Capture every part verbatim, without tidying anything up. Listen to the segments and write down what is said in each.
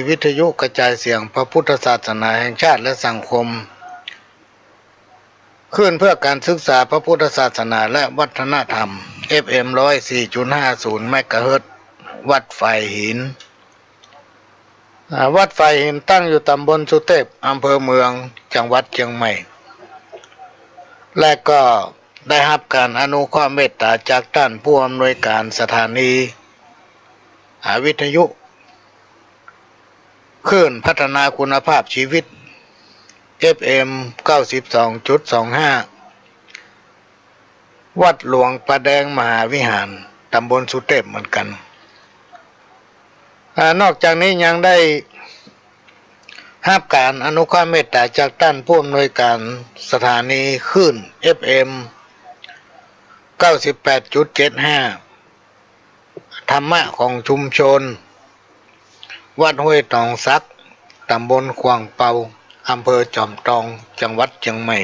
วิทยุกระจายเสียงพระพุทธศาสนาแห่งชาติและสังคม คลื่นเพื่อการศึกษาพระพุทธศาสนาและวัฒนธรรม เอฟเอ็ม ร้อยสี่จุดห้าศูนย์ เมกะเฮิรตซ์ วัดฝายหิน อ่า วัดฝายหินตั้งอยู่ตำบลสุเตพ อำเภอเมือง จังหวัดเจียงใหม่ และก็ได้ฮับก๋านอนุเคราะห์เมตต๋าจากต้านผู้อำนวยก๋านสถานี อ่า วิทยุ คลื่นพัฒนาคุณภาพชีวิต เอฟเอ็ม เก้าสิบสองจุดสองห้า วัดหลวงป่าแดงมหาวิหาร ตำบลสุเตพเหมือนกั๋น อ่า นอกจากนี้ยังได้ฮับก๋านอนุเคราะห์เมตต๋าจากต้านผู้อำนวยก๋านสถานีคลื่น เอฟเอ็ม เก้าสิบแปดจุดเจ็ดห้า ธรรมะของชุมชน วัดห้วยตองสัก ตำบลขว่างเปา อำเภอจอมตอง จังหวัดเจียงใหม่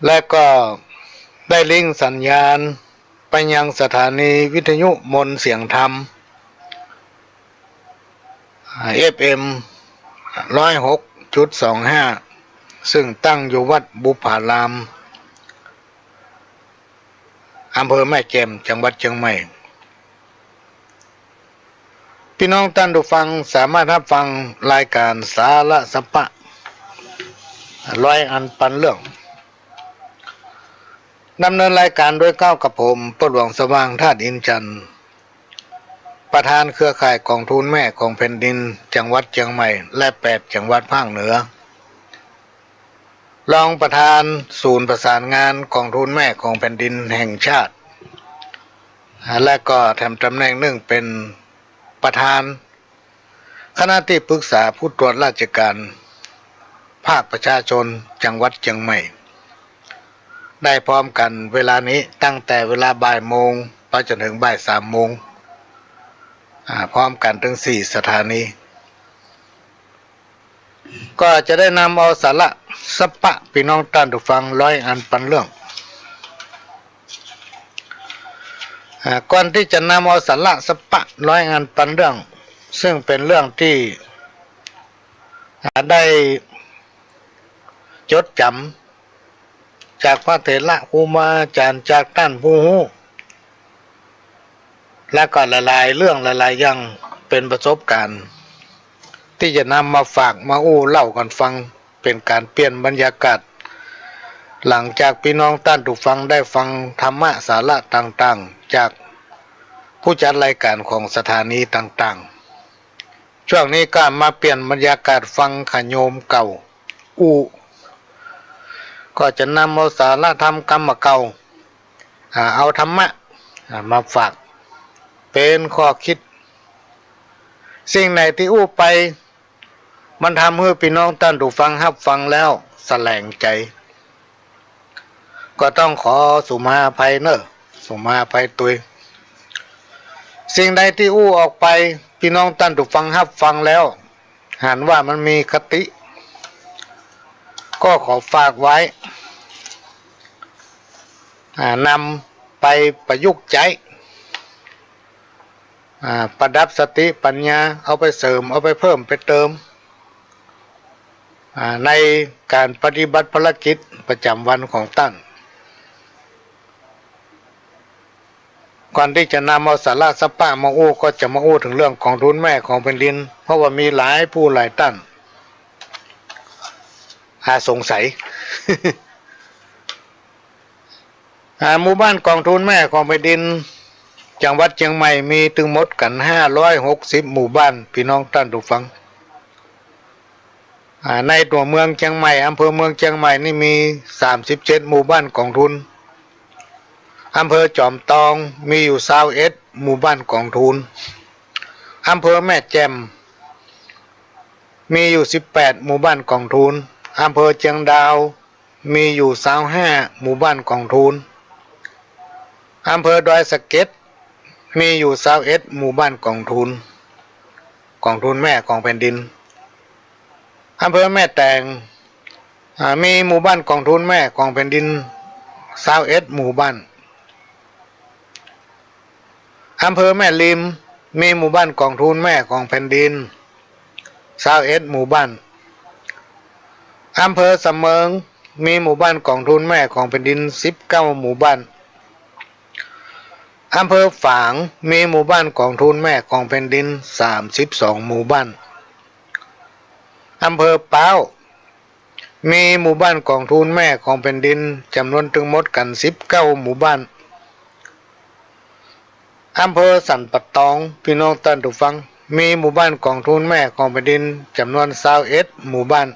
และก็ได้ลิงก์สัญญาณไปยังสถานีวิทยุมนต์เสียงธรรม เอฟเอ็ม ร้อยหกจุดสองห้า ซึ่งตั้งอยู่วัดบุพพาราม อำเภอแม่แจ่ม จังหวัดเจียงใหม่ ปี้น้องต้านผู้ฟังสามารถฮับฟังรายก๋านสาระสะปะ ร้อยอันปันเรื่อง ดำเนินรายก๋านโดยเกล้ากับผม ป้อหลวงสว่าง ธาตุอินทร์จันทร์ ประธานเครือข่ายก๋องทุนแม่ของแผ่นดิน จังหวัดเจียงใหม่ และแปดจังหวัดภาคเหนือ รองประธานศูนย์ประสานงานก๋องทุนแม่ของแผ่นดินแห่งชาติ และก็แถมตำแหน่งนึ่งเป๋นประธานคณะตี้ปรึกษาผู้ตรวจราชก๋านภาคประชาชนจังหวัดเจียงใหม่ ได้พร้อมกั๋นเวลานี้ตั้งแต่เวลาบ่ายโมงไปจ๋นเถิงบ่ายสามโมง อ่า พร้อมกั๋นตึงสี่สถานี ก็จะได้นำเอาสาระสะปะปี้น้องต้านผู้ฟังร้อยอันปันเรื่อง อ่า ก่อนตี้จะนำเอาสาระสะปะร้อยอันปันเรื่อง ซึ่งเป๋นเรื่องตี้ อ่า ได้จดจ๋ำ จากพระเถระครูบาอาจ๋ารย์ จากต้านผู้ฮู้ และก็หลายๆ เรื่องหลายๆ อย่าง เป๋นประสบก๋ารณ์ ตี้จะนำมาฝากมาอู้เล่ากั๋นฟัง เป๋นก๋านเปลี่ยนบรรยากาศ หลังจากปี้น้องต้านผู้ฟังได้ฟังธรรมะสาระต่างๆ จากผู้จัดรายก๋านของสถานีต่างๆ ช่วงนี้ก็มาเปลี่ยนบรรยากาศฟังขะโยมเก่าอู้ ก็จะนำเอาสาระธรรมกำเก่า อ่า เอาธรรมะ อ่า มาฝาก เป๋นข้อคิด สิ่งไหนตี้อู้ไป มันทำหื้อปี้น้องต้านผู้ฟังฮับฟังแล้วสะแหลงใจ๋ ก็ต้องขอสุมาอภัยเน่อ สุมาอภัยตวย สิ่งใดตี้อู้ออกไป ปี้น้องต้านผู้ฟังฮับฟังแล้ว หันว่ามันมีคติ ก็ขอฝากไว้ อ่า นำไปประยุกต์ใจ๊ อ่า ประดับสติปัญญา เอาไปเสริม เอาไปเพิ่ม ไปเติม อ่า ในก๋านปฏิบัติภารกิจประจ๋ำวันของต้าน ก่อนตี้จะนำเอาสาระสะปะมาอู้ ก็จะมาอู้เถิงเรื่องก๋องทุนแม่ของแผ่นดิน เพราะว่ามีหลายผู้หลายต้าน อ่า สงสัย อ่า หมู่บ้านก๋องทุนแม่ของแผ่นดิน จังหวัดเจียงใหม่มีตึงหมดกั๋นห้าร้อยหกสิบหมู่บ้าน ปี้น้องต้านผู้ฟัง อ่า ในตั๋วเมืองเจียงใหม่ อำเภอเมืองเจียงใหม่นี่มีสามสิบเจ็ดหมู่บ้านก๋องทุน อำเภอจอมตองมีอยู่ซาวเอ็ดหมู่บ้านก๋องทุน อำเภอแม่แจ่มมีอยู่สิบแปดหมู่บ้านก๋องทุน อำเภอเจียงดาว มีอยู่ซาวห้าหมู่บ้านก๋องทุน อำเภอดอยสะเก็ดมีอยู่ซาวเอ็ดหมู่บ้านก๋องทุน ก๋องทุนแม่ของแผ่นดิน อำเภอแม่แตง อ่า มีหมู่บ้านก๋องทุนแม่ของแผ่นดินซาวเอ็ดหมู่บ้าน อำเภอแม่ริม มีหมู่บ้านกองทุนแม่ของแผ่นดินซาวเอ็ดหมู่บ้าน อำเภอสำเมิง มีหมู่บ้านกองทุนแม่ของแผ่นดินสิบเก้าหมู่บ้าน อำเภอฝาง มีหมู่บ้านกองทุนแม่ของแผ่นดินสามสิบสองหมู่บ้าน อำเภอป๊าว มีหมู่บ้านกองทุนแม่ของแผ่นดินจ๋ำนวนตึงหมดกั๋นสิบเก้าหมู่บ้าน อำเภอสันป่าตอง ปี้น้องต้านผู้ฟัง มีหมู่บ้านกองทุนแม่ของแผ่นดินจ๋ำนวนซาวเอ็ดหมู่บ้าน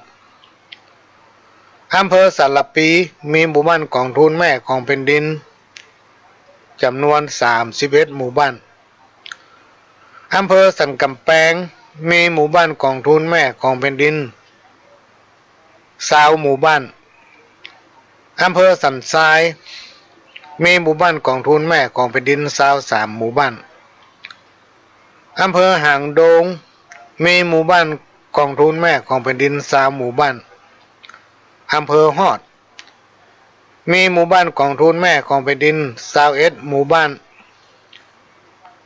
อำเภอสารภี มีหมู่บ้านกองทุนแม่ของแผ่นดินจ๋ำนวนสามสิบเอ็ดหมู่บ้าน อำเภอสันก๋ำแปง มีหมู่บ้านกองทุนแม่ของแผ่นดินซาวหมู่บ้าน อำเภอสันทราย มีหมู่บ้านกองทุนแม่ของแผ่นดินซาวสามหมู่บ้าน อำเภอหางดง มีหมู่บ้านกองทุนแม่ของแผ่นดินซาวหมู่บ้าน อำเภอฮอด มีหมู่บ้านกองทุนแม่ของแผ่นดินซาวเอ็ดหมู่บ้าน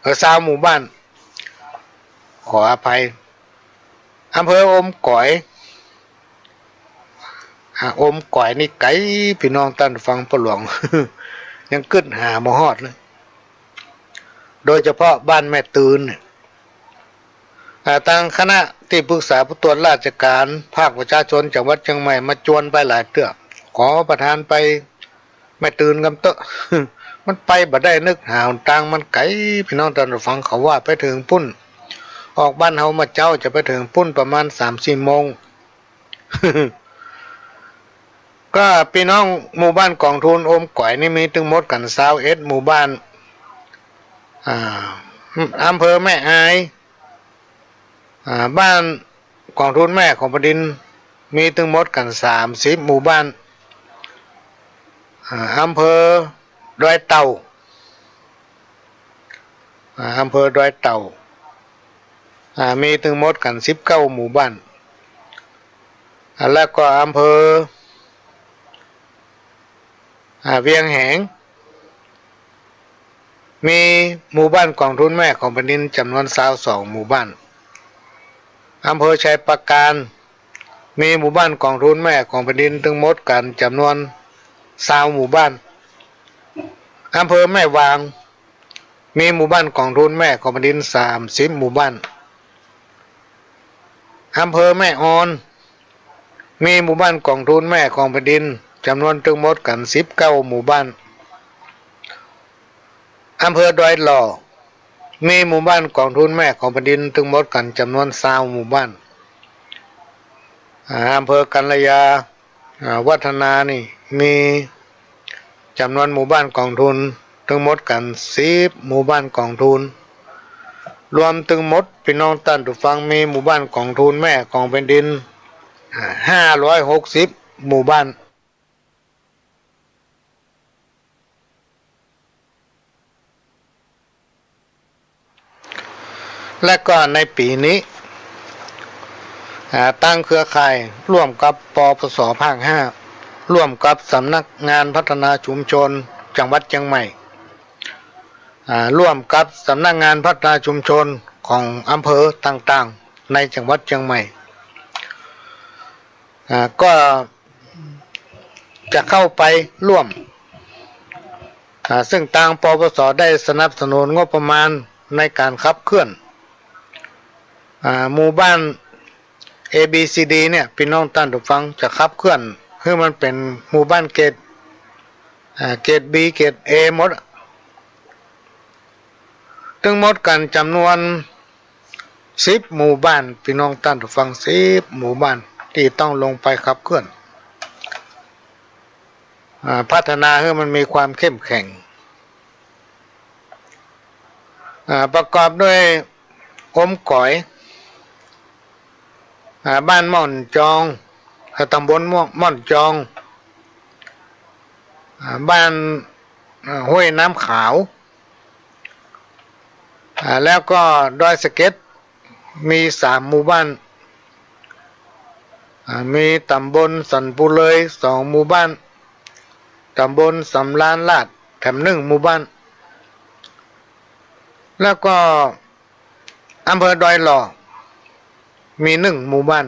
เออ ซาวหมู่บ้าน ขออภัย อำเภออมก๋อย อ่า อมก๋อยนี่ไก๋ ปี้น้องต้านผู้ฟัง ป้อหลวง ยังกึ๊ดหาบ่ฮอดเลย โดยเฉพาะบ้านแม่ตื่นเนี่ย อ่า ตางคณะตี้ปรึกษาผู้ตรวจราชก๋านภาคประชาชนจังหวัดเจียงใหม่มาจวนไปหลายเตื้อ ขอประธานไปแม่ตื่นกำเต๊อะ มันไปบ่ได้ นึกหาหนตางมันไก๋ ปี้น้องต้านผู้ฟัง เขาว่าไปเถิงปู๊น ออกบ้านเฮามาเจ๊าจะไปเถิงปู๊นประมาณสามสี่โมง ก็ปี้น้องหมู่บ้านกองทุนอมก๋อยนี่มีตึงหมดกั๋นซาวเอ็ดหมู่บ้าน อ่า อำเภอแม่อาย อ่า บ้านกองทุนแม่ของแผ่นดินมีตึงหมดกั๋นสามสิบหมู่บ้าน อ่า อำเภอดอยเต่า อ่า อำเภอดอยเต่า อ่า มีตึงหมดกั๋นสิบเก้าหมู่บ้าน อ่า แล้วก็อำเภอ อ่า เวียงแหง มีหมู่บ้านกองทุนแม่ของแผ่นดินจ๋ำนวนซาวสองหมู่บ้าน อำเภอชัยปราการ มีหมู่บ้านกองทุนแม่ของแผ่นดินตึงหมดกั๋นจ๋ำนวนซาวหมู่บ้าน อำเภอแม่วาง มีหมู่บ้านกองทุนแม่ของแผ่นดินสามสิบหมู่บ้าน อำเภอแม่ออน มีหมู่บ้านกองทุนแม่ของแผ่นดินจ๋ำนวนตึงหมดกั๋นสิบเก้าหมู่บ้าน อำเภอดอยหล่อ มีหมู่บ้านกองทุนแม่ของแผ่นดินตึงหมดกั๋นจ๋ำนวนซาวหมู่บ้าน อ่า อำเภอกัลยา อ่า วัฒนานี่มีจ๋ำนวนหมู่บ้านกองทุนตึงหมดกั๋นสิบหมู่บ้านกองทุน รวมตึงหมด ปี้น้องต้านผู้ฟัง มีหมู่บ้านกองทุนแม่ของแผ่นดิน อ่า ห้าร้อยหกสิบหมู่บ้าน และก็ในปี๋นี้ อ่า ตางเครือข่ายร่วมกับ ปปส ภาคห้า ร่วมกับสำนักงานพัฒนาชุมชนจังหวัดเจียงใหม่ อ่า ร่วมกับสำนักงานพัฒนาชุมชนของอำเภอต่างๆ ในจังหวัดเจียงใหม่ อ่า ก็ จะเข้าไปร่วม อ่า ซึ่งตาง ปปส ได้สนับสนุนงบประมาณในก๋านขับเคลื่อน อ่า หมู่บ้าน เอ บี ซี ดี เนี่ย ปี้น้องต้านผู้ฟัง จะขับเคลื่อนหื้อมันเป๋นหมู่บ้านเกรด อ่า เกรด บี เกรด เอ หมด ตึงหมดกั๋นจ๋ำนวน สิบหมู่บ้าน ปี้น้องต้านผู้ฟัง สิบหมู่บ้านตี้ต้องลงไปขับเคลื่อน อ่า พัฒนาหื้อมันมีความเข้มแข็ง อ่า ประกอบด้วยอมก๋อย อ่า บ้านม่อนจอง อ่า ตำบลม่อน ม่อนจอง อ่า บ้าน อ่า ห้วยน้ำขาว อ่า แล้วก็ดอยสะเก็ด มีสามหมู่บ้าน อ่า มีตำบลสันปูเลยสองหมู่บ้าน ตำบลสำราญราษฎร์แถมนึ่งหมู่บ้าน แล้วก็ อำเภอดอยหล่อ มีนึ่งหมู่บ้าน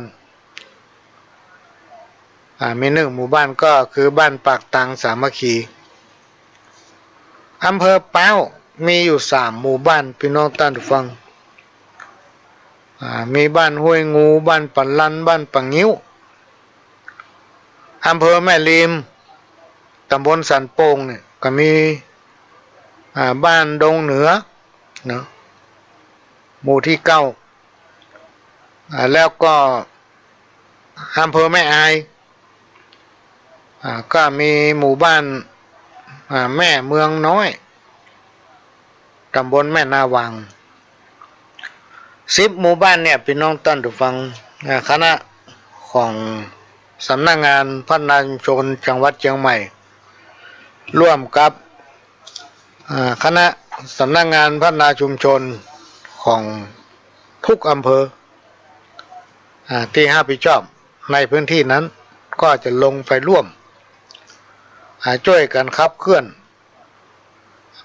อ่า มีนึ่งหมู่บ้านก็คือบ้านปากตางสามัคคี อำเภอป๊าวมีอยู่สามหมู่บ้าน ปี้น้องต้านฟัง อ่า มีบ้านห้วยงู บ้านปะลัน บ้านปะงิ้ว อำเภอแม่ริม ตำบลสันโป่งเนี่ยก็มี อ่า บ้านดงเหนือเนาะ หมู่ที่เก้า อ่า แล้วก็อำเภอแม่อาย อ่า ก็มีหมู่บ้าน อ่า แม่เมืองน้อย ตำบลแม่นาหว่าง สิบหมู่บ้านเนี่ย ปี้น้องต้านฟัง อ่า คณะของสำนักงานพัฒนาชุมชนจังหวัดเชียงใหม่ ร่วมกับ อ่า คณะสำนักงานพัฒนาชุมชนของทุกอำเภอ อ่า ตี้ฮับผิดชอบในพื้นที่นั้น ก็จะลงไปร่วม อ่า จ้วยกั๋นขับเคลื่อน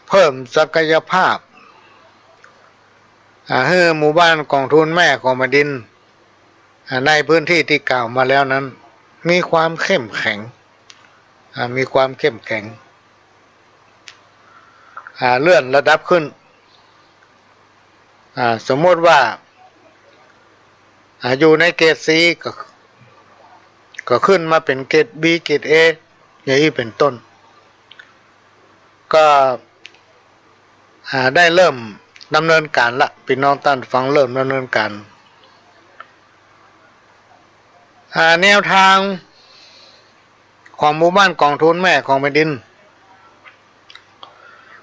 เพิ่มศักยภาพ อ่า หื้อหมู่บ้านกองทุนแม่ของแผ่นดิน อ่า ในพื้นที่ตี้กล่าวมาแล้วนั้น มีความเข้มแข็ง อ่า มีความเข้มแข็ง อ่า เลื่อนระดับขึ้น อ่า สมมติว่า อ่า อยู่ในเกรด ซี ก็ ก็ขึ้นมาเป๋นเกรด บี เกรด เอ อย่างนี้เป๋นต้น ก็ อ่า ได้เริ่มดำเนินก๋านละ ปี้น้องต้านฟัง เริ่มดำเนินก๋าน อ่า แนวตางของหมู่บ้านกองทุนแม่ของแผ่นดิน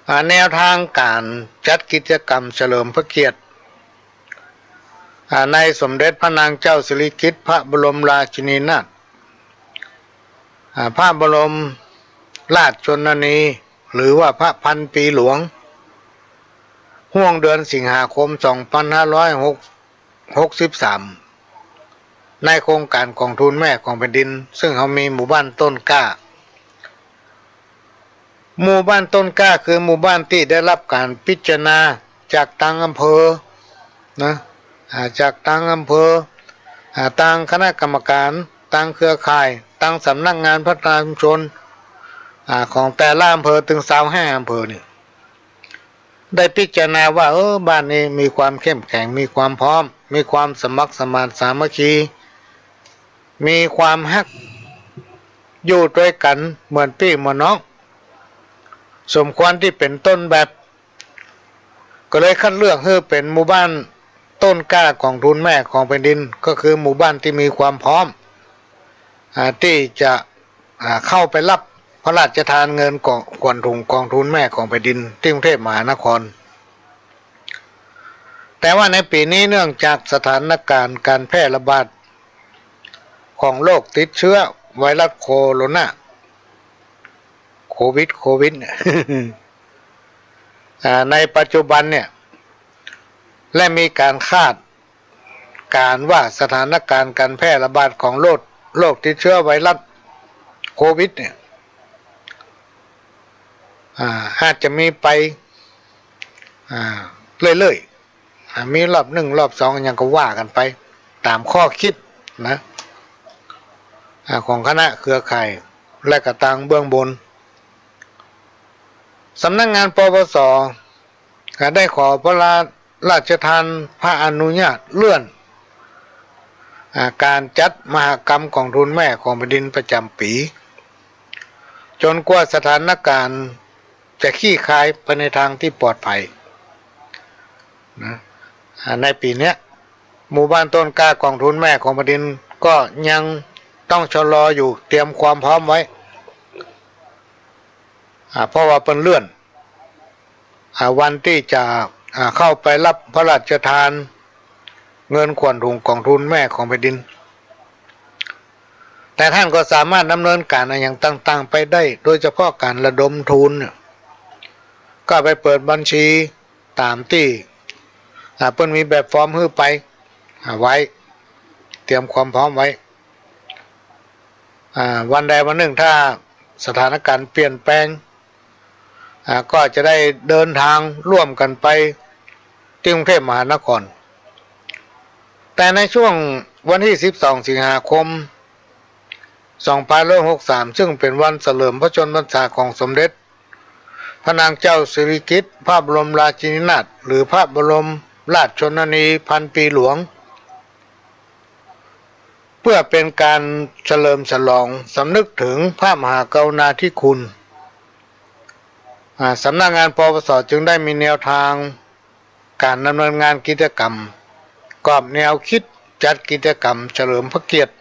อ่า แนวตางก๋านจัดกิจกรรมเฉลิมพระเกียรติ อ่า ในสมเด็จพระนางเจ้าสิริกิติ์พระบรมราชินีนาถ อ่า พระบรมราชชนนี หรือว่าพระพันปีหลวง ฮ่วงเดือนสิงหาคม สองพันห้าร้อยหกสิบสาม ในโครงก๋านกองทุนแม่ของแผ่นดิน ซึ่งเฮามีหมู่บ้านต้นกล้า หมู่บ้านต้นกล้าคือหมู่บ้านตี้ได้ฮับก๋านพิจารณาจากตางอำเภอนะ อ่า จากตางอำเภอ อ่า ตางคณะกรรมก๋าน ตางเครือข่าย ตางสำนักงานพัฒนาชุมชน อ่า ของแต่ละอำเภอ เถิงซาวห้าอำเภอนี่ ได้พิจารณาว่า เออ บ้านนี้มีความเข้มแข็ง มีความพร้อม มีความสมัครสมานสามัคคี มีความฮัก อยู่ตวยกั๋นเหมือนปี้เหมือนน้อง สมควรตี้เป๋นต้นแบบ ก็เลยคัดเลือกหื้อเป๋นหมู่บ้านต้นกล้ากองทุนแม่ของแผ่นดิน ก็คือหมู่บ้านตี้มีความพร้อม อ่า ตี้จะ อ่า เข้าไปฮับพระราชทานเงินกอง ขวัญถุงกองทุนแม่ของแผ่นดิน ตี้กรุงเทพมหานคร แต่ว่าในปี๋นี้เนื่องจากสถานก๋านก๋านแพร่ระบาดของโรคติดเจื้อไวรัสโคโรนา โควิด โควิดเนี่ย อ่า ในปัจจุบันเนี่ย และมีก๋านคาดก๋านว่าสถานก๋านก๋านแพร่ระบาดของโรค โรคติดเจื้อไวรัสโควิดเนี่ย อ่า อาจจะมีไป อ่า เรื่อยๆ อ่า มีรอบนึ่งรอบสองหยังก็ว่ากั๋นไป ต๋ามข้อคิดนะ อ่า ของคณะเครือข่าย และก็ตางเบื้องบน สำนักงาน ปปส ก็ได้ขอพระราชทานพระอนุญาตเลื่อน อ่า ก๋านจัดมหกรรมกองทุนแม่ของแผ่นดินประจ๋ำปี๋ จ๋นกว่าสถานก๋านจะคลี่คลายไปในตางตี้ปลอดภัยนะ อ่า ในปี๋เนี้ย หมู่บ้านต้นกล้ากองทุนแม่ของแผ่นดินก็ยังต้องชะลออยู่ เตรียมความพร้อมไว้ อ่า เพราะว่าเปิ้นเลื่อน อ่า วันตี้จะ อ่า เข้าไปฮับพระราชทานเงินขวัญถุงกองทุนแม่ของแผ่นดิน แต่ต้านก็สามารถดำเนินก๋านอะหยังต่างๆ ไปได้ โดยเฉพาะก๋านระดมทุนเนี่ย ก็ไปเปิดบัญชีต๋ามตี้ อ่า เปิ้นมีแบบฟอร์มหื้อไป อ่า ไว้ เตรียมความพร้อมไว้ อ่า วันใดวันนึ่งถ้าสถานก๋านเปลี่ยนแปลง อ่า ก็จะได้เดินตางร่วมกั๋นไปตี้กรุงเทพมหานคร แต่ในช่วงวันตี้สิบสองสิงหาคมสองปันห้าร้อยหกสาม ซึ่งเป๋นวันเฉลิมพระชนมพรรษาของสมเด็จพระนางเจ้าสิริกิติ์พระบรมราชินีนาถ หรือพระบรมราชชนนีพันปีหลวง เปื้อเป๋นก๋านเฉลิมฉลองสำนึกเถิงพระมหากรุณาธิคุณ อ่า สำนักงาน ปปส จึงได้มีแนวตางก๋านดำเนินงานกิจกรรม กรอบแนวกึ๊ดจัดกิจกรรมเฉลิมพระเกียรติ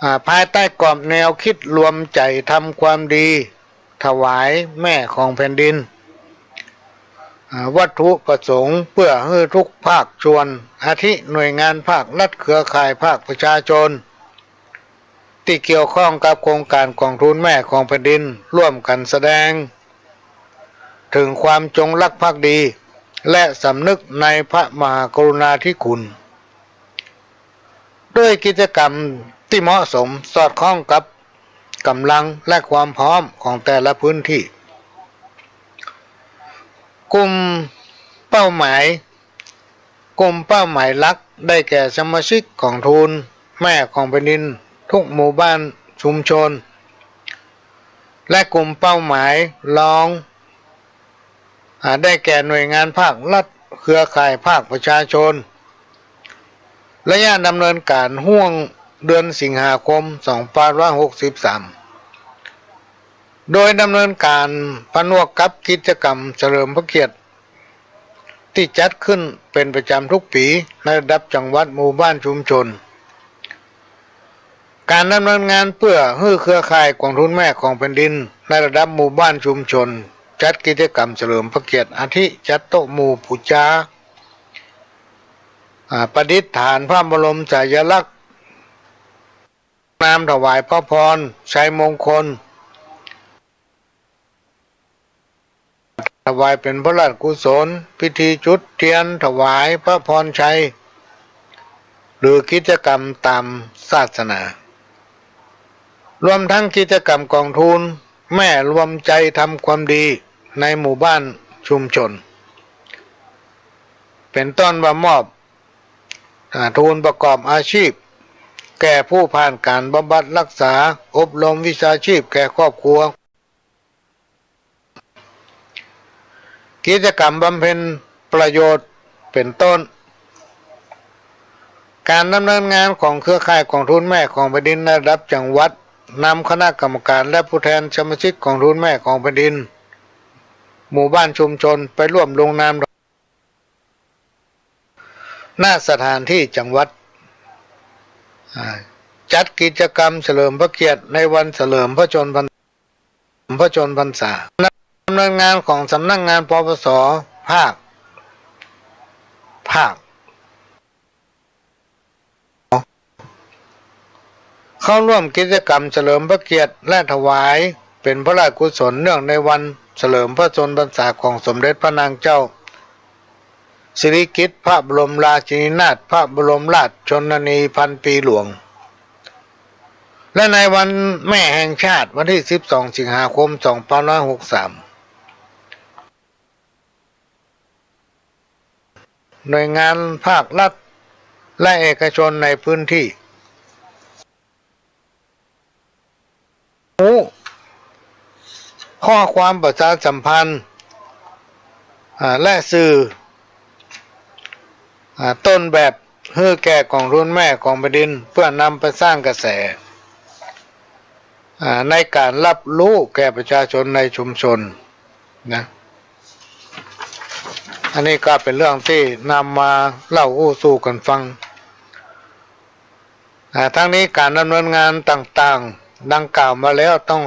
อ่า ภายใต้กรอบแนวกึ๊ดรวมใจ๋ทำความดี ถวายแม่ของแผ่นดิน อ่า วัตถุประสงค์เปื้อหื้อทุกภาคส่วน อาทิหน่วยงานภาครัฐ เครือข่ายภาคประชาชน ตี้เกี่ยวข้องกับโครงก๋านกองทุนแม่ของแผ่นดิน ร่วมกั๋นแสดงเถิงความจงรักภักดี และสำนึกในพระมหากรุณาธิคุณ ด้วยกิจกรรมตี้เหมาะสมสอดคล้องกับก๋ำลังและความพร้อมของแต่ละพื้นที่ กลุ่มเป้าหมาย กลุ่มเป้าหมายหลักได้แก่สมาชิกกองทุนแม่ของแผ่นดินทุกหมู่บ้านชุมชน และกลุ่มเป้าหมายรอง อ่า ได้แก่หน่วยงานภาครัฐ เครือข่ายภาคประชาชน ระยะดำเนินก๋านห้วงเดือนสิงหาคมสองปันห้าร้อยหกสิบสาม โดยดำเนินก๋านผนวกกับกิจกรรมเฉลิมพระเกียรติ ตี้จัดขึ้นเป๋นประจ๋ำทุกปี๋ในระดับจังหวัด หมู่บ้านชุมชน ก๋านดำเนินงานเปื้อหื้อเครือข่ายกองทุนแม่ของแผ่นดินในระดับหมู่บ้านชุมชน จัดกิจกรรมเฉลิมพระเกียรติ อาทิ จัดโต๊ะหมู่ปู๋จา อ่า ประดิษฐานพระบรมสายลักษณ์ น้ำถวายพระพรชัยมงคล ถวายเป๋นพระราชกุศล พิธีจุดเตียนถวายพระพรชัย หรือกิจกรรมต๋ามศาสนา รวมทั้งกิจกรรมกองทุนแม่รวมใจ๋ทำความดีในหมู่บ้านชุมชน เป๋นต้นว่ามอบ อ่า ทุนประกอบอาชีพ แก่ผู้ผ่านก๋านบำบัดรักษา อบรมวิชาชีพแก่ครอบครัว กิจกรรมบำเพ็ญประโยชน์ เป๋นต้น ก๋านดำเนินงานของเครือข่ายกองทุนแม่ของแผ่นดินในระดับจังหวัด นำคณะกรรมการและผู้แทนสมาชิกกองทุนแม่ของแผ่นดิน หมู่บ้านชุมชนไปร่วมลงนาม ณ สถานที่จังหวัด อ่า จัดกิจกรรมเฉลิมพระเกียรติในวันเฉลิมพระชนมพรร- พระชนมพรรษา ดำเนินงานของสำนักงาน ปปส ภาค ภาค เข้าร่วมกิจกรรมเฉลิมพระเกียรติและถวายเป๋นพระราชกุศลเนื่องในวันเฉลิมพระชนมพรรษาของสมเด็จพระนางเจ้าสิริกิติ์พระบรมราชินีนาถ พระบรมราชชนนีพันปีหลวง และในวันแม่แห่งชาติวันตี้สิบสองสิงหาคมสองปันห้าร้อยหกสาม หน่วยงานภาครัฐและเอกชนในพื้นตี้ ฮู้ ข้อความประชาสัมพันธ์ อ่า และสื่อ อ่า ต้นแบบหื้อแก่กองทุนแม่ของแผ่นดิน เพื่อนำไปสร้างกระแส อ่า ในก๋านรับรู้แก่ประชาชนในชุมชน นะ อันนี้ก็เป๋นเรื่องตี้นำมาเล่าอู้สู่กั๋นฟัง อ่า ทั้งนี้ก๋านดำเนินงานต่างๆ ดังกล่าวมาแล้วต้อง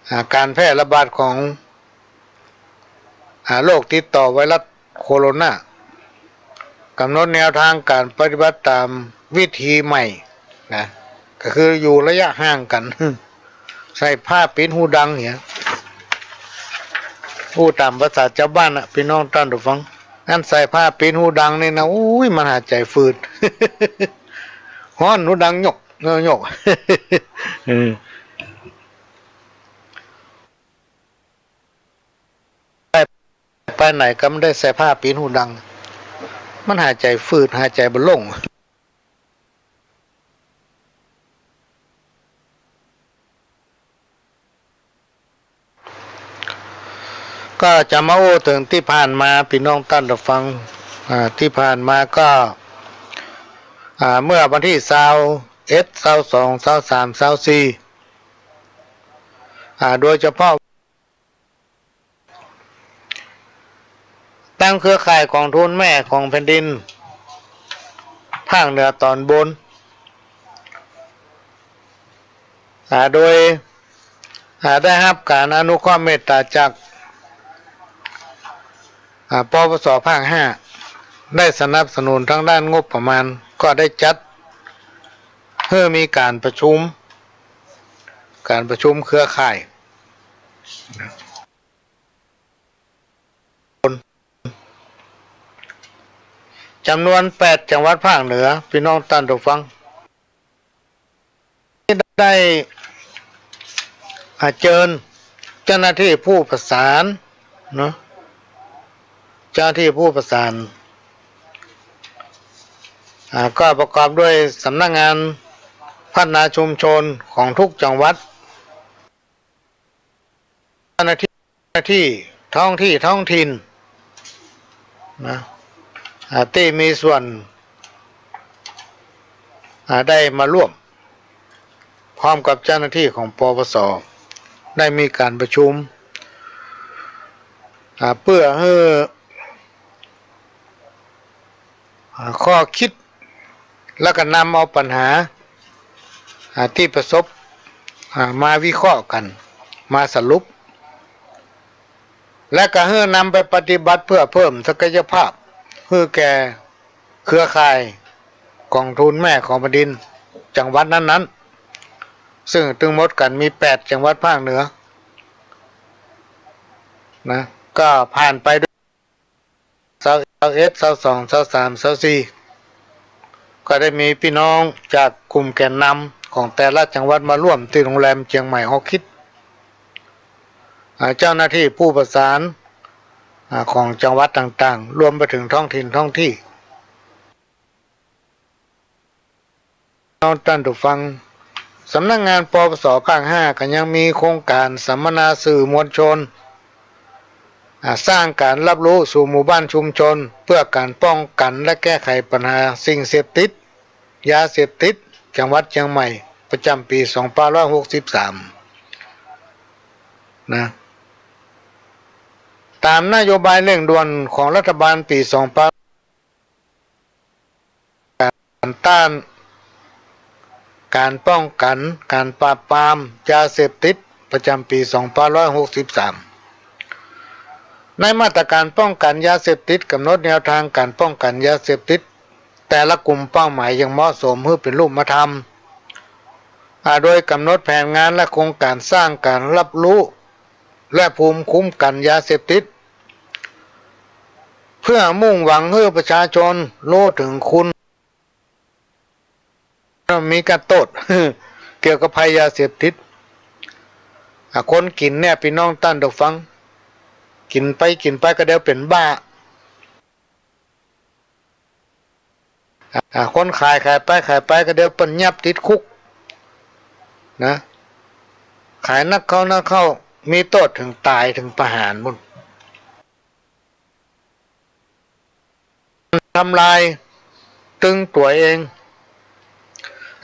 อ่า ก๋านแพร่ระบาดของ อ่า โรคติดต่อไวรัสโคโรนา ก๋ำหนดแนวตางก๋านปฏิบัติต๋ามวิธีใหม่ นะ ก็คืออยู่ระยะห่างกั๋น ใส่ผ้าปิดฮูดังเหีย อู้ต๋ามภาษาจาวบ้านน่ะ ปี้น้องต้านผู้ฟัง อันใส่ผ้าปิดฮูดังนี่นะ โอ้ย มันหายใจ๋ฝืด ฮ้อน ฮูดังหยก เออ หยก เออ ไป ไหนก็บ่ได้ใส่ผ้าปิดหูดัง มันหายใจ๋ฟืด หายใจ๋บ่ลง ก็จะมาอู้เถิงตี้ผ่านมา ปี้น้องต้านผู้ฟัง อ่า ตี้ผ่านมาก็ อ่า เมื่อวันตี้ซาวเอ็ด ซาวสอง ซาวสาม ซาวสี่ อ่า โดยเฉพาะ ตางเครือข่ายก๋องทุนแม่ของแผ่นดินภาคเหนือต๋อนบน อ่า โดย อ่า ได้ฮับก๋านอนุเคราะห์เมตต๋าจาก อ่า ปปส ภาคห้า ได้สนับสนุนตางด้านงบประมาณ ก็ได้จัดหื้อมีก๋านประชุม ก๋านประชุมเครือข่าย จ๋ำนวนแปดจังหวัดภาคเหนือ ปี้น้องต้านผู้ฟัง ได้ อ่า เจิญเจ้าหน้าตี้ผู้ประสานเนาะ เจ้าหน้าตี้ผู้ประสาน อ่า ก็ประกอบด้วยสำนักงานพัฒนาชุมชนของทุกจังหวัด เจ้าหน้าตี้ เจ้าหน้าตี้ท้องตี้ท้องถิ่นนะ อ่า ตี้มีส่วน อ่า ได้มาร่วม พร้อมกับเจ้าหน้าตี้ของ ปปส ได้มีก๋านประชุม อ่า เปื้อหื้อ อ่า ข้อคิด แล้วก็นำเอาปัญหา อ่า ตี้ประสบ อ่า มาวิเคราะห์กั๋น มาสรุป และก็หื้อนำไปปฏิบัติเพื่อเพิ่มศักยภาพ หื้อแก่เครือข่ายก๋องทุนแม่ของแผ่นดินจังหวัดนั้นๆ ซึ่งตึงหมดกั๋นมีแปดจังหวัดภาคเหนือนะ ก็ผ่านไป ซาวเอ็ด ซาวสอง ซาวสาม ซาวสี่ ก็ได้มีปี้น้องจากกลุ่มแกนนำของแต่ละจังหวัดมาร่วมตี้โฮงแรมเจียงใหม่ออคิด อ่า เจ้าหน้าตี้ผู้ประสาน อ่า ของจังหวัดต่างๆ รวมไปเถิงท้องถิ่นท้องตี้ น้องต้านผู้ฟัง สำนักงาน ปปส ภาคห้า ก็ยังมีโครงก๋านสัมมนาสื่อมวลชน อ่า สร้างก๋านฮับฮู้สู่หมู่บ้านชุมชน เพื่อก๋านป้องกั๋นและแก้ไขปัญหาสิ่งเสพติด ยาเสพติด จังหวัดเจียงใหม่ ประจ๋ำปี๋สองพันห้าร้อยหกสิบสาม นะ ต๋ามนโยบายเร่งด่วนของรัฐบาลปี๋สองพัน ก๋านต้าน ก๋านป้องกั๋น ก๋านปราบปรามยาเสพติด ประจ๋ำปี๋สองพันห้าร้อยหกสิบสาม ในมาตรก๋านป้องกั๋นยาเสพติด ก๋ำหนดแนวตางก๋านป้องกั๋นยาเสพติด แต่ละกลุ่มเป้าหมายอย่างเหมาะสม หื้อเป๋นรูปธรรม อ่า โดยก๋ำหนดแผนงานและโครงก๋านสร้างก๋านฮับฮู้ และภูมิคุ้มกั๋นยาเสพติด เพื่อมุ่งหวังหื้อประชาชนฮู้เถิงคุณ มีการโต้ษ เกี่ยวกับภัยยาเสพติด อ่า คนกิ๋นเนี่ย ปี้น้องต้านผู้ฟัง กิ๋นไปกิ๋นไปก็เดี๋ยวเป๋นบ้า อ่า คนขายขายไปขายไปก็เดี๋ยวเปิ้นยับติดคุก นะ ขายนักเข้านักเข้า มีโต้ษเถิงต๋ายเถิงประหารปู๊น ทำลายตึงตั๋วเอง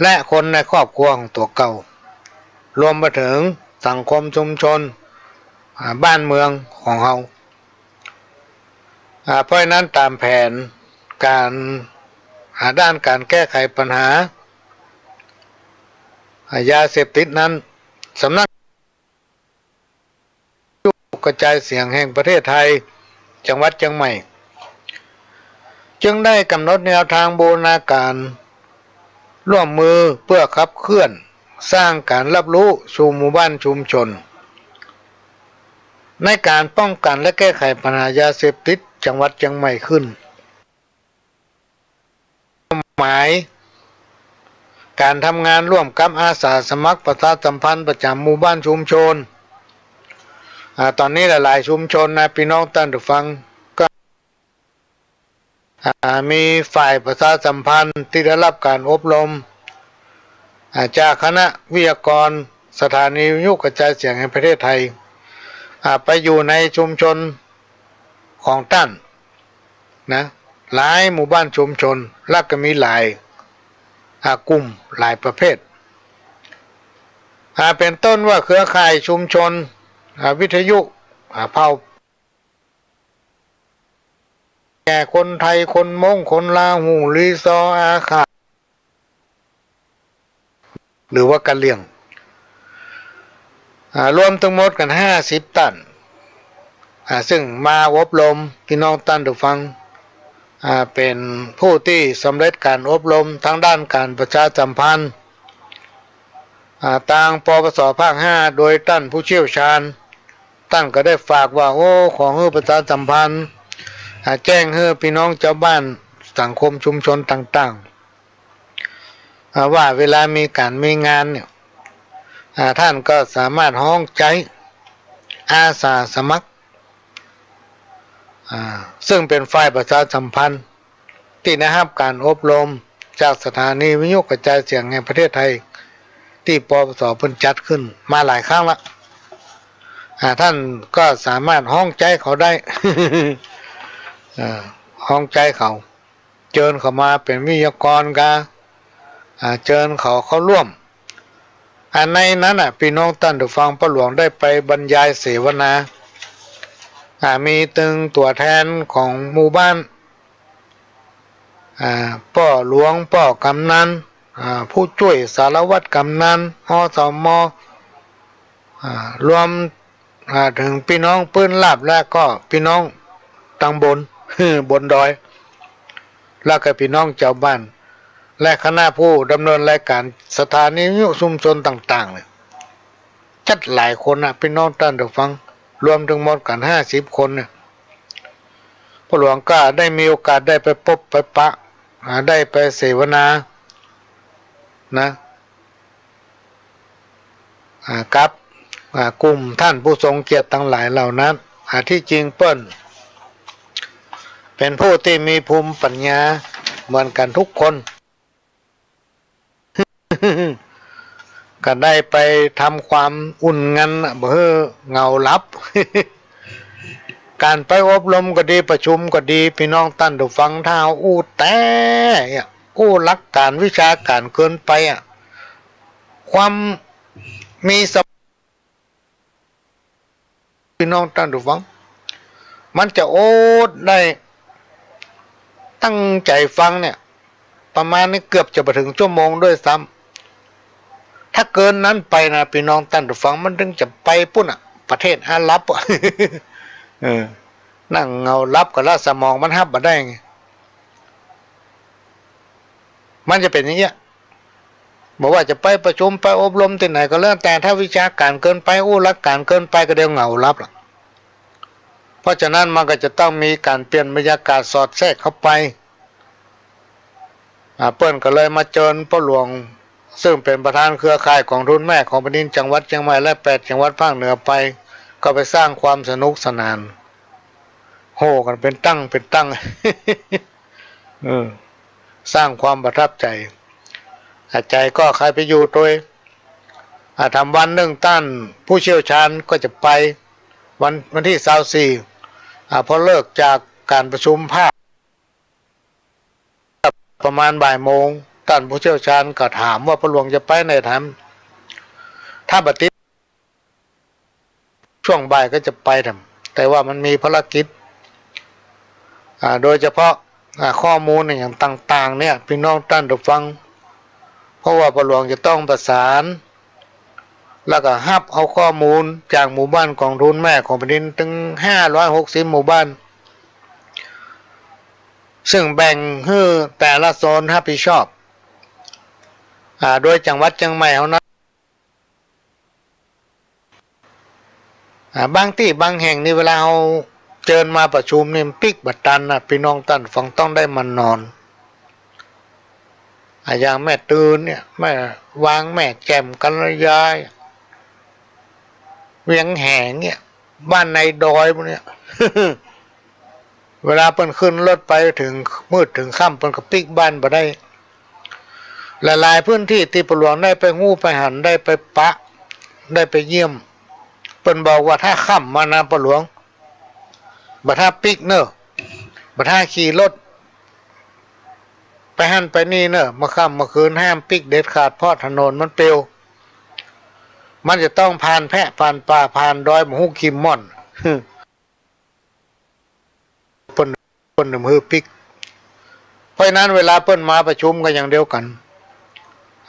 และคนในครอบครัวของตั๋วเก่า รวมไปเถิงสังคมชุมชน อ่า บ้านเมืองของเฮา อ่า เพราะฉะนั้นต๋ามแผนก๋าน อ่า ด้านก๋านแก้ไขปัญหา อ่า ยาเสพติดนั้น สำนัก กระจายเสียงแห่งประเทศไทย จังหวัดเจียงใหม่ จึงได้กำหนดแนวทางบูรณาการร่วมมือเพื่อขับเคลื่อนสร้างการรับรู้สู่หมู่บ้านชุมชน ในการป้องกันและแก้ไขปัญหายาเสพติดจังหวัดเจียงใหม่ขึ้น หมาย การทำงานร่วมกับอาสาสมัครประชาสัมพันธ์ประจำหมู่บ้านชุมชน อ่า ตอนนี้หลายๆ ชุมชนนะ พี่น้องต้านผู้ฟัง อ่า มีฝ่ายประชาสัมพันธ์ตี้ได้ฮับก๋านอบรม อ่า จากคณะวิทยากรสถานีวิทยุกระจายเสียงแห่งประเทศไทย อ่า ไปอยู่ในชุมชนของต้านนะ หลายหมู่บ้านชุมชน และก็มีหลาย อ่า กลุ่มหลายประเภท อ่า เป๋นต้นว่าเครือข่ายชุมชน อ่า วิทยุ อ่า เผ่า แก่คนไทย คนม้ง คนลาหู่ ลีซอร์ อาข่า หรือว่ากะเหรี่ยง อ่า รวมตึงหมดกั๋นห้าสิบต้าน อ่า ซึ่งมาอบรม ปี้น้องต้านผู้ฟัง อ่า เป๋นผู้ตี้สำเร็จก๋านอบรมตางด้านก๋านประชาสัมพันธ์ อ่า ตาง ปปส ภาคห้า โดยต้านผู้เชี่ยวชาญ ต้านก็ได้ฝากว่า โอ้ ขอหื้อประชาสัมพันธ์ อ่า แจ้งหื้อปี้น้องจาวบ้านสังคมชุมชนต่างๆ อ่า ว่าเวลามีก๋านมีงานเนี่ย อ่า ต้านก็สามารถฮ้องใจ๊อาสาสมัคร อ่า ซึ่งเป๋นฝ่ายประชาสัมพันธ์ ตี้ได้ฮับก๋านอบรมจากสถานีวิทยุกระจายเสียงแห่งประเทศไทย ตี้ ปปส เปิ้นจัดขึ้นมาหลายครั้งละ อ่า ต้านก็สามารถฮ้องใจ๊เขาได้ อ่า ฮ้องใจ๊เขา เจิญเขามาเป๋นวิทยากรกา อ่า เจิญเขาเข้าร่วม อ่า ในนั้นน่ะ ปี้น้องต้านผู้ฟัง ป้อหลวงได้ไปบรรยายเสวนา อ่า มีตึงตั๋วแทนของหมู่บ้าน อ่า ป้อหลวง ป้อกำนัน อ่า ผู้จ้วยสารวัตรกำนัน อสม อ่า รวม อ่า เถิงปี้น้องปื๊นราบ และก็ปี้น้องตางบน บนดอย และก็ปี้น้องจาวบ้าน และคณะผู้ดำเนินรายก๋านสถานีวิทยุชุมชนต่างๆ เนี่ย จัดหลายคนน่ะ ปี้น้องต้านผู้ฟัง รวมตึงหมดกั๋นห้าสิบคนเนี่ย ป้อหลวงก็ได้มีโอกาสได้ไปปบไปปะ อ่า ได้ไปเสวนา นะ อ่า กับ อ่า กลุ่มต้านผู้ทรงเกียรติตังหลายเหล่านั้น อ่า ตี้จริงเปิ้นเป๋นผู้ตี้มีภูมิปัญญาเหมือนกั๋นทุกคน ก็ได้ไปทำความอุ่นงันน่ะ บ่หื้อเหงาหลับ ก๋านไปอบรมก็ดี ประชุมก็ดี ปี้น้องต้านผู้ฟัง ถ้าอู้แต๊อะ อู้หลักก๋านวิชาก๋านเกินไปอะ ความมีส ปี้น้องต้านผู้ฟัง มันจะอดได้ตั้งใจ๋ฟังเนี่ย ประมาณนี้เกือบจะบ่เถิงชั่วโมงด้วยซ้ำ ถ้าเกินนั้นไปนะ ปี้น้องต้านผู้ฟัง มันเถิงจะไปปู๊นน่ะ ประเทศอาหรับอะ เออ นั่งเหงาหลับก็ละ สมองมันฮับบ่ได้ไง มันจะเป๋นอย่างเงี้ย บ่ว่าจะไปประชุมไปอบรมตี้ไหนก็แล้วแต่ ถ้าวิชาก๋านเกินไป อู้หลักก๋านเกินไป ก็เดี๋ยวเหงาหลับละ เพราะฉะนั้นมันก็จะต้องมีก๋านเปลี่ยนบรรยากาศสอดแทรกเข้าไป อ่า เปิ้นก็เลยมาเจิญป้อหลวง ซึ่งเป๋นประธานเครือข่ายก๋องทุนแม่ของแผ่นดินจังหวัดเจียงใหม่และแปดจังหวัดภาคเหนือไป ก็ไปสร้างความสนุกสนาน โห่กั๋นเป๋นตั้งเป๋นตั้ง เออ สร้างความประทับใจ๋ อ่า ใจ๋ก็ใค่ไปอยู่ตวย อ่า ถามวันนึ่งต้านผู้เชี่ยวชาญก็จะไป วัน วันตี้ซาวสี่ อ่า พอเลิกจากก๋านประชุมภาค ประมาณบ่ายโมง ต้านผู้เชี่ยวชาญก็ถามว่า ป้อหลวงจะไปไหน ถาม ถ้าบ่ติด ช่วงบ่ายก็จะไปทำ แต่ว่ามันมีภารกิจ อ่า โดยเฉพาะ อ่า ข้อมูลอย่างต่างๆ เนี่ย ปี้น้องต้านผู้ฟัง เพราะว่าป้อหลวงจะต้องประสาน แล้วก็ฮับเอาข้อมูลจากหมู่บ้านก๋องทุนแม่ของแผ่นดินเถิงห้าร้อยหกสิบหมู่บ้าน ซึ่งแบ่งหื้อแต่ละโซนฮับผิดชอบ อ่า โดยจังหวัดเจียงใหม่เฮานั้น อ่า บางตี้บางแห่งนี่ เวลาเฮาเจิญมาประชุมนี่ มันปิ๊กบ่ตันนะ ปี้น้องต้านผู้ฟัง ต้องได้มานอน อ่า อย่างแม่ตื่นเนี่ย แม่วาง แม่แจ่ม กัลยา เวียงแหงเนี่ย บ้านในดอยพวกเนี่ย เวลาเปิ้นขึ้นรถไปเถิงมืดเถิงค่ำ เปิ้นก็ปิ๊กบ้านบ่ได้ หลายๆ พื้นตี้ตี้ป้อหลวงได้ไปฮู้ไปหัน ได้ไปปะ ได้ไปเยี่ยม เปิ้นบอกว่าถ้าค่ำมานะป้อหลวง บ่ถ้าปิ๊กเน่อ บ่ถ้าขี่รถไปหั้นไปนี่เน่อ เมื่อค่ำเมื่อคืนห้ามปิ๊กเด็ดขาด เพราะถนนมันปลิว มันจะต้องผ่านแพะผ่านป่าผ่านดอย บ่ฮู้กี่ม่อน เปิ้น เปิ้นบ่หื้อปิ๊ก เพราะฉะนั้นเวลาเปิ้นมาประชุมก็อย่างเดียวกั๋น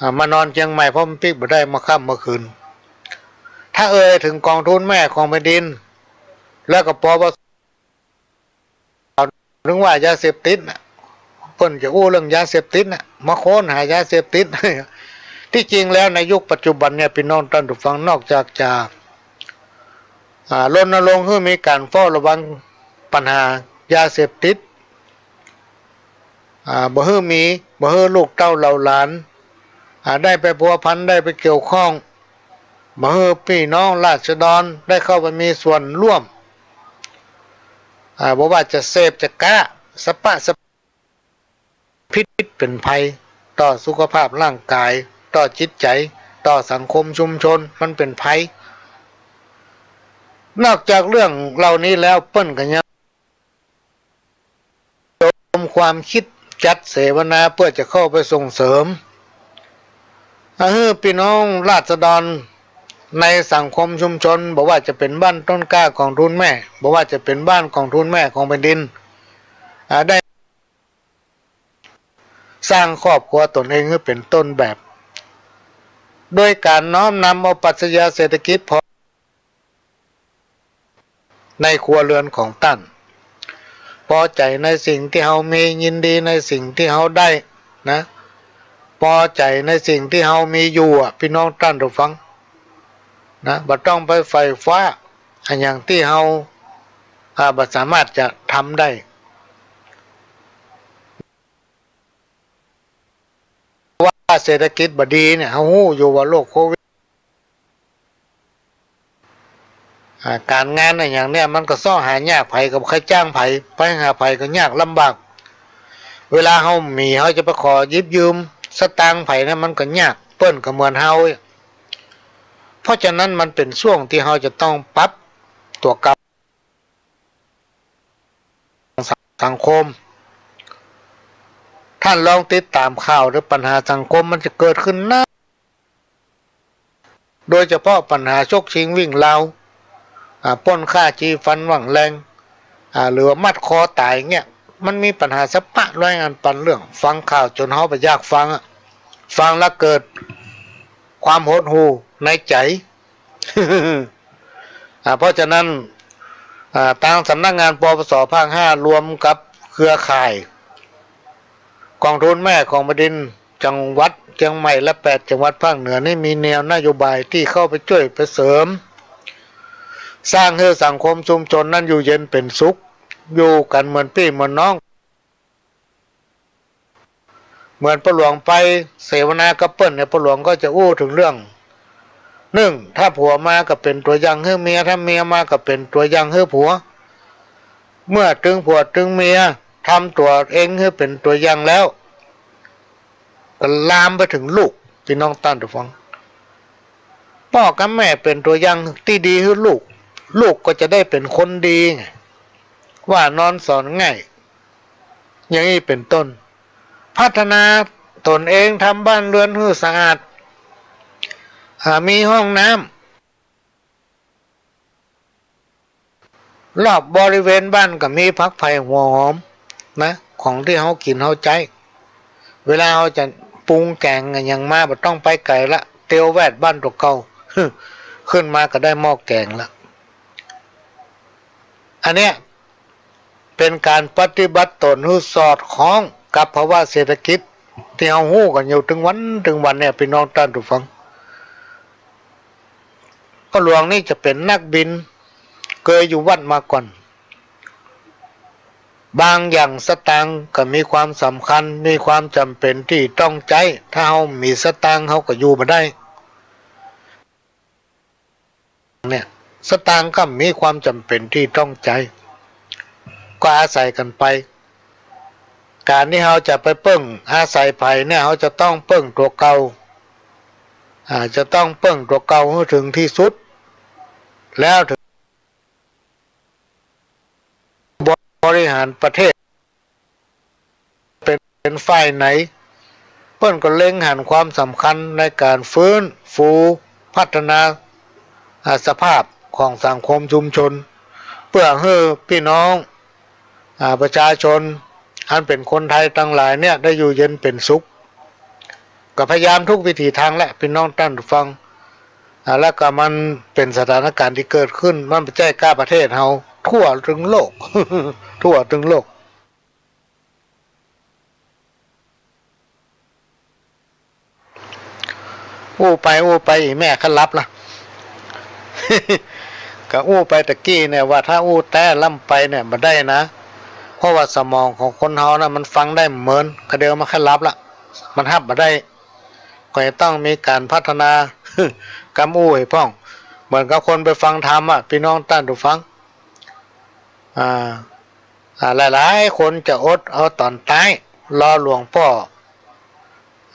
อ่า มานอนเจียงใหม่ เพราะมันปิ๊กบ่ได้เมื่อค่ำเมื่อคืน ถ้าเอ่ยเถิงกองทุนแม่ของแผ่นดิน แล้วก็ ปปส นึกว่ายาเสพติดน่ะ เปิ้นจะอู้เรื่องยาเสพติดน่ะ มาค้นหายาเสพติด ตี้จริงแล้วในยุคปัจจุบันเนี่ย ปี้น้องต้านผู้ฟัง นอกจากจะ อ่า รณรงค์หื้อมีก๋านเฝ้าระวังปัญหายาเสพติด อ่า บ่หื้อมี บ่หื้อลูกเต้าเหล่าหลาน อ่า ได้ไปพัวพัน ได้ไปเกี่ยวข้อง บ่หื้อปี้น้องราษฎรได้เข้าไปมีส่วนร่วม อ่า บ่ว่าจะเสพจะก๊า สะปะสะ พิษเป๋นภัยต่อสุขภาพร่างกาย ต่อจิตใจ๋ ต่อสังคมชุมชน มันเป๋นภัย นอกจากเรื่องเหล่านี้แล้ว เปิ้นก็ยัง ระดมความคิดจัดเสวนาเปื้อจะเข้าไปส่งเสริม หื้อปี้น้องราษฎรในสังคมชุมชน บ่ว่าจะเป๋นบ้านต้นกล้ากองทุนแม่ บ่ว่าจะเป๋นบ้านกองทุนแม่ของแผ่นดิน อ่า ได้สร้างครอบครัวตนเองหื้อเป๋นต้นแบบ โดยก๋านน้อมนำเอาปรัชญาเศรษฐกิจพอ ในครัวเรือนของต้าน ปอใจ๋ในสิ่งตี้เฮามี ยินดีในสิ่งตี้เฮาได้นะ ปอใจ๋ในสิ่งตี้เฮามีอยู่อะ ปี้น้องต้านผู้ฟังนะ บ่ต้องไปใฝ่ฟ้าอะหยังตี้เฮา อ่า บ่สามารถจะทำได้ ว่าเศรษฐกิจบ่ดีเนี่ย เฮาฮู้อยู่ว่าโรคโควิด อ่า ก๋านงานอะหยังเนี่ย มันก็เซาะหายาก ใผก็บ่ใค่จ้างใผ ไปหาใผก็ยากลำบาก เวลาเฮามี เฮาจะไปขอหยิบยืมสตางค์ใผเนี่ย มันก็ยาก เปิ้นก็เหมือนเฮา เพราะฉะนั้นมันเป๋นช่วงตี้เฮาจะต้องปรับตั๋วเก่า สังคม ต้านลองติดต๋ามข่าวเถอะ ปัญหาสังคมมันจะเกิดขึ้นนะ โดยเฉพาะปัญหาฉกชิงวิ่งราว อ่า ป้นฆ่า จี้ฟันหวังแรง อ่า หรือว่ามัดคอต๋ายเงี้ย มันมีปัญหาสะปะร้อยอันปันเรื่อง ฟังข่าวจ๋นเฮาบ่อยากฟังอะ ฟังแล้วเกิดความหดหู่ในใจ๋ อ่า เพราะฉะนั้น อ่า ตางสำนักงาน ปปส ภาคห้า รวมกับเครือข่ายกองทุนแม่ของแผ่นดิน จังหวัดเจียงใหม่และแปดจังหวัดภาคเหนือนี่มีแนวนโยบายตี้เข้าไปจ้วยไปเสริม สร้างหื้อสังคมชุมชนนั้นอยู่เย็นเป๋นสุข อยู่กั๋นเหมือนปี้เหมือนน้อง เหมือนป้อหลวงไปเสวนากับเปิ้นเนี่ย ป้อหลวงก็จะอู้เถิงเรื่อง นึ่ง ถ้าผัวมาก็เป๋นตั๋วอย่างหื้อเมีย ถ้าเมียมาก็เป๋นตั๋วอย่างหื้อผัว เมื่อตึงผัวตึงเมียทำตั๋วเองหื้อเป๋นตั๋วอย่างแล้ว ก็ลามไปเถิงลูก ปี้น้องต้านผู้ฟัง ป้อกับแม่เป๋นตั๋วอย่างตี้ดีหื้อลูก ลูกก็จะได้เป๋นคนดีไง ว่านอนสอนง่าย อย่างนี้เป๋นต้น พัฒนาตนเอง ทำบ้านเรือนหื้อสะอาด อ่า มีห้องน้ำ รอบบริเวณบ้านก็มีผักไผ่หัวหอมนะ ของตี้เฮากิ๋นเฮาใจ๊ เวลาเฮาจะปรุงแก๋งอะหยังมา บ่ต้องไปไก๋ละ เตียวแวดบ้านตั๋วเก่า ขึ้นมาก็ได้หม้อแก๋งละ อันเนี้ยเป๋นก๋านปฏิบัติตนหื้อสอดคล้องกับภาวะเศรษฐกิจตี้เฮาฮู้กั๋นอยู่เถิงวันเถิงวันเนี่ย ปี้น้องต้านผู้ฟัง ป้อหลวงนี่จะเป๋นนักบิน เกยอยู่วัดมาก่อน บางอย่างสตางค์ก็มีความสำคัญ มีความจ๋ำเป๋นตี้ต้องใจ๊ ถ้าเฮาบ่มีสตางค์เฮาก็อยู่บ่ได้ เนี่ย สตางค์ก็มีความจ๋ำเป๋นตี้ต้องใจ๊ ก็อาศัยกั๋นไป ก๋านตี้เฮาจะไปเปิ้งอาศัยใผเนี่ย เฮาจะต้องเปิ้งตั๋วเก่า อ่า จะต้องเปิ้งตั๋วเก่าหื้อเถิงตี้สุด แล้วเถิง บริหารประเทศ เป๋น เป๋นฝ่ายไหน เปิ้นก็เล็งหันความสำคัญในก๋านฟื้นฟูพัฒนา อ่า สภาพของสังคมชุมชน เปื้อหื้อปี้น้อง อ่า ประชาชนอันเป๋นคนไทยตังหลายเนี่ยได้อยู่เย็นเป๋นสุข ก็พยายามทุกวิถีตางแหละ ปี้น้องต้านผู้ฟัง อ่า แล้วก็มันเป๋นสถานการณ์ตี้เกิดขึ้น มันบ่ใจ้ก้าประเทศเฮา ทั่วตึงโลก ทั่วตึงโลก อู้ไปอู้ไปอี่แม่ข้าหลับละ ก็อู้ไปตะกี้เนี่ยว่าถ้าอู้แต๊ล้ำไปเนี่ยบ่ได้นะ เพราะว่าสมองของคนเฮานะมันฟังได้เหมือนกะเดียวมันข้าหลับละ มันฮับบ่ได้ ก็จะต้องมีก๋านพัฒนา กำอู้หื้อพ่อง เหมือนกับคนไปฟังธรรมอะ ปี้น้องต้านผู้ฟัง อ่า อ่า หลายๆ คนจะอดเอาต๋อนต๊าย รอหลวงป้อ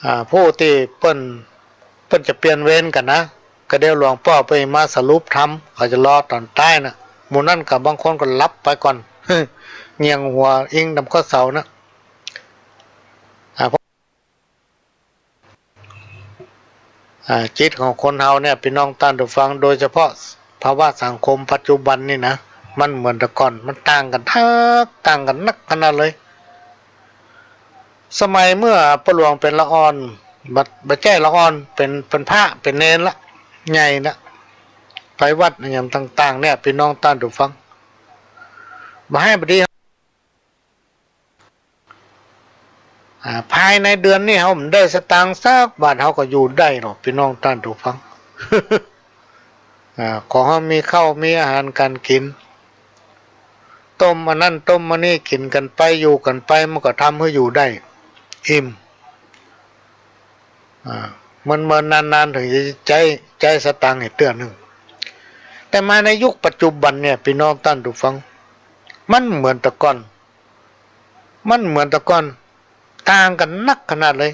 อ่า ผู้ตี้เปิ้น เปิ้นจะเปลี่ยนเวรกั๋นนะ กะเดียวหลวงป้อเปิ้นมาสรุปธรรม เขาจะรอต๋อนต๊ายนะ หมู่นั้นก็บางคนก็หลับไปก่อน เงี่ยงหัวอิงต๋ามข้อเสานะ อ่า เพราะ อ่า จิตของคนเฮาเนี่ย ปี้น้องต้านผู้ฟัง โดยเฉพาะภาวะสังคมปัจจุบันนี่นะ มันเหมือนแต่ก่อน มันต่างกั๋นคัก ต่างกั๋นนักขนาดเลย สมัยเมื่อป้อหลวงเป๋นละอ่อน บ่ บ่ใจ้ละอ่อน เป๋น เป๋นพระ เป๋นเณรละ ใหญ่ละ ไปวัดอะหยังต่างๆ เนี่ย ปี้น้องต้านผู้ฟัง บ่ฮ้ายบ่ดี อ่า ภายในเดือนนี้เฮาบ่ได้สตางค์สักบาท เฮาก็อยู่ได้หรอก ปี้น้องต้านผู้ฟัง อ่า ขอเฮามีข้าวมีอาหารก๋านกิ๋น ต้มอันนั้นต้มอันนี้กิ๋นกั๋นไป อยู่กั๋นไป มันก็ทำหื้ออยู่ได้ อิ่ม อ่า เมินๆ นานๆ เถิงจะใจ๊ ใจ๊สตางค์หื้อเตื้อนึ่ง แต่มาในยุคปัจจุบันเนี่ย ปี้น้องต้านผู้ฟัง มันเหมือนแต่ก่อน มันเหมือนแต่ก่อน ต่างกั๋นนักขนาดเลย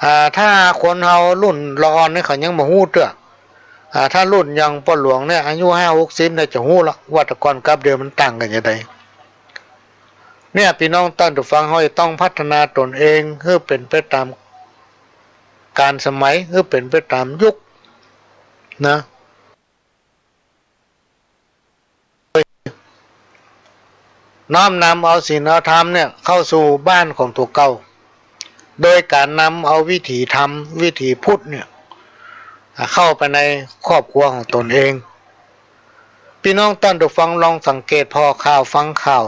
อ่า ถ้าคนเฮารุ่นละอ่อนนี่เขายังบ่ฮู้เตื้อ อ่า ถ้ารุ่นอย่างป้อหลวงเนี่ย อายุห้าหกสิบเนี่ยจะฮู้ละ ว่าแต่ก่อนกับเดี๋ยวมันต่างกั๋นจาใด เนี่ย ปี้น้องต้านผู้ฟัง เฮาจะต้องพัฒนาต๋นเองหื้อเป๋นไปต๋ามก๋าลสมัย หื้อเป๋นไปต๋ามยุคนะ น้อมนำเอาศีลเอาธรรมเนี่ยเข้าสู่บ้านของตั๋วเก่า โดยก๋านนำเอาวิถีธรรม วิถีพุทธเนี่ย อ่า เข้าไปในครอบครัวของต๋นเอง ปี้น้องต้านผู้ฟังลองสังเกตผ่อข่าวฟังข่าว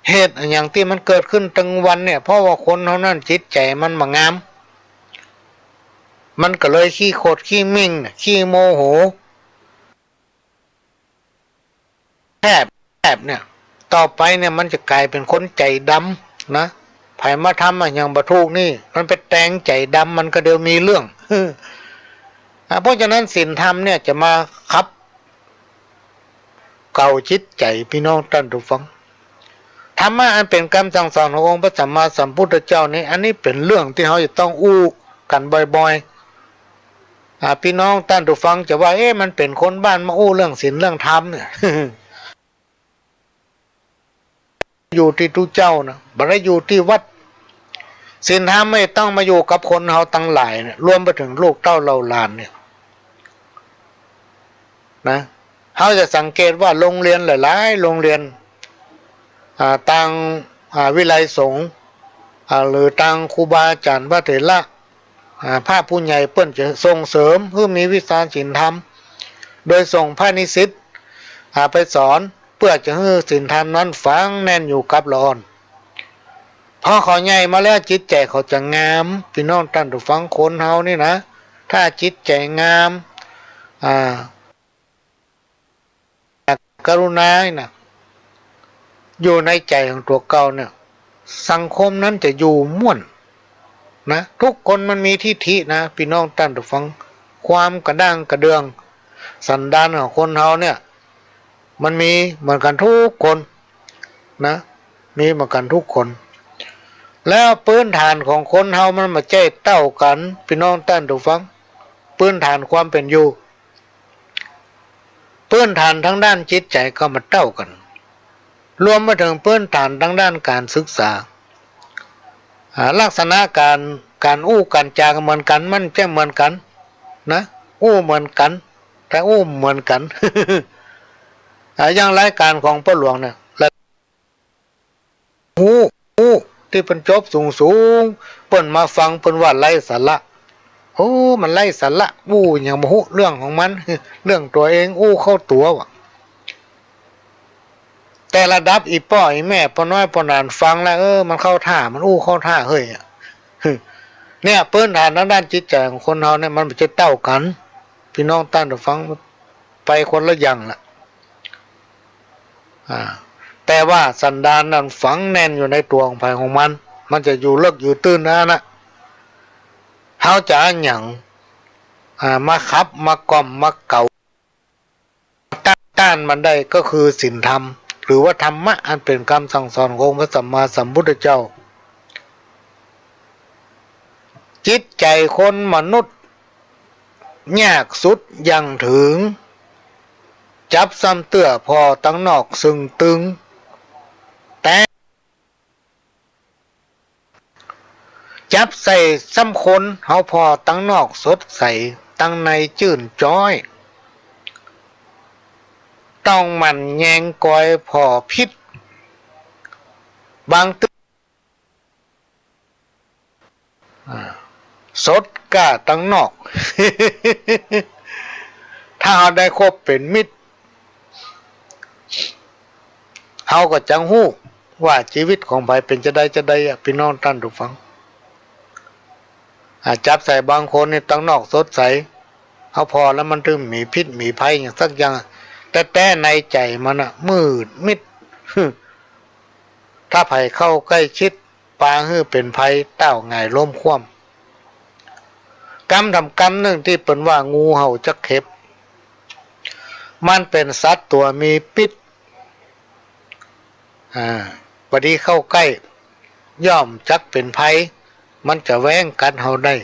เหตุอะหยังตี้มันเกิดขึ้นตึงวันเนี่ย เพราะว่าคนเฮานั้นจิตใจ๋มันบ่งาม มันก็เลยขี้ขดขี้หมิ่งเนี่ย ขี้โมโห แคบ แคบเนี่ย ต่อไปเนี่ยมันจะก๋ายเป๋นคนใจ๋ดำนะ ใผมาทำอะหยังบ่ถูกนี่ มันไปแตงใจ๋ดำ มันก็เดี๋ยวมีเรื่อง อ่า เพราะฉะนั้นศีลธรรมเนี่ยจะมาขัดเกลาจิตใจ๋ ปี้น้องต้านผู้ฟัง ธรรมะอันเป๋นกำสั่งสอนขององค์พระสัมมาสัมพุทธเจ้านี้ อันนี้เป๋นเรื่องตี้เฮาจะต้องอู้กั๋นบ่อยๆ อ่า ปี้น้องต้านผู้ฟังจะว่า เอ๊ะ มันเป๋นคนบ้านมาอู้เรื่องศีลเรื่องธรรมเนี่ย อยู่ตี้ตุ๊เจ้านะ บ่ได้อยู่ตี้วัด ศีลธรรมนี่ต้องมาอยู่กับคนเฮาตังหลายเนี่ย รวมไปเถิงลูกเต้าเหล่าหลานเนี่ยนะ เฮาจะสังเกตว่าโรงเรียนหลายๆ โรงเรียน อ่า ตาง อ่า วิไลสงฆ์ อ่า หรือตางครูบาอาจ๋ารย์พระเถระ อ่า พระผู้ใหญ่เปิ้นจะส่งเสริมหื้อมีวิชาศีลธรรม โดยส่งพระนิสิต อ่า ไปสอน เปื้อจะหื้อศีลธรรมนั้นฝังแน่นอยู่กับละอ่อน พอเขาใหญ่มาแล้วจิตใจ๋เขาจะงาม ปี้น้องต้านผู้ฟัง คนเฮานี่นะ ถ้าจิตใจ๋งาม อ่า กรุณานะ อยู่ในใจ๋ของตั๋วเก่าเนี่ย สังคมนั้นจะอยู่ม่วนนะ ทุกคนมันมีทิฐินะ ปี้น้องต้านผู้ฟัง ความกระด้างกระเดื่อง สันดานของคนเฮาเนี่ย มันมีเหมือนกั๋นทุกคนนะ มีเหมือนกั๋นกู้คน แล้วปื้นฐานของคนเฮามันบ่ใจ้เต้ากั๋น ปี้น้องต้านผู้ฟัง ปื้นฐานความเป๋นอยู่ ปื้นฐานตางด้านจิตใจ๋ก็บ่เต้ากั๋น รวมไปเถิงปื้นฐานตางด้านก๋านศึกษา อ่า ลักษณะก๋าน ก๋านอู้ก๋านจ๋าก็เหมือนกั๋น มันจะเหมือนกั๋นนะ อู้เหมือนกั๋น แต่อู้บ่เหมือนกั๋น อ่า อย่างรายก๋านของป้อหลวงเนี่ย ฮู้ ฮู้ ตี้เปิ้นจบสูงๆ เปิ้นมาฟังเปิ้นว่าไร้สาระ โอ้ มันไร้สาระ อู้หยังบ่ฮู้เรื่องของมัน เรื่องตั๋วเองอู้เข้าตั๋วว่ะ แต่ระดับอี่ป้ออี่แม่ ป้อน้อยป้อหนานฟังแล้ว เออ มันเข้าท่า มันอู้เข้าท่าเฮ้ยอะ เนี่ย ปื้นฐานตางด้านจิตใจ๋ของคนเฮาเนี่ย มันบ่ใจ้เต้ากั๋น ปี้น้องต้านผู้ฟัง ไปคนละอย่างละ อ่า แต่ว่าสันดานนั้นฝังแน่นอยู่ในตั๋วของใผของมัน มันจะอยู่เลิกอยู่ตื้นนั้นนะ เฮาจะเอาหยัง อ่า มาขับ มาก้อม มาเก๋า ต้าน ต้านมันได้ก็คือศีลธรรม หรือว่าธรรมะอันเป๋นกำสั่งสอนขององค์พระสัมมาสัมพุทธเจ้า จิตใจ๋คนมนุษย์ ยากสุดยังเถิง จับซ้ำเตื้อผ่อตังนอกซึ่งตึง แต่ จับใส่ซ้ำคน เฮาผ่อตังนอกสดใส ตังในจื้นจ๊อย ต้องหมั่นแยงกอยผ่อผิด บางเตื้อ อ่า สดก้าตังนอก ถ้าเฮาได้คบเป๋นมิตร เฮาก็จักฮู้ว่าจีวิตของใผเป๋นจาใดจาใดอะ ปี้น้องต้านผู้ฟัง อ่า จับใส่บางคนนี่ตังนอกสดใส เฮาผ่อแล้วมันตึงมีพิษมีภัยหยังสักอย่างอะ แต่ แต่ในใจ๋มันน่ะมืดมิด ถ้าใผเข้าใก้ชิด ปาหื้อเป๋นภัย ต้าวหงายล้มคว่ำ กำถามกำนึ่งตี้เปิ้นว่างูเห่าจักเข็บ มันเป๋นสัตว์ตั๋วมีพิษ อ่า บ่ดีเข้าใก้ ย่อมจักเป๋นภัย มันจะแว้งกัดเฮาได้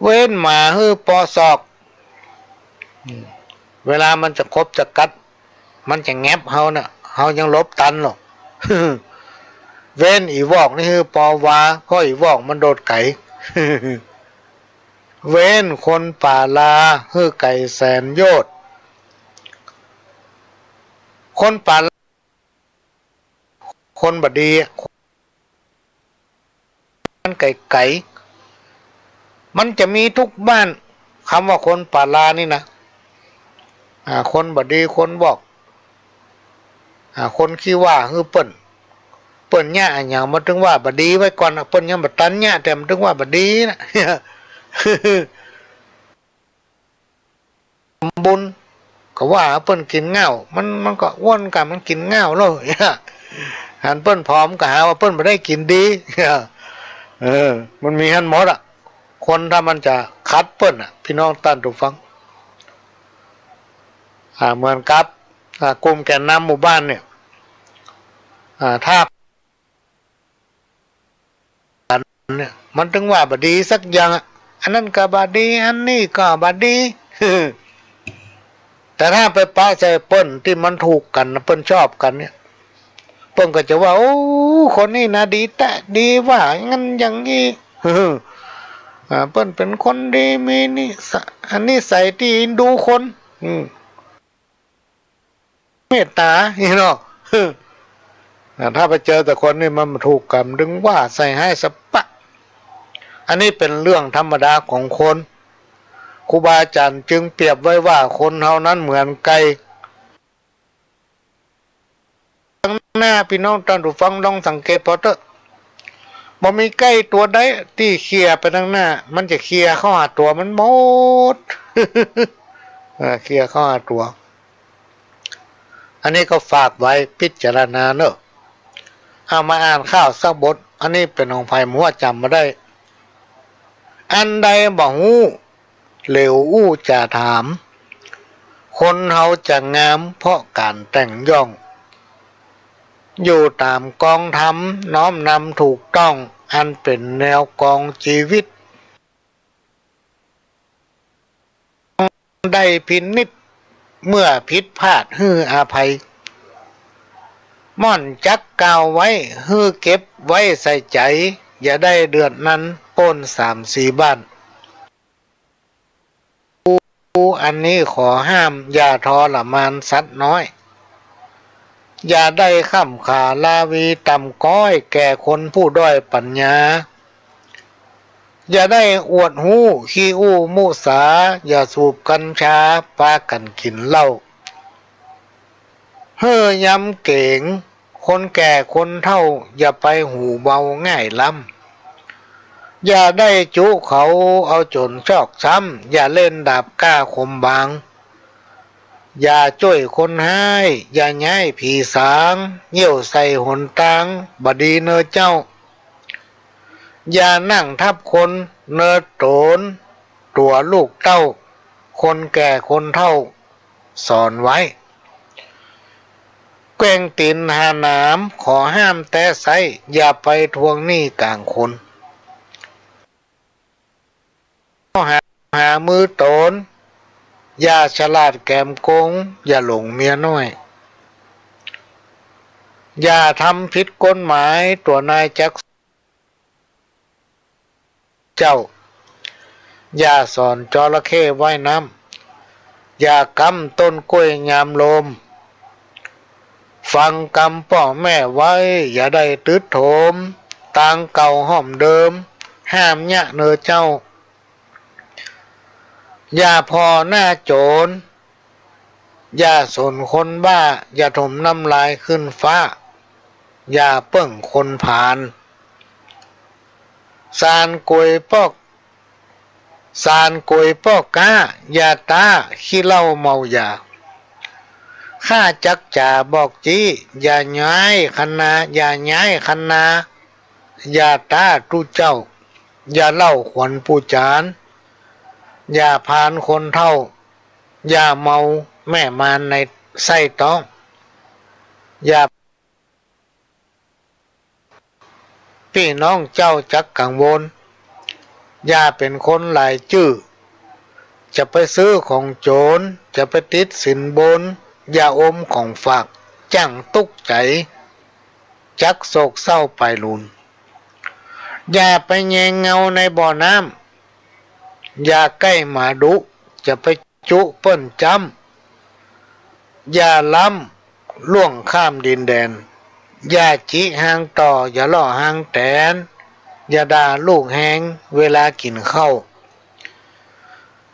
เว้นหมาหื้อปอศอก อืม เวลามันจะขบจะกัด มันจะแงบเฮาน่ะ เฮายังหลบตันหรอก เว้นอี่วอกนี่หื้อปอวา เพราะอี่วอกมันโดดไก๋ เว้นคนป่าลาหื้อไก๋แสนโยชน์ คนป่าลา คนบ่ดีอะ มันไก๋ๆ มันจะมีกู้บ้าน กำว่าคนป่าลานี่นะ อ่า คนบ่ดี คนวอก อ่า คนขี้ว่าหื้อเปิ้น เปิ้นเยียะอะหยังมันตึงว่าบ่ดีไว้ก่อนอะ เปิ้นยังบ่ตันเยียะ แต่มันตึงว่าบ่ดีนะ บุญ ก็ว่าเปิ้นกิ๋นเหง้า มัน มันก็อ้วนกั๋น มันกิ๋นเหง้าแล้ว หันเปิ้นผอมก็หาว่าเปิ้นบ่ได้กิ๋นดี เออ มันมีหั้นหมดอะ คนถ้ามันจะขัดเปิ้นอะ ปี้น้องต้านผู้ฟัง อ่า เหมือนกับ อ่า กลุ่มแกนนำหมู่บ้านเนี่ย อ่า ถ้า เนี่ย มันตึงว่าบ่ดีสักอย่างอะ อันนั้นก็บ่ดี อันนี้ก็บ่ดี แต่ถ้าไปปะใส่เปิ้นตี้มันถูกกั๋น เปิ้นชอบกั๋นเนี่ย เปิ้นก็จะว่า โอ้ คนนี้นะดีแต๊ ดีว่าอย่างนั้นอย่างนี้ อ่า เปิ้นเป๋นคนดี มีนิส- นิสัยตี้เอ็นดูคน อืม เมตต๋า นี่เนาะ อ่า ถ้าไปเจอแต่คนนี่มันบ่ถูกกั๋น ตึงว่าใส่ฮ้ายสะปะ อันนี้เป๋นเรื่องธรรมดาของคน ครูบาอาจ๋ารย์จึงเปรียบไว้ว่าคนเฮานั้นเหมือนไก่ ตังหน้า ปี้น้องต้านผู้ฟังลองสังเกตผ่อเต๊อะ บ่มีไก่ตั๋วใดตี้เขี่ยไปตังหน้า มันจะเขี่ยเข้าหาตั๋วมันหมด เออ เขี่ยเข้าหาตั๋ว อันนี้ก็ฝากไว้พิจารณาเนาะ เอามาอ่านข่าวสักบท อันนี้เป๋นของใผบ่ฮู้ จ๋ำบ่ได้ อันใดบ่ฮู้ เหลียวอู้จ๋าถาม คนเฮาจะงามเพราะก๋านแต่งย่อง อยู่ต๋ามกองธรรม น้อมนำถูกต้อง อันเป๋นแนวกองจีวิต ได้พินิจ เมื่อผิดพลาดหื้ออภัย ม่อนจักกล่าวไว้ หื้อเก็บไว้ใส่ใจ๋ อย่าได้เดือดนั้นป๊นสามสี่บ้าน อันนี้ขอห้าม อย่าทรมานสัตว์น้อย อย่าได้ค่ำขาลาวีต่ำก๊อยแก่คนผู้ด้อยปั๋ญญา อย่าได้อวดฮู้ขี้อู้มุสา อย่าสูบกัญชาปากั๋นกิ๋นเหล้า หื้อยำเก๋ง คนแก่คนเฒ่า อย่าไปหูเบาง่ายล้ำ อย่าได้จุเขาเอาจ๋นชอกช้ำ อย่าเล่นดาบกล้าคมบาง อย่าจ้วยคนฮ้าย อย่าย้ายผีสาง เยี่ยวใส่หนตาง บ่ดีเน่อเจ้า อย่านั่งทับคน เน่อต๋นตั๋วลูกเต้า คนแก่คนเฒ่าสอนไว้ แกว่งตี๋นหาหนาม ขอห้ามแต๊ไซ้ อย่าไปทวงหนี้ก๋างคน หา หามือต๋น อย่าฉลาดแก๋มโกง อย่าหลงเมียน้อย อย่าทำผิดกฎหมาย ตั๋วนายจักเจ้า อย่าสอนจระเข้ว่ายน้ำ อย่ากำต้นกล้วยยามลม ฟังกำป้อแม่ไว้ อย่าได้ตึ๊ดโถม ตางเก่าห้อมเดิม ห้ามเยียะเน่อเจ้า อย่าผ่อหน้าโจ๋ร อย่าสนคนบ้า อย่าถมน้ำลายขึ้นฟ้า อย่าเปิ้งคนผาน สานก๋วยปอก สานก๋วยปอกก๊า อย่าต๊าขี้เหล้าเมายา ข้าจักจ๋าบอกจี้ อย่าย้ายคันนา อย่าย้ายคันนา อย่าต๊าตุ๊เจ้า อย่าเล่าขวัญปู่จ๋าร อย่าผานคนเฒ่า อย่าเมาแม่มารในไส้ต๊อง อย่า ปี้น้องเจ้าจักกังวล อย่าเป๋นคนหลายจื้อ จะไปซื้อของโจ๋ร จะไปติดสินบน อย่าอมของฝาก จั้งตุ๊กใจ๋ จักโศกเศร้าไปลุน อย่าไปแยงเงาในบ่อน้ำ อย่าใก้หมาดุ จะไปจุเปิ้นจ้ำ อย่าล้ำล่วงข้ามดินแดน อย่าจิฮางต่อ อย่าเลาะฮางแตน อย่าด่าลูกแฮงเวลากิ๋นข้าว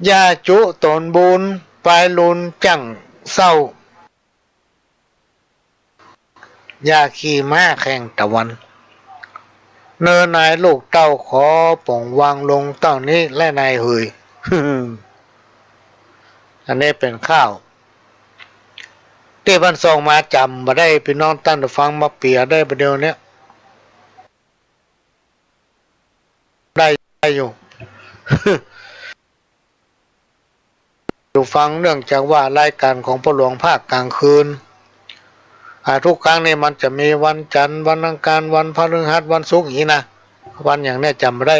อย่าจุต๋นบุญ ปายลุนจั้งเศร้า อย่าขี่ม้าแข่งตะวัน เน่อนายลูกเต้า ขอป๋องวางลงเต้านี้แลนายเหย อันนี้เป๋นข่าวตี้เปิ้นส่งมา จ๋ำบ่ได้ ปี้น้องต้านฟังมาเปียได้ประเดี๋ยวเนี้ย ได้ ได้อยู่ อยู่ฟัง เนื่องจากว่ารายก๋านของพ่อหลวงภาคกลางคืน อ่า ทุกครั้งนี่มันจะมีวันจันทร์ วันอังคาร วันพฤหัส วันศุกร์อย่างนี้นะ วันอย่างเนี้ยจ๋ำบ่ได้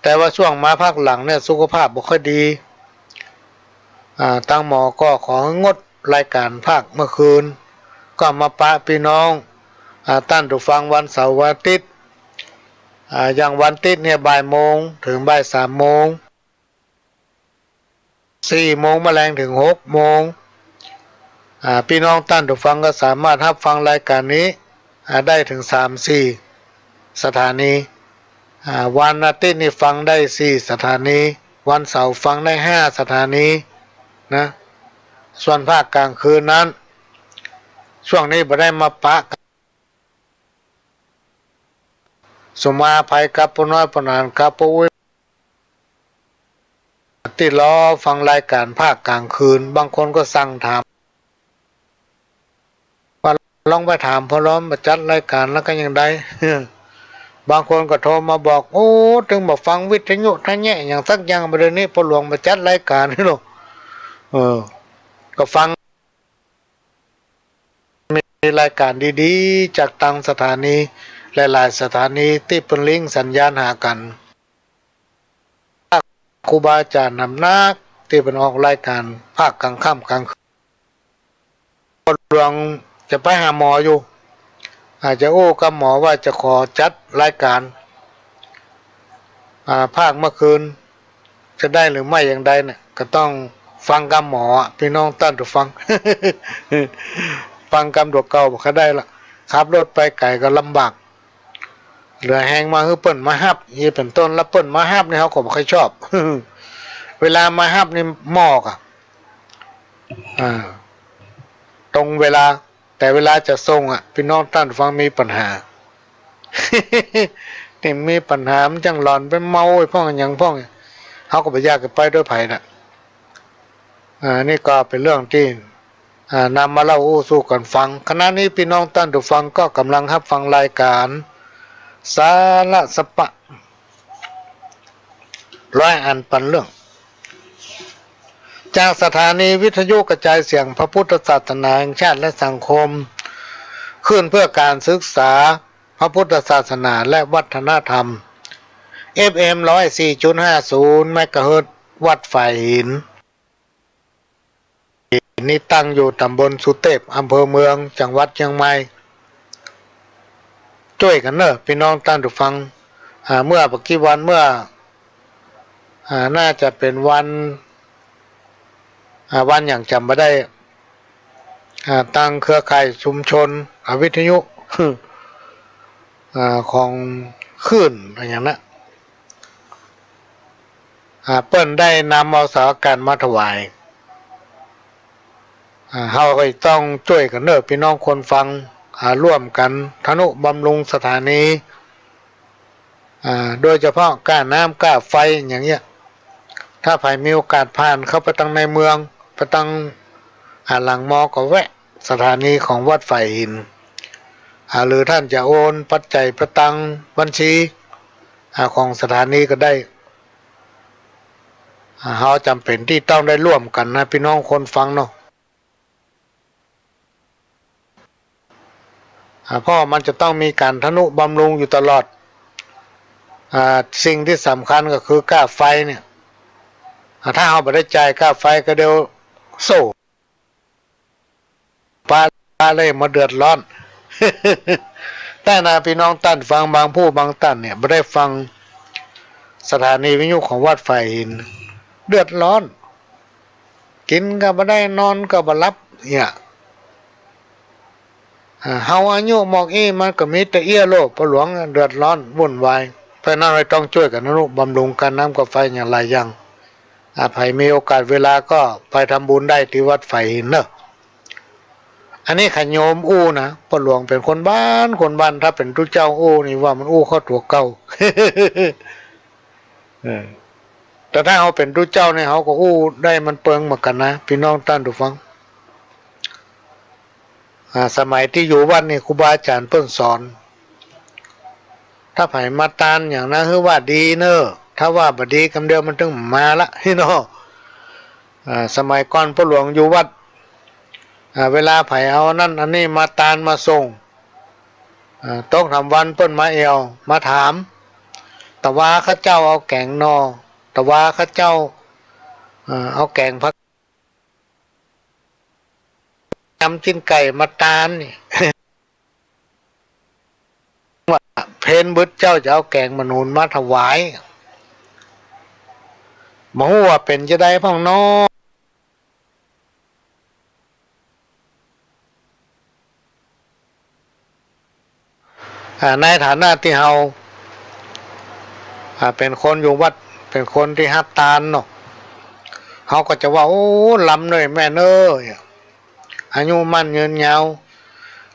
แต่ว่าช่วงมาภาคหลังเนี่ยสุขภาพบ่ค่อยดี อ่า ตางหมอก็ของดรายก๋านภาคเมื่อคืน ก็มาปะปี้น้อง อ่า ต้านผู้ฟังวันเสาร์วันอาทิตย์ อ่า อย่างวันอาทิตย์เนี่ยบ่ายโมงเถิงบ่ายสามโมง สี่โมงมาแลงเถิงหกโมง อ่า ปี้น้องต้านผู้ฟังก็สามารถฮับฟังรายก๋านนี้ อ่า ได้เถิงสามสี่สถานี อ่า วันอาทิตย์นี่ฟังได้สี่สถานี วันเสาร์ฟังได้ห้าสถานีนะ ส่วนภาคกลางคืนนั้น ช่วงนี้บ่ได้มาปะ สุมาอภัยกับป้อน้อยป้อหนานกับป้ออุ๊ย ตี้รอฟังรายก๋านภาคกลางคืน บางคนก็สั่งถาม ว่าลองไปถามพ่อหลวงมาจัดรายก๋านแล้วก็ยังได้ บางคนก็โทรมาบอก โอ้ ตึงบ่ฟังวิทยุทะแยะอย่างสักอย่าง บ่าเดี๋ยวนี้พ่อหลวงมาจัดรายก๋านนี่เนาะ เออ ก็ฟัง มีรายก๋านดีๆ จากตังสถานีหลายๆ สถานีตี้เปิ้นลิงก์สัญญาณหากั๋น ครูบาอาจ๋ารย์หนำนักตี้เปิ้นออกรายก๋านภาคกลางค่ำกลางคืน พ่อหลวงจะไปหาหมออยู่ อาจจะอู้กับหมอว่าจะขอจัดรายก๋าน อ่า ภาคเมื่อคืน จะได้หรือไม่อย่างใดเนี่ย ก็ต้องฟังกำหมออะ ปี้น้องต้านผู้ฟัง ฟังกำตั๋วเก่าบ่ค่อยได้ละ ขับรถไปไก๋ก็ลำบาก เหลือแฮงมาหื้อเปิ้นมาฮับ อี้เป๋นต้น แล้วเปิ้นมาฮับนี่เฮาก็บ่ค่อยชอบ เวลามาฮับนี่มอกอะ อ่า ตรงเวลา แต่เวลาจะส่งอะ ปี้น้องต้านผู้ฟังมีปัญหา นี่มีปัญหา มันจั้งหลอนไปเมาไอ้พ่องอะหยังพ่อง เฮาก็บ่อยากจะไปด้วยไผน่ะ อ่า นี่ก็เป๋นเรื่องตี้ อ่า นำมาเล่าอู้สู่กั๋นฟัง ขณะนี้ปี้น้องต้านผู้ฟังก็ก่ำลังฮับฟังรายก๋าน สาระสะปะ ร้อยอันปันเรื่อง จากสถานีวิทยุกระจายเสียงพระพุทธศาสนาแห่งชาติและสังคม คลื่นเพื่อการศึกษาพระพุทธศาสนาและวัฒนธรรม เอฟเอ็ม ร้อยสี่จุดห้าศูนย์ เมกะเฮิรตซ์ วัดฝายหิน นี่ตั้งอยู่ต๋ำบลสุเตพ อำเภอเมือง จังหวัดเชียงใหม่ จ้วยกั๋นเน่อ ปี้น้องต้านผู้ฟัง อ่า เมื่อบ่กี่วัน เมื่อ อ่า น่าจะเป๋นวัน อ่า วันหยังจ๋ำบ่ได้ อ่า ตางเครือข่ายชุมชน อ่า วิทยุ อ่า ของคลื่นอะหยังนะ อ่า เปิ้นได้นำเอาเสาอากาศมาถวาย อ่า เฮาก็ต้องจ้วยกั๋นเน่อ ปี้น้องคนฟัง อ่า ร่วมกั๋นทนุบำรุงสถานี อ่า โดยเฉพาะก้าน้ำก้าไฟอย่างเงี้ย ถ้าใผมีโอกาสผ่านเข้าไปตังในเมือง ไปตัง อ่า หลังมอก็แวะสถานีของวัดฝายหิน อ่า หรือต้านจะโอนปัจจัยไปตังบัญชี อ่า ของสถานีก็ได้ อ่า เฮาจ๋ำเป๋นตี้ต้องได้ร่วมกั๋นนะ ปี้น้องคนฟังเนาะ อ่า เพราะมันจะต้องมีก๋านทนุบำรุงอยู่ตลอด อ่า สิ่งตี้สำคัญก็คือก้าไฟเนี่ย อ่า ถ้าเฮาบ่ได้จ่ายก้าไฟก็เดี๋ยวโซ่ ปา ปาเลยมาเดือดร้อน แต่นะ ปี้น้องต้านฟังบางผู้บางต้านเนี่ย บ่ได้ฟังสถานีวิทยุของวัดฝายหิน เดือดร้อน กิ๋นก็บ่ได้ นอนก็บ่หลับ เนี่ย อ่า เฮาอายุหมอกอี้มันก็มีแต่เอี้ยโลก ป้อหลวงเดือดร้อนวุ่นวาย เพราะฉะนั้นเฮาต้องจ้วยกั๋นทนุบำรุงก้าน้ำก้าไฟอย่างหลายอย่าง อ่า ใผมีโอกาสเวลาก็ไปทำบุญได้ตี้วัดฝายหินเนาะ อันนี้ข้าโยมอู้นะ ป้อหลวงเป๋นคนบ้าน คนบ้าน ถ้าเป๋นตุ๊เจ้าอู้นี่ว่ามันอู้เข้าตั๋วเก่า เออ แต่ถ้าเฮาเป๋นตุ๊เจ้านี่ เฮาก็อู้ได้มันเปิงเหมือนกั๋นนะ ปี้น้องต้านผู้ฟัง อ่า สมัยตี้อยู่วัดนี่ครูบาอาจ๋ารย์เปิ้นสอน ถ้าใผมาตานอย่างนั้น หื้อว่าดีเน่อ ถ้าว่าบ่ดีกำเดียวมันตึงมาละ เนาะ อ่า สมัยก่อนป้อหลวงอยู่วัด อ่า เวลาใผเอาอันนั้นอันนี้มาตานมาส่ง อ่า ตกถามวันเปิ้นมาแอ่ว มาถาม ตะวาข้าเจ้าเอาแก๋งหน่อ ตะวาข้าเจ้า อ่า เอาแก๋งผัก ยำจีนไก่มาตานนี่ ว่าเพนบึดเจ้าจะเอาแก๋งหมากหนุนมาถวาย บ่ฮู้ว่าเป๋นจะใดพ่องเนาะ อ่า ในฐานะตี้เฮา อ่า เป๋นคนอยู่วัด เป๋นคนตี้ฮับตานเนาะ เฮาก็จะว่า โอ้ ลำเน่อแม่เน่อ อายุมั่นยืนยาว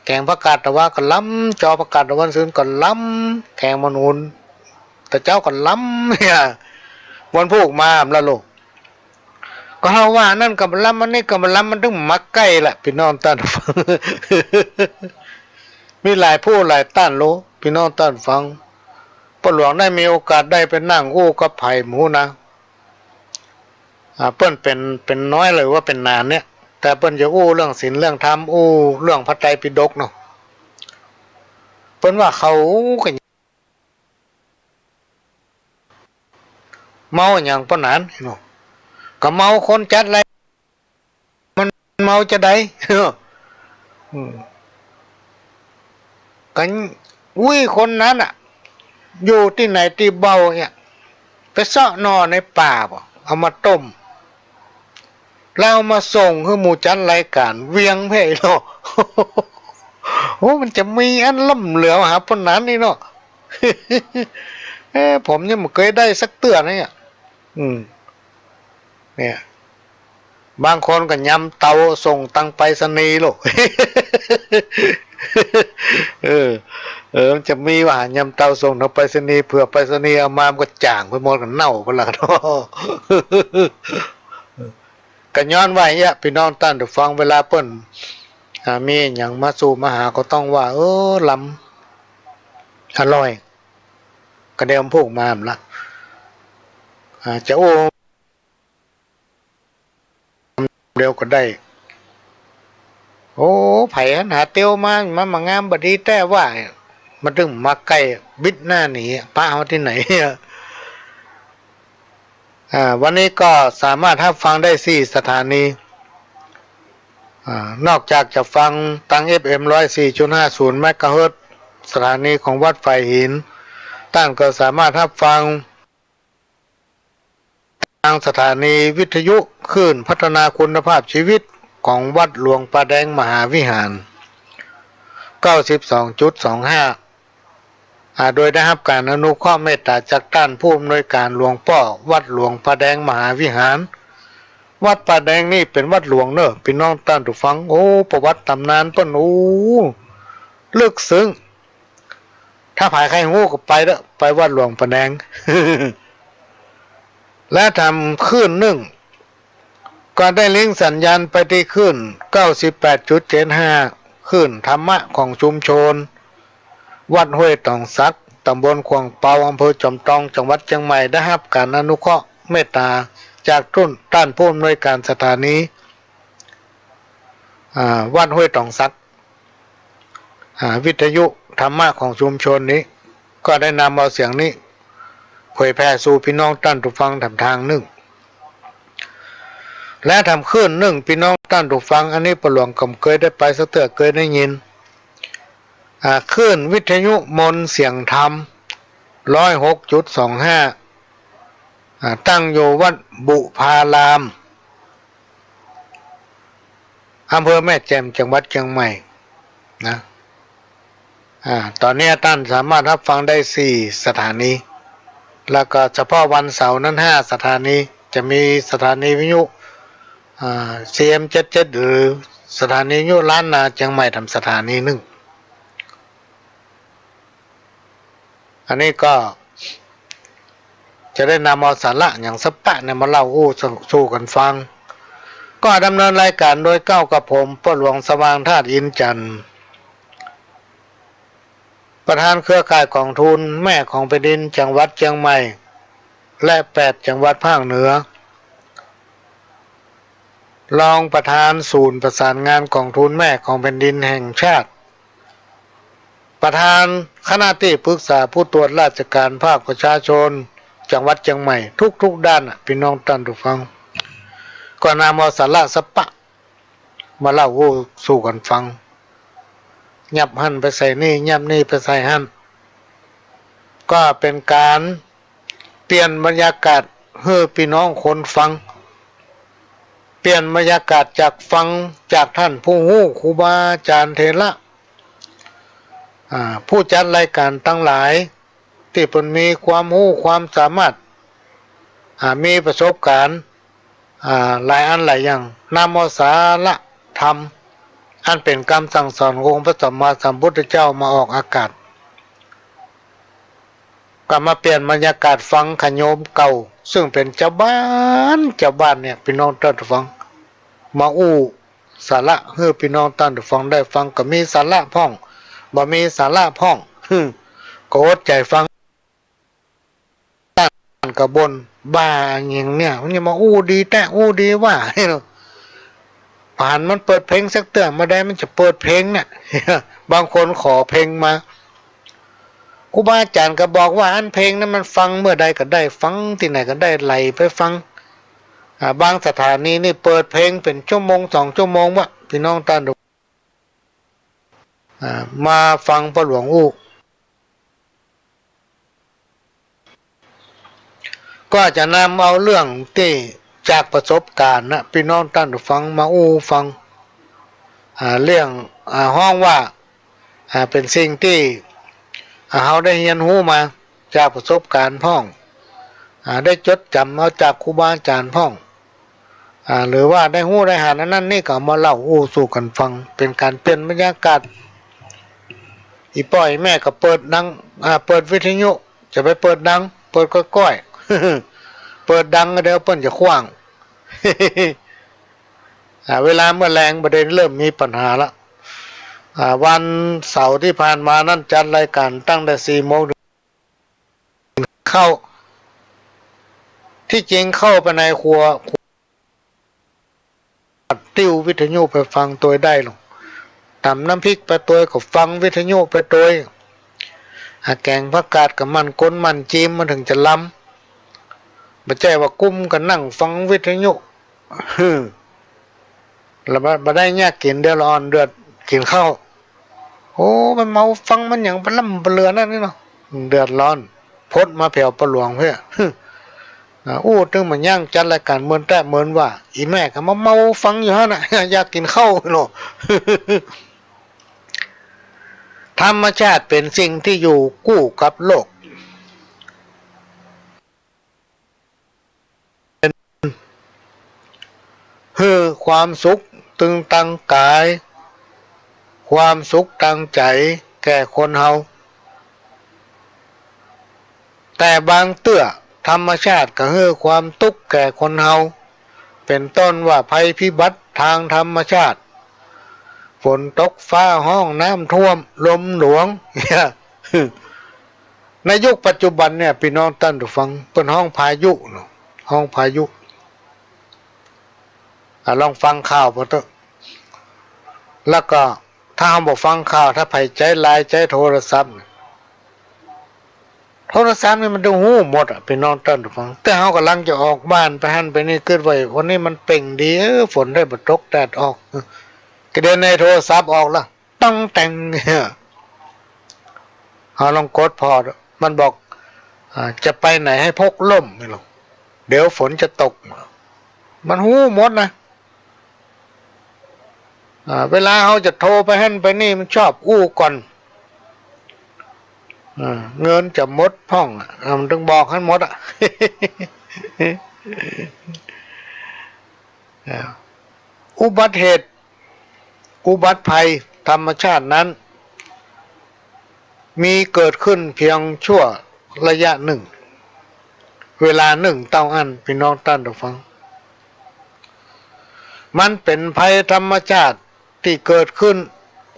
แก๋งผักกาดตะวาก็ลำ จอผักกาดตะวันซืนก็ลำ แก๋งหมากหนุน ตะเจ๊าก็ลำ เนี่ย วันพูกมาละลูก ก็เฮาว่าอันนั้นก็บ่ลำ อันนี้ก็บ่ลำ มันตึงมาใก้ละ ปี้น้องต้านฟัง มีหลายผู้หลายต้านโล ปี้น้องต้านฟัง ป้อหลวงได้มีโอกาสได้ไปนั่งอู้กับใผหมู่นะ อ่า เปิ้นเป๋น เป๋นน้อยหรือว่าเป๋นนานเนี่ย แต่เปิ้นจะอู้เรื่องศีลเรื่องธรรม อู้เรื่องพระไตรปิฎกเนาะ เปิ้นว่าเขาก็ เมาอะหยังปานนั้นเนาะ ก็เมาคนจัดราย มันเมาจาใด อืม ก็ อุ๊ย คนนั้นน่ะ อยู่ตี้ไหนตี้เบ้าเนี่ย ไปเซาะหน่อในป่าบ่ เอามาต้ม แล้วเอามาส่งหื้อหมู่จัดรายก๋านเวียงแพ่เนาะ โอ้ มันจะมีอันล้ำเหลือหาปานนั้นนี่เนาะ เอ้อ ผมยังบ่เกยได้สักเตื้อนะเนี่ย อืม เนี่ย บางคนก็ยำเตาส่งตางไปรษณีย์โลด เออ เออ มันจะมีว่ายำเตาส่งตางไปรษณีย์ เผื่อไปรษณีย์เอามามันก็จ๋างไปหมด ก็เน่าไปละเนาะ ก็ย้อนว่าเอี้ย ปี้น้องต้านผู้ฟัง เวลาเปิ้น อ่า มีหยังมาสู่มาหาก็ต้องว่า เออ ลำ อร่อย ก็ได้เอาผูกมาหั่นละ อ่า จะอู้ เดียวก็ได้ โอ้ ไผหันหาเตียวมา มันมางามบ่ดีแต๊ว่า มันตึงมาใก้ บิดหน้าหนี ปะเฮาตี้ไหน อ่า วันนี้ก็สามารถฮับฟังได้สี่สถานี อ่า นอกจากจะฟังตาง เอฟเอ็ม ร้อยสี่จุดห้าศูนย์ เมกะเฮิรตซ์ สถานีของวัดฝายหิน ต้านก็สามารถฮับฟัง ตางสถานีวิทยุคลื่นพัฒนาคุณภาพชีวิตของวัดหลวงป่าแดงมหาวิหาร เก้าสิบสองจุดสองห้า อ่า โดยได้ฮับก๋านอนุเคราะห์เมตต๋าจากต้านผู้อำนวยก๋านหลวงป้อวัดหลวงป่าแดงมหาวิหาร วัดป่าแดงนี่เป๋นวัดหลวงเน่อ ปี้น้องต้านผู้ฟัง โอ้ ประวัติต๋ำนานเปิ้น โอ้ ลึกซึ้ง ถ้าใผใค่ฮู้ก็ไปเต๊อะ ไปวัดหลวงป่าแดง และแถมคลื่นนึ่ง ก็ได้ลิงก์สัญญาณไปตี้คลื่น เก้าสิบแปดจุดเจ็ดห้า คลื่นธรรมะของชุมชน วัดห้วยต๋องสัก ต๋ำบลขวางเปา อำเภอจอมตอง จังหวัดเจียงใหม่ ได้ฮับก๋านอนุเคราะห์เมตต๋าจากต้านผู้อำนวยก๋านสถานี อ่า วัดห้วยต๋องสัก อ่า วิทยุธรรมะของชุมชนนี้ ก็ได้นำเอาเสียงนี้เผยแผ่สู่ปี้น้องต้านผู้ฟังแถมตางนึ่ง และแถมคลื่นนึ่ง ปี้น้องต้านผู้ฟัง อันนี้ป้อหลวงก็บ่เกยได้ไปสักเตื้อ เกยได้ยิน อ่า คลื่นวิทยุมนต์เสียงธรรม ร้อยหกจุดสองห้า อ่า ตั้งอยู่วัดบุพาราม อำเภอแม่แจ่ม จังหวัดเจียงใหม่ นะ อ่า ต๋อนนี้ต้านสามารถฮับฟังได้สี่สถานี แล้วก็เฉพาะวันเสาร์นั้นห้าสถานี จะมีสถานีวิทยุ อ่า ซีเอ็มเจ็ดเจ็ด หรือสถานีวิทยุล้านนาเจียงใหม่แถมสถานีนึ่ง อันนี้ก็จะได้นำเอาสาระหยังสักปะเนี่ยมาเล่าอู้สู่กั๋นฟัง ก็ดำเนินรายการโดยเก้ากับผม ป้อหลวงสว่าง ธาตุอินทร์จันทร์ ประธานเครือข่ายก๋องทุนแม่ของแผ่นดินจังหวัดเจียงใหม่ และแปดจังหวัดภาคเหนือ รองประธานศูนย์ประสานงานก๋องทุนแม่ของแผ่นดินแห่งชาติ ประธานคณะตี้ปรึกษาผู้ตรวจราชการภาคประชาชนจังหวัดเจียงใหม่ ทุกๆ ด้านน่ะ ปี้น้องต้านผู้ฟัง ก็นำเอาสาระสักปะมาเล่าอู้สู่กั๋นฟัง ยับหั้นไปใส่นี่ ยับนี่ไปใส่หั้น ก็เป๋นก๋าน เปลี่ยนบรรยากาศหื้อปี้น้องคนฟัง เปลี่ยนบรรยากาศจากฟังจากต้านผู้ฮู้ ครูบาอาจ๋ารย์เถระ อ่า ผู้จัดรายการตังหลาย ตี้เปิ้นมีความฮู้ความสามารถ อ่า มีประสบก๋ารณ์ อ่า หลายอันหลายอย่าง นำเอาสาระธรรม อันเป๋นกำสั่งสอนขององค์พระสัมมาสัมพุทธเจ้ามาออกอากาศ ก็มาเปลี่ยนบรรยากาศฟังขะโยมเก่า ซึ่งเป๋นจาวบ้าน จาวบ้านเนี่ย ปี้น้องต้านผู้ฟัง มาอู้สาระหื้อปี้น้องต้านผู้ฟังได้ฟัง ก็มีสาระพ่อง บ่มีสาระพ่อง ก็อดใจ๋ฟัง ต้านก็บ่น บ้าอะหยังเนี่ย มันจะมาอู้ดีแต๊ อู้ดีว่า เผ หันมันเปิดเพลงสักเตื้อ เมื่อใดมันจะเปิดเพลงเนี่ย บางคนขอเพลงมา ครูบาอาจ๋ารย์ก็บอกว่า อันเพลงนั้นมันฟังเมื่อใดก็ได้ ฟังตี้ไหนก็ได้ ไหลไปฟัง อ่า บางสถานีนี่เปิดเพลงเป๋นชั่วโมงสองชั่วโมงวะ ปี้น้องต้าน อ่า มาฟังป้อหลวงอู้ ก็จะนำเอาเรื่องตี้จากประสบการณ์นะ ปี้น้องต้านฟังมาอู้ฟัง อ่า เรื่อง อ่า ฮ้องว่า อ่า เป๋นสิ่งตี้ อ่า เฮาได้เฮียนฮู้มาจากประสบการณ์พ่อง อ่า ได้จดจ๋ำเอาจากครูบาอาจ๋ารย์พ่อง อ่า หรือว่าได้ฮู้ได้หันอันนั้นนี่ก็เอามาเล่าอู้สู่กั๋นฟัง เป๋นก๋านเปลี่ยนบรรยากาศ อี่ป้ออี่แม่ก็เปิดดัง อ่า เปิดวิทยุ จะไปเปิดดัง เปิดก้อยๆ เปิดดังก็เดี๋ยวเปิ้นจะขว้าง อ่า เวลาเมื่อแลงบ่าเดี่ยวเริ่มมีปัญหาละ อ่า วันเสาร์ตี้ผ่านมานั้นจัดรายก๋านตั้งแต่สี่โมง ข้าว ตี้จริงเข้าไปในครัว ติ้ววิทยุไปฟังตวยได้ลอ ต๋ำน้ำพริกไปตวยก็ฟังวิทยุไปตวย อ่า แก๋งผักกาดกับมันก้นมันจีมมันเถิงจะลำ บ่ใจ้ว่ากุ้มกั๋นนั่งฟังวิทยุ ฮือ แล้วบ่ บ่ได้เยียะกิ๋น เดือดร้อน เดือดกิ๋นข้าว โอ้ มันเมาฟังมันหยังปะล่ำปะเลือนั่นนี่เนาะ เดือดร้อน พดมาแผวป้อหลวงเพี้ย อ่า อู้ตึงบ่ายังจัดรายก๋านเมินแต๊เมินว่า อี่แม่ก็มาเมาฟังอยู่หั้นน่ะ อยากกิ๋นข้าวเนาะ ธรรมชาติเป๋นสิ่งตี้อยู่กู้กับโลก หื้อความสุขตึงตางก๋าย ความสุขตางใจ๋แก่คนเฮา แต่บางเตื้อธรรมชาติก็หื้อความตุ๊กข์แก่คนเฮา เป๋นต้นว่าภัยพิบัติตางธรรมชาติ ฝนตกฟ้าฮ้องน้ำท่วมลมหลวง ในยุคปัจจุบันเนี่ย ปี้น้องต้านฟัง เปิ้นฮ้องพายุเนาะ ฮ้องพายุ อ่ะ ลองฟังข่าวเปิ้นเต๊อะ แล้วก็ถ้าเฮาบ่ฟังข่าว ถ้าใผใจ๊ไลน์ใจ๊โทรศัพท์ โทรศัพท์นี่มันได้ฮู้หมดอ่ะ ปี้น้องต้านฟัง แต่เฮาก่ำลังจะออกบ้านไปหั้นไปนี่ กึ๊ดว่าวันนี้มันเป๋งดี เออ ฝนได้บ่ตก แดดออก กระเด็นในโทรศัพท์ออกละ ต้องแต่ง เฮาลองกดผ่อ มันบอก อ่า จะไปไหนให้พกร่ม นี่ลอ เดี๋ยวฝนจะตก มันฮู้หมดนะ อ่า เวลาเฮาจะโทรไปหั้นไปนี่ มันชอบอู้ก่อน อ่า เงินจะหมดพ่องอ่ะ อ่า มันต้องบอกหั้นหมดอ่ะ อ่า อุบัติเหตุ อุบัติภัยธรรมชาตินั้น มีเกิดขึ้นเพียงชั่วระยะหนึ่ง เวลาหนึ่งเต้าอั้น ปี้น้องต้านฟัง มันเป๋นภัยธรรมชาติตี้เกิดขึ้น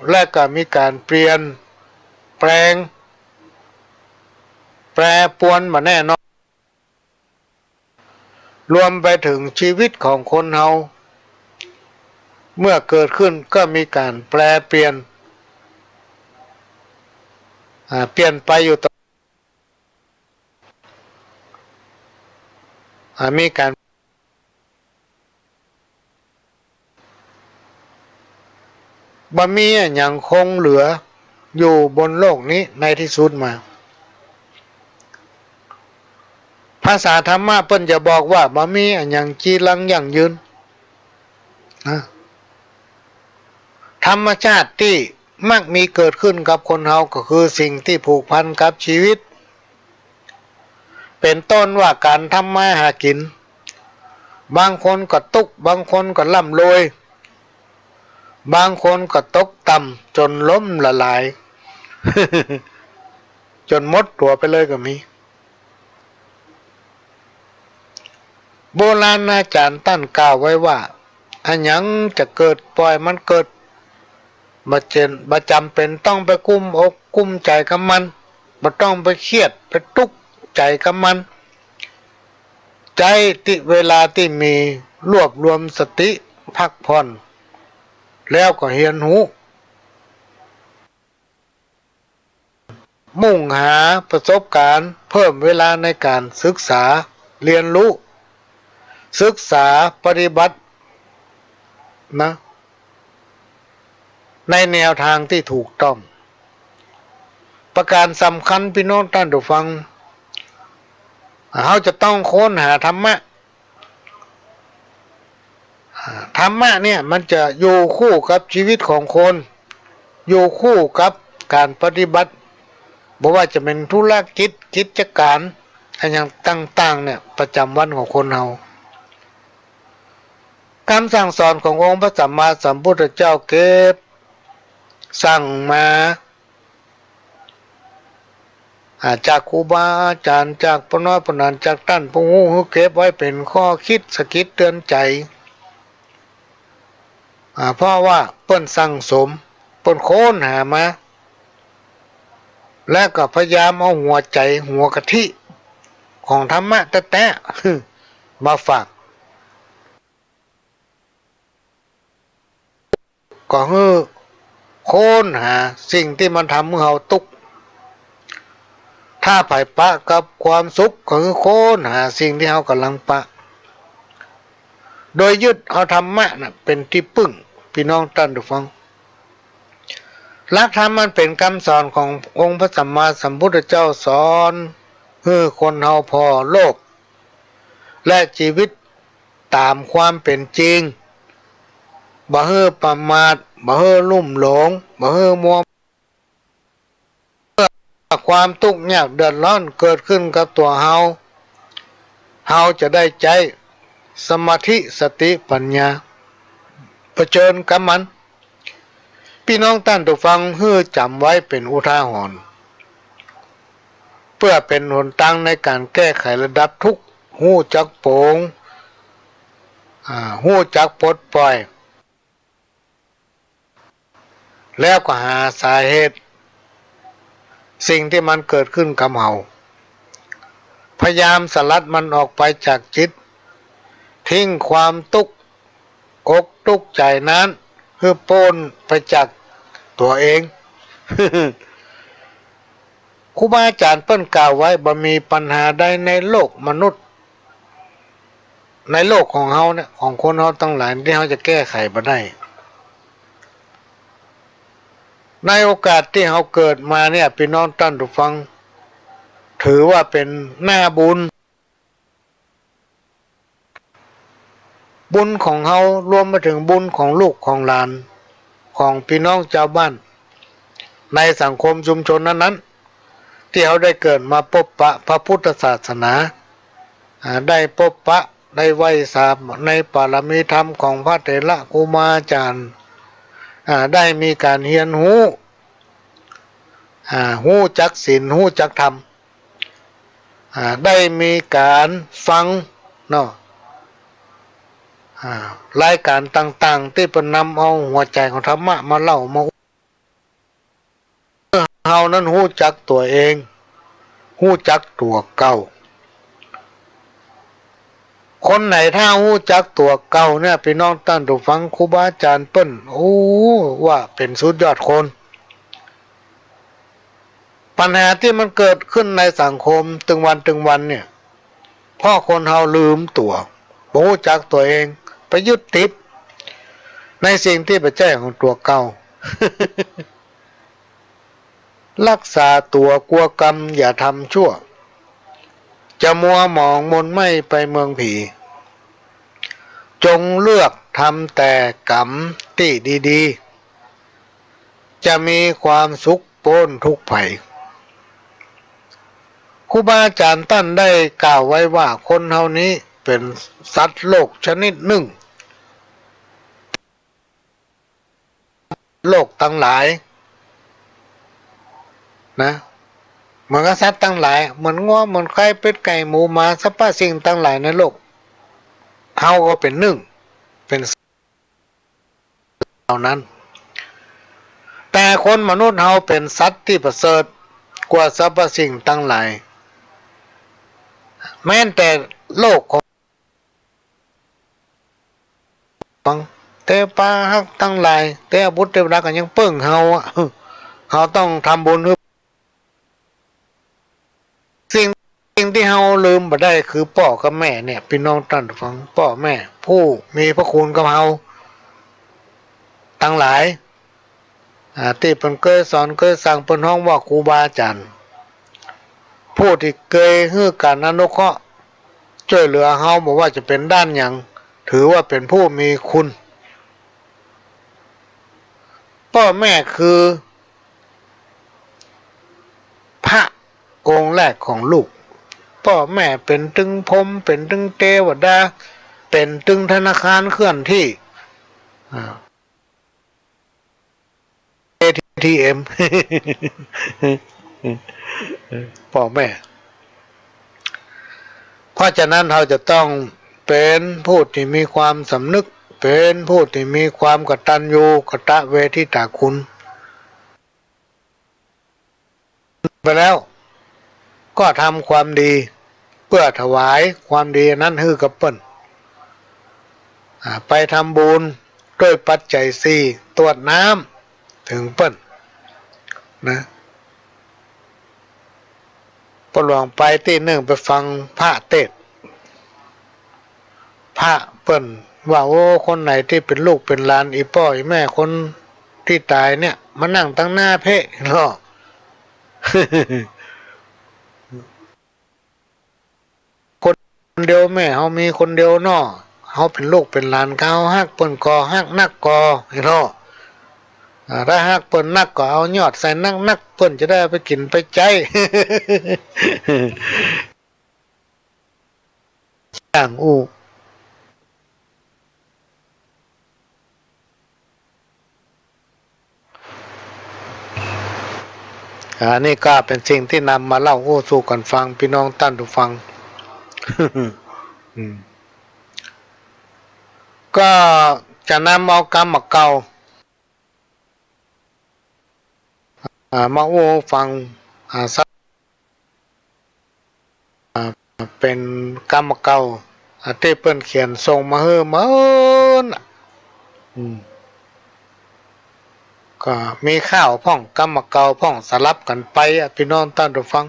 และก็มีก๋านเปลี่ยนแปลง แปรปรวนบ่แน่นอน รวมไปเถิงชีวิตของคนเฮา เมื่อเกิดขึ้นก็มีก๋านแปรเปลี่ยน อ่า เปลี่ยนไปอยู่ตลอด อ่า มีก๋าน บ่มีอะหยังคงเหลืออยู่บนโลกนี้ในตี้สุดมา ภาษาธรรมะเปิ้นจะบอกว่า บ่มีอะหยังจีรังยั่งยืน นะ ธรรมชาติตี้มักมีเกิดขึ้นกับคนเฮาก็คือสิ่งตี้ผูกพันกับชีวิต เป๋นต้นว่าก๋านทำมาหากิ๋น บางคนก็ตุ๊กข์ บางคนก็ร่ำรวย บางคนก็ตกต่ำจ๋นล้มละลาย จ๋นหมดตั๋วไปเลยก็มี โบราณอาจ๋ารย์ต้านกล่าวไว้ว่า อะหยังจะเกิดป่อยมันเกิด บ่เจ๋น บ่จ๋ำเป๋นต้องไปกุ้มอกกุ้มใจ๋กับมัน บ่ต้องไปเครียดไปตุ๊กข์ใจ๋กับมัน ใจ๊ตี้เวลาตี้มีรวบรวมสติพักผ่อน แล้วก็เฮียนฮู้ มุ่งหาประสบการณ์ เพิ่มเวลาในก๋านศึกษาเฮียนฮู้ ศึกษาปฏิบัตินะ ในแนวตางตี้ถูกต้อง ประก๋านสำคัญ ปี้น้องต้านผู้ฟัง เฮาจะต้องค้นหาธรรมะ อ่า ธรรมะเนี่ยมันจะอยู่คู่กับชีวิตของคน อยู่คู่กับก๋านปฏิบัติ บ่ว่าจะเป๋นธุรกิจ กิจก๋านอะหยังต่างๆ เนี่ย ประจ๋ำวันของคนเฮา กำสั่งสอนขององค์พระสัมมาสัมพุทธเจ้าเก็บสั่งมา อ่า จากครูบาอาจ๋ารย์ จากป้อน้อยป้อหนาน จากต้านผู้ฮู้ หื้อเก็บไว้เป๋นข้อคิดสะกิดเตื๋อนใจ๋ อ่า เพราะว่าเปิ้นสั่งสม เปิ้นค้นหามา และก็พยายามเอาหัวใจ๋ หัวกะทิของธรรมะแต๊ๆ มาฝาก ก็หื้อค้นหาสิ่งตี้มันทำหื้อเฮาตุ๊กข์ ถ้าใผปะกับความสุข ก็หื้อค้นหาสิ่งตี้เฮาก่ำลังปะ โดยยึดเอาธรรมะน่ะเป๋นตี้ปึ้ง ปี้น้องต้านผู้ฟัง หลักธรรมมันเป๋นกำสอนขององค์พระสัมมาสัมพุทธเจ้า สอนหื้อคนเฮาผ่อโลภ และจีวิตต๋ามความเป๋นจริง บ่หื้อประมาท บ่หื้อลุ่มหลง บ่หื้อมัว เมื่อความตุ๊กข์ยากเดือดร้อนเกิดขึ้นกับตั๋วเฮา เฮาจะได้ใจ๊สมาธิ สติ ปัญญา เผชิญกับมัน ปี้น้องต้านผู้ฟังหื้อจ๋ำไว้เป๋นอุทาหรณ์ เปื้อเป๋นหนตางในก๋านแก้ไขระดับทุกข์ ฮู้จักป๋ง อ่า ฮู้จักปลดปล่อย แล้วก็หาสาเหตุ สิ่งตี้มันเกิดขึ้นกับเฮา พยายามสลัดมันออกไปจากจิต ทิ้งความตุ๊กข์ อกตุ๊กข์ใจ๋นั้น หื้อป๊นไปจากตั๋วเอง ครูบาอาจ๋ารย์เปิ้นกล่าวไว้ บ่มีปัญหาใดในโลกมนุษย์ ในโลกของเฮาเนี่ย ของคนเฮาตังหลายตี้เฮาจะแก้ไขบ่ได้ ในโอกาสตี้เฮาเกิดมาเนี่ย ปี้น้องต้านผู้ฟัง ถือว่าเป๋นหน้าบุญ บุญของเฮา รวมไปเถิงบุญของลูกของหลาน ของปี้น้องจาวบ้าน ในสังคมชุมชนนั้นๆ ตี้เฮาได้เกิดมาปบปะพระพุทธศาสนา อ่า ได้ปบปะ ได้ไหว้สาในปารมีธรรมของพระเถระครูบาอาจ๋ารย์ อ่า ได้มีก๋านเฮียนฮู้ อ่า ฮู้จักศีล ฮู้จักธรรม อ่า ได้มีก๋านฟังเนาะ อ่า รายก๋านต่างๆ ตี้เปิ้นนำเอาหัวใจ๋ของธรรมะมาเล่ามาอู้ เฮานั้นฮู้จักตั๋วเอง ฮู้จักตั๋วเก่า คนไหนถ้าฮู้จักตั๋วเก่าเนี่ย ปี้น้องต้านผู้ฟัง ครูบาอาจ๋ารย์เปิ้น โอ้ ว่าเป๋นสุดยอดคน ปัญหาตี้มันเกิดขึ้นในสังคมตึงวันตึงวันเนี่ย เพราะคนเฮาลืมตั๋ว บ่ฮู้จักตั๋วเอง ไปยึดติดในสิ่งตี้บ่ใจ้ของตั๋วเก่า รักษาตั๋วกลัวกรรมอย่าทำชั่ว จะมัวหมองหม่นไหม้ไปเมืองผี จงเลือกทำแต่กรรมตี้ดีๆ จะมีความสุขป๊นทุกข์ภัย ครูบาอาจ๋ารย์ต้านได้กล่าวไว้ว่า คนเฮานี้เป๋นสัตว์โลกชนิดนึ่ง โลกตังหลายนะ เหมือนกับสัตว์ตังหลาย เหมือนงัว เหมือนควาย เป็ด ไก่ หมู หมา สรรพสิ่งตังหลายในโลก เฮาก็เป๋นนึ่ง เป๋นสัตว์เหล่านั้น แต่คนมนุษย์เฮาเป๋นสัตว์ตี้ประเสริฐกว่าสรรพสิ่งตังหลาย แม้นแต่โลกของ ฟัง เตปาฮักตังหลาย เตบุตรเตวดาก็ยังเปิ้งเฮาอะ เฮาต้องทำบุญหื้อ สิ่ง สิ่งตี้เฮาลืมบ่ได้คือป้อกับแม่เนี่ย ปี้น้องต้านฟัง ป้อแม่ผู้มีพระคุณกับเฮาตังหลาย อ่า ตี้เปิ้นเกยสอนเกยสั่ง เปิ้นฮ้องว่าครูบาอาจ๋ารย์ ผู้ตี้เกยหื้อก๋านอนุเคราะห์ จ้วยเหลือเฮา บ่ว่าจะเป๋นด้านหยัง ถือว่าเป๋นผู้มีคุณ ป้อแม่คือ พระองค์แรกของลูก ป้อแม่เป๋นตึงพรหม เป๋นตึงเตวดา เป๋นตึงธนาคารเคลื่อนที่ อ่า เอทีเอ็ม ป้อแม่ เพราะฉะนั้นเฮาจะต้องเป๋นผู้ตี้มีความสำนึก เป๋นผู้ตี้มีความกตัญญูกตเวทิตาคุณ ไปแล้ว ก็ทำความดีเปื้อถวายความดีนั้นหื้อกับเปิ้น อ่า ไปทำบุญด้วยปัจจัยสี่ ตวดน้ำเถิงเปิ้นนะ ป้อหลวงไปตี้นึ่ง ไปฟังพระเตสน์ พระเปิ้นว่า โอ้ คนไหนตี้เป๋นลูกเป๋นหลานอี่ป้ออี่แม่คนตี้ต๋ายเนี่ย มานั่งตังหน้าเป๊ะเนาะ คนเดียว แม่เฮามีคนเดียวเนาะ เฮาเป๋นลูกเป๋นหลาน เฮาฮักเปิ้นก่อ ฮักนักก่อ เนาะ อ่า ถ้าฮักเปิ้นนักก็เอายอดใส่นักๆ เปิ้นจะได้เอาไปกิ๋นไปใจ๊ อย่างอู้ อันนี้ก็เป๋นสิ่งตี้นำมาเล่าอู้สู่กั๋นฟัง ปี้น้องต้านผู้ฟัง อืม ก็จะนำเอากำบ่าเก่า อ่า มาอู้ฟัง อ่า สัก อ่า เป๋นกำบ่าเก่า อ่า ตี้เปิ้นเขียนส่งมาหื้อเมินน่ะ อืม ก็มีข้าวพ่องกำบ่าเก่าพ่องสลับกั๋นไปอะ ปี้น้องต้านผู้ฟัง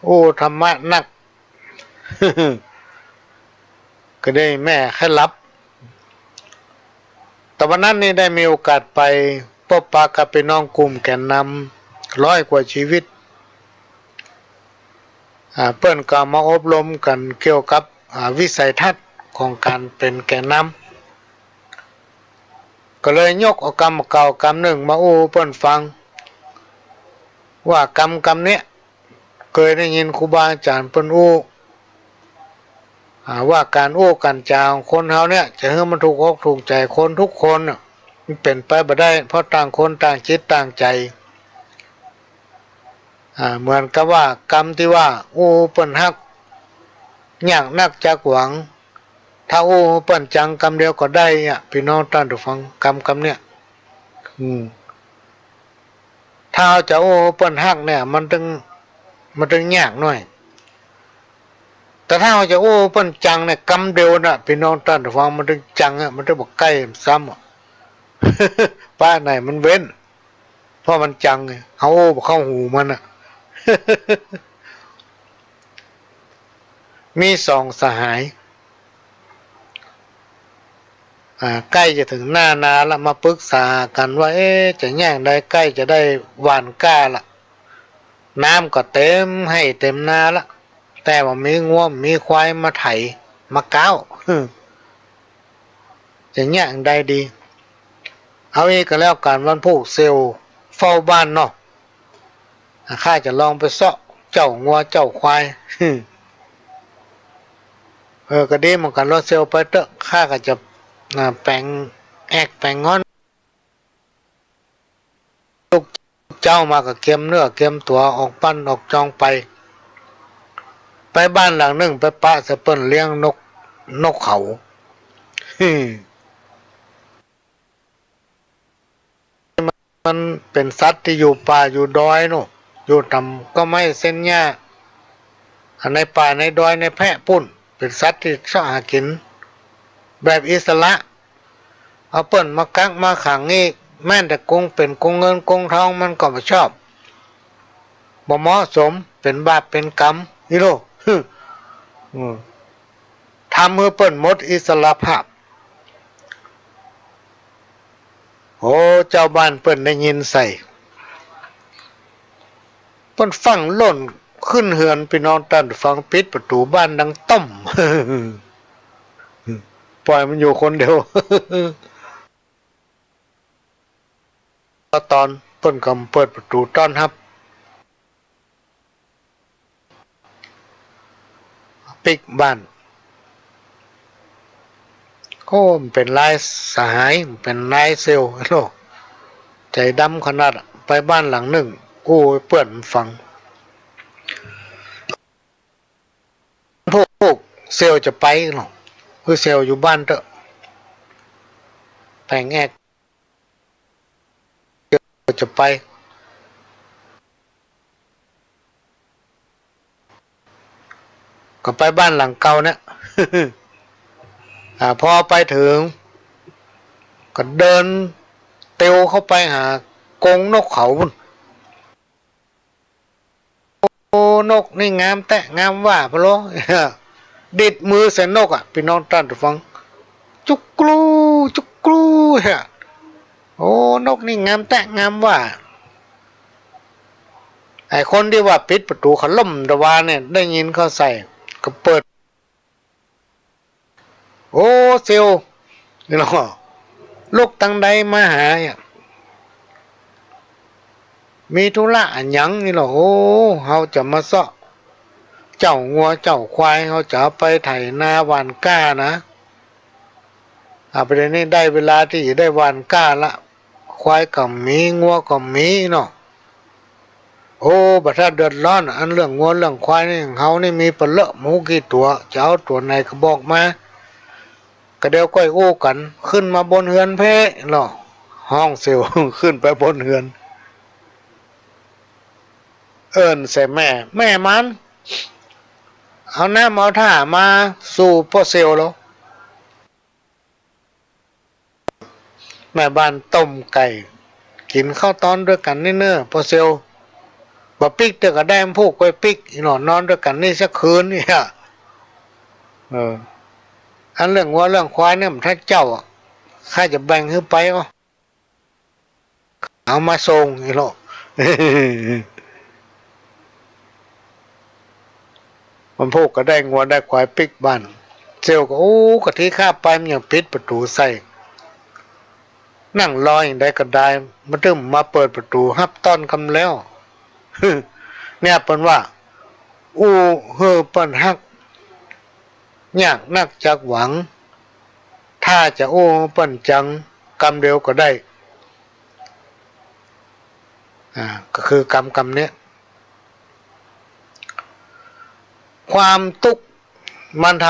อู้ธรรมะนัก ก็ได้แม่ใค่หลับ แต่วันนั้นนี่ได้มีโอกาสไปปบปะกับปี้น้องกลุ่มแกนนำร้อยกว่าชีวิต อ่า เปิ้นก็มาอบรมกั๋นเกี่ยวกับ อ่า วิสัยทัศน์ของก๋านเป๋นแกนนำ ก็เลยยกเอากำบ่าเก่ากำนึ่งมาอู้เปิ้นฟัง ว่ากำกำเนี้ย เกยได้ยินครูบาอาจ๋ารย์เปิ้นอู้ อ่า ว่าก๋านอู้ก๋านจ๋าของคนเฮาเนี่ย จะหื้อมันถูกอกถูกใจ๋คนทุกคนน่ะ มันเป๋นไปบ่ได้ เพราะต่างคนต่างจิตต่างใจ๋ อ่า เหมือนกับว่ากำตี้ว่าอู้เปิ้นฮัก ยากนักจักหวัง ถ้าอู้เปิ้นจังกำเดียวก็ได้อะ ปี้น้องต้านผู้ฟัง กำกำเนี้ย อืม ถ้าเฮาจะอู้เปิ้นฮักเนี่ย มันตึง มันตึงยากหน่อย แต่ถ้าเฮาจะอู้เปิ้นจังเนี่ย กำเดียวน่ะ ปี้น้องต้านผู้ฟัง มันตึงจังอะ มันตึงบ่ใก้ซ้ำอะ ปะไหนมันเว้น เพราะมันจังไง เฮาอู้บ่เข้าหูมันน่ะ มีสองสหาย อ่า ใก้จะเถิงหน้านาละ มาปรึกษากั๋นว่า เอ๊ะ จะแหน่งใดใก้จะได้หว่านกล้าละ น้ำก็เต็มไฮ่เต็มนาละ แต่บ่มีงัวมีควายมาไถ มาก้าว จะแหน่งใดดี เอาอี้ก็แล้วกั๋น วันพูกเสี่ยวเฝ้าบ้านเนาะ ข้าจะลองไปเซาะเจ้างัวเจ้าควาย เออ ก็ดีเหมือนกั๋น ลอเสี่ยวไปเต๊อะ ข้าก็จะ อ่า แป๋งแอกแป๋งฮ้อน ลุกเจ๊ามาก็เกียมเนื้อเกียมตั๋วออกบ้านออกจองไป ไปบ้านหลังนึ่ง ไปปะเสียเปิ้นเลี้ยงนก นกเขา มันเป๋นสัตว์ตี้อยู่ป่าอยู่ดอยโน่น อยู่ต๋ามก้อไม้เส้นหญ้า อันในป่าในดอยในแพะปู๊น เป๋นสัตว์ตี้เซาะหากิ๋นแบบอิสระ เอาเปิ้นมากักมาขังอี้ แม้นแต่กงเป๋นกงเงินกงทองมันก็บ่ชอบ บ่เหมาะสม เป๋นบาปเป๋นกรรม นี่โล อืม ทำหื้อเปิ้นหมดอิสรภาพ โอ้ เจ้าบ้านเปิ้นได้ยินใส่ เปิ้นฟั่งล่นขึ้นเฮือน ปี้น้องต้านฟัง ปิดประตู๋บ้านดังต้ม ป่อยมันอยู่คนเดียว ต๋อนเปิ้นก็เปิดประตู๋ต้อนฮับ ปิ๊กบ้าน โอ้ มันเป๋นลายสหาย มันเป๋นลายเซลล์ โอ้ ใจ๋ดำขนาดอะ ไปบ้านหลังนึ่ง อู้เปื้อนมันฟัง พวกเซลล์จะไปเนาะ คือเซลล์อยู่บ้านเต๊อะ แผงแอก จะไป ก็ไปบ้านหลังเก่าเนี่ย อ่า พอไปเถิง ก็เดินเตียวเข้าไปหากรงนกเขาปู้น โอ้ นกนี่งามแต๊งามว่าพะโล้ ดิดมือใส่นกอะ ปี้น้องต้านฟัง จุกกรู จุกกรู ฮะ โอ้ นกนี่งามแต๊งามว่า ไอ้คนตี้ว่าปิดประตู๋เขาล่มตะวาเนี่ย ได้ยินเข้าใส่ ก็เปิด โอ้ เซลล์ นี่เนาะ ลุกตังใดมาหาเนี่ย มีธุระอะหยังนี่เนาะ โอ้ เฮาจะมาเซาะ เจ้างัวเจ้าควาย เฮาจะเอาไปไถนาหว่านก้านะ อ่า ประเดี๋ยวนี้ได้เวลาตี้จะได้หว่านก้าละ ควายก็มี งัวก็มีเนาะ โอ้ บ่ถ้าเดือดร้อน อันเรื่องงัวเรื่องควายนี่ เฮานี่มีปะเลอะหมูกี่ตั๋ว จะเอาตั๋วไหนก็บอกมา ก็เดี๋ยวก้อยอู้กั๋น ขึ้นมาบนเฮือนเพ่เนาะ ฮ้องเซลล์ ขึ้นไปบนเฮือน เอิ้นใส่แม่ แม่มัน เอาน้ำเอาท่ามาสู่ป้อเซลล์แล้ว แม่บ้านต้มไก่ กิ๋นข้าวตอนด้วยกั๋นนี่เน่อ ป้อเซลล์ บ่ปิ๊กเตื้อก็ได้ มันผูกก้อยปิ๊ก อี้หนอ นอนด้วยกั๋นนี่สักคืนนี่อะ เออ อันเรื่องงัวเรื่องควายเนี่ย มันถ้าเจ้าอะ ข้าจะแบ่งหื้อไป เอามาส่ง อี้หนอ มันผูกก็ได้งัวได้ควายปิ๊กบ้าน เซลล์ก็ โอ้ กะทิข้าไป มันยังปิดประตู๋ใส่ นั่งรออย่างใดก็ได้ มาตึ้มมาเปิดประตู๋ฮับต้อนกำแล้ว เนี่ยเปิ้นว่า อู้หื้อเปิ้นฮัก ยากนักจักหวัง ถ้าจะอู้หื้อเปิ้นจัง กำเดียวก็ได้ อ่า ก็คือกำ กำเนี้ย ความตุ๊กข์มันท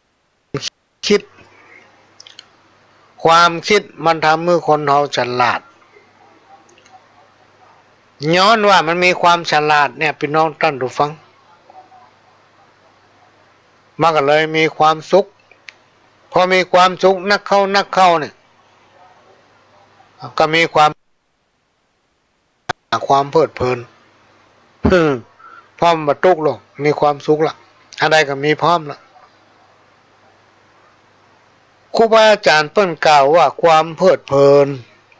ำ คิด ความคิดมันทำหื้อคนเฮาฉลาด ย้อนว่ามันมีความฉลาดเนี่ย ปี้น้องต้านผู้ฟัง มันก็เลยมีความสุข พอมีความสุขนักเข้านักเข้าเนี่ย ก็มีความ ความเพลิดเพลิน พร้อมบ่ตุ๊กข์ลง มีความสุขละ อันใดก็มีพร้อมละ ครูบาอาจ๋ารย์เปิ้นกล่าวว่า ความเพลิดเพลิน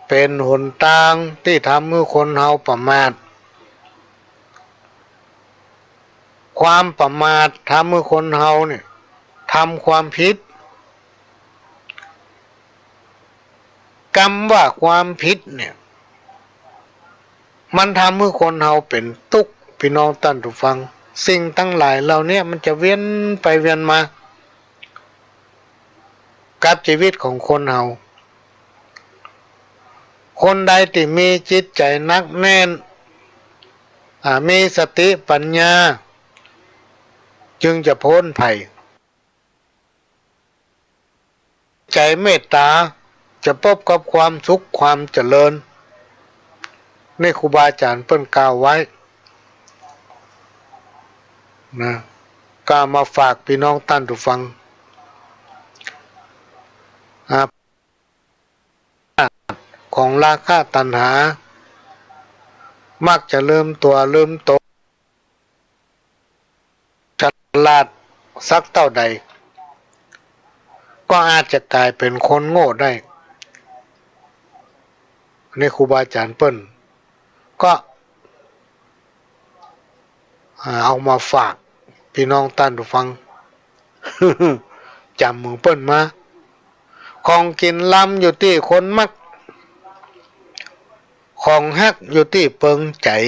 เป๋นหนตางตี้ทำหื้อคนเฮาประมาท ความประมาททำหื้อคนเฮาเนี่ย ทำความผิด กำว่าความผิดเนี่ย มันทำหื้อคนเฮาเป๋นตุ๊กข์ ปี้น้องต้านผู้ฟัง สิ่งตังหลายเหล่าเนี้ย มันจะเวียนไปเวียนมา กับจีวิตของคนเฮา คนใดตี้มีจิตใจ๋หนักแน่น อ่า มีสติปัญญา จึงจะป๊นภัย ใจ๋เมตต๋า จะปบกับความสุขความเจริญ นี่ครูบาอาจ๋ารย์เปิ้นกล่าวไว้ นะ ก็เอามาฝากปี้น้องต้านผู้ฟัง อ่า ของราคะตัณหา มักจะลืมตั๋วลืมตน ฉลาดสักเต้าใด ก็อาจจะก๋ายเป๋นคนโง่ได้ นี่ครูบาอาจ๋ารย์เปิ้นก็ อ่า เอามาฝากปี้น้องต้านผู้ฟัง จ๋ำของเปิ้นมา ของกิ๋นลำอยู่ตี้คนมัก ของฮักอยู่ตี้เปิงใจ๋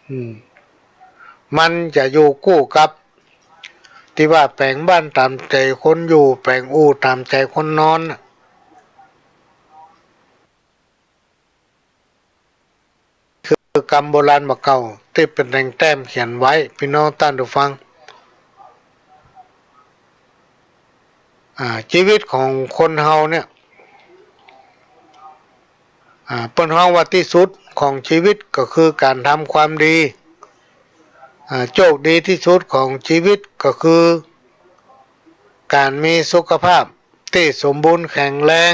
อืม มันจะอยู่กู้กับ ตี้ว่าแป๋งบ้านต๋ามใจ๋คนอยู่ แป๋งอู่ต๋ามใจ๋คนนอนน่ะ คือกำโบราณบ่าเก่า ตี้เปิ้นแต่งแต้มเขียนไว้ ปี้น้องต้านผู้ฟัง อ่า จีวิตของคนเฮาเนี่ย อ่า เปิ้นฮ้องว่าตี้สุดของจีวิตก็คือก๋านทำความดี อ่า โจคดีตี้สุดของจีวิตก็คือก๋านมีสุขภาพตี้สมบูรณ์แข็งแรง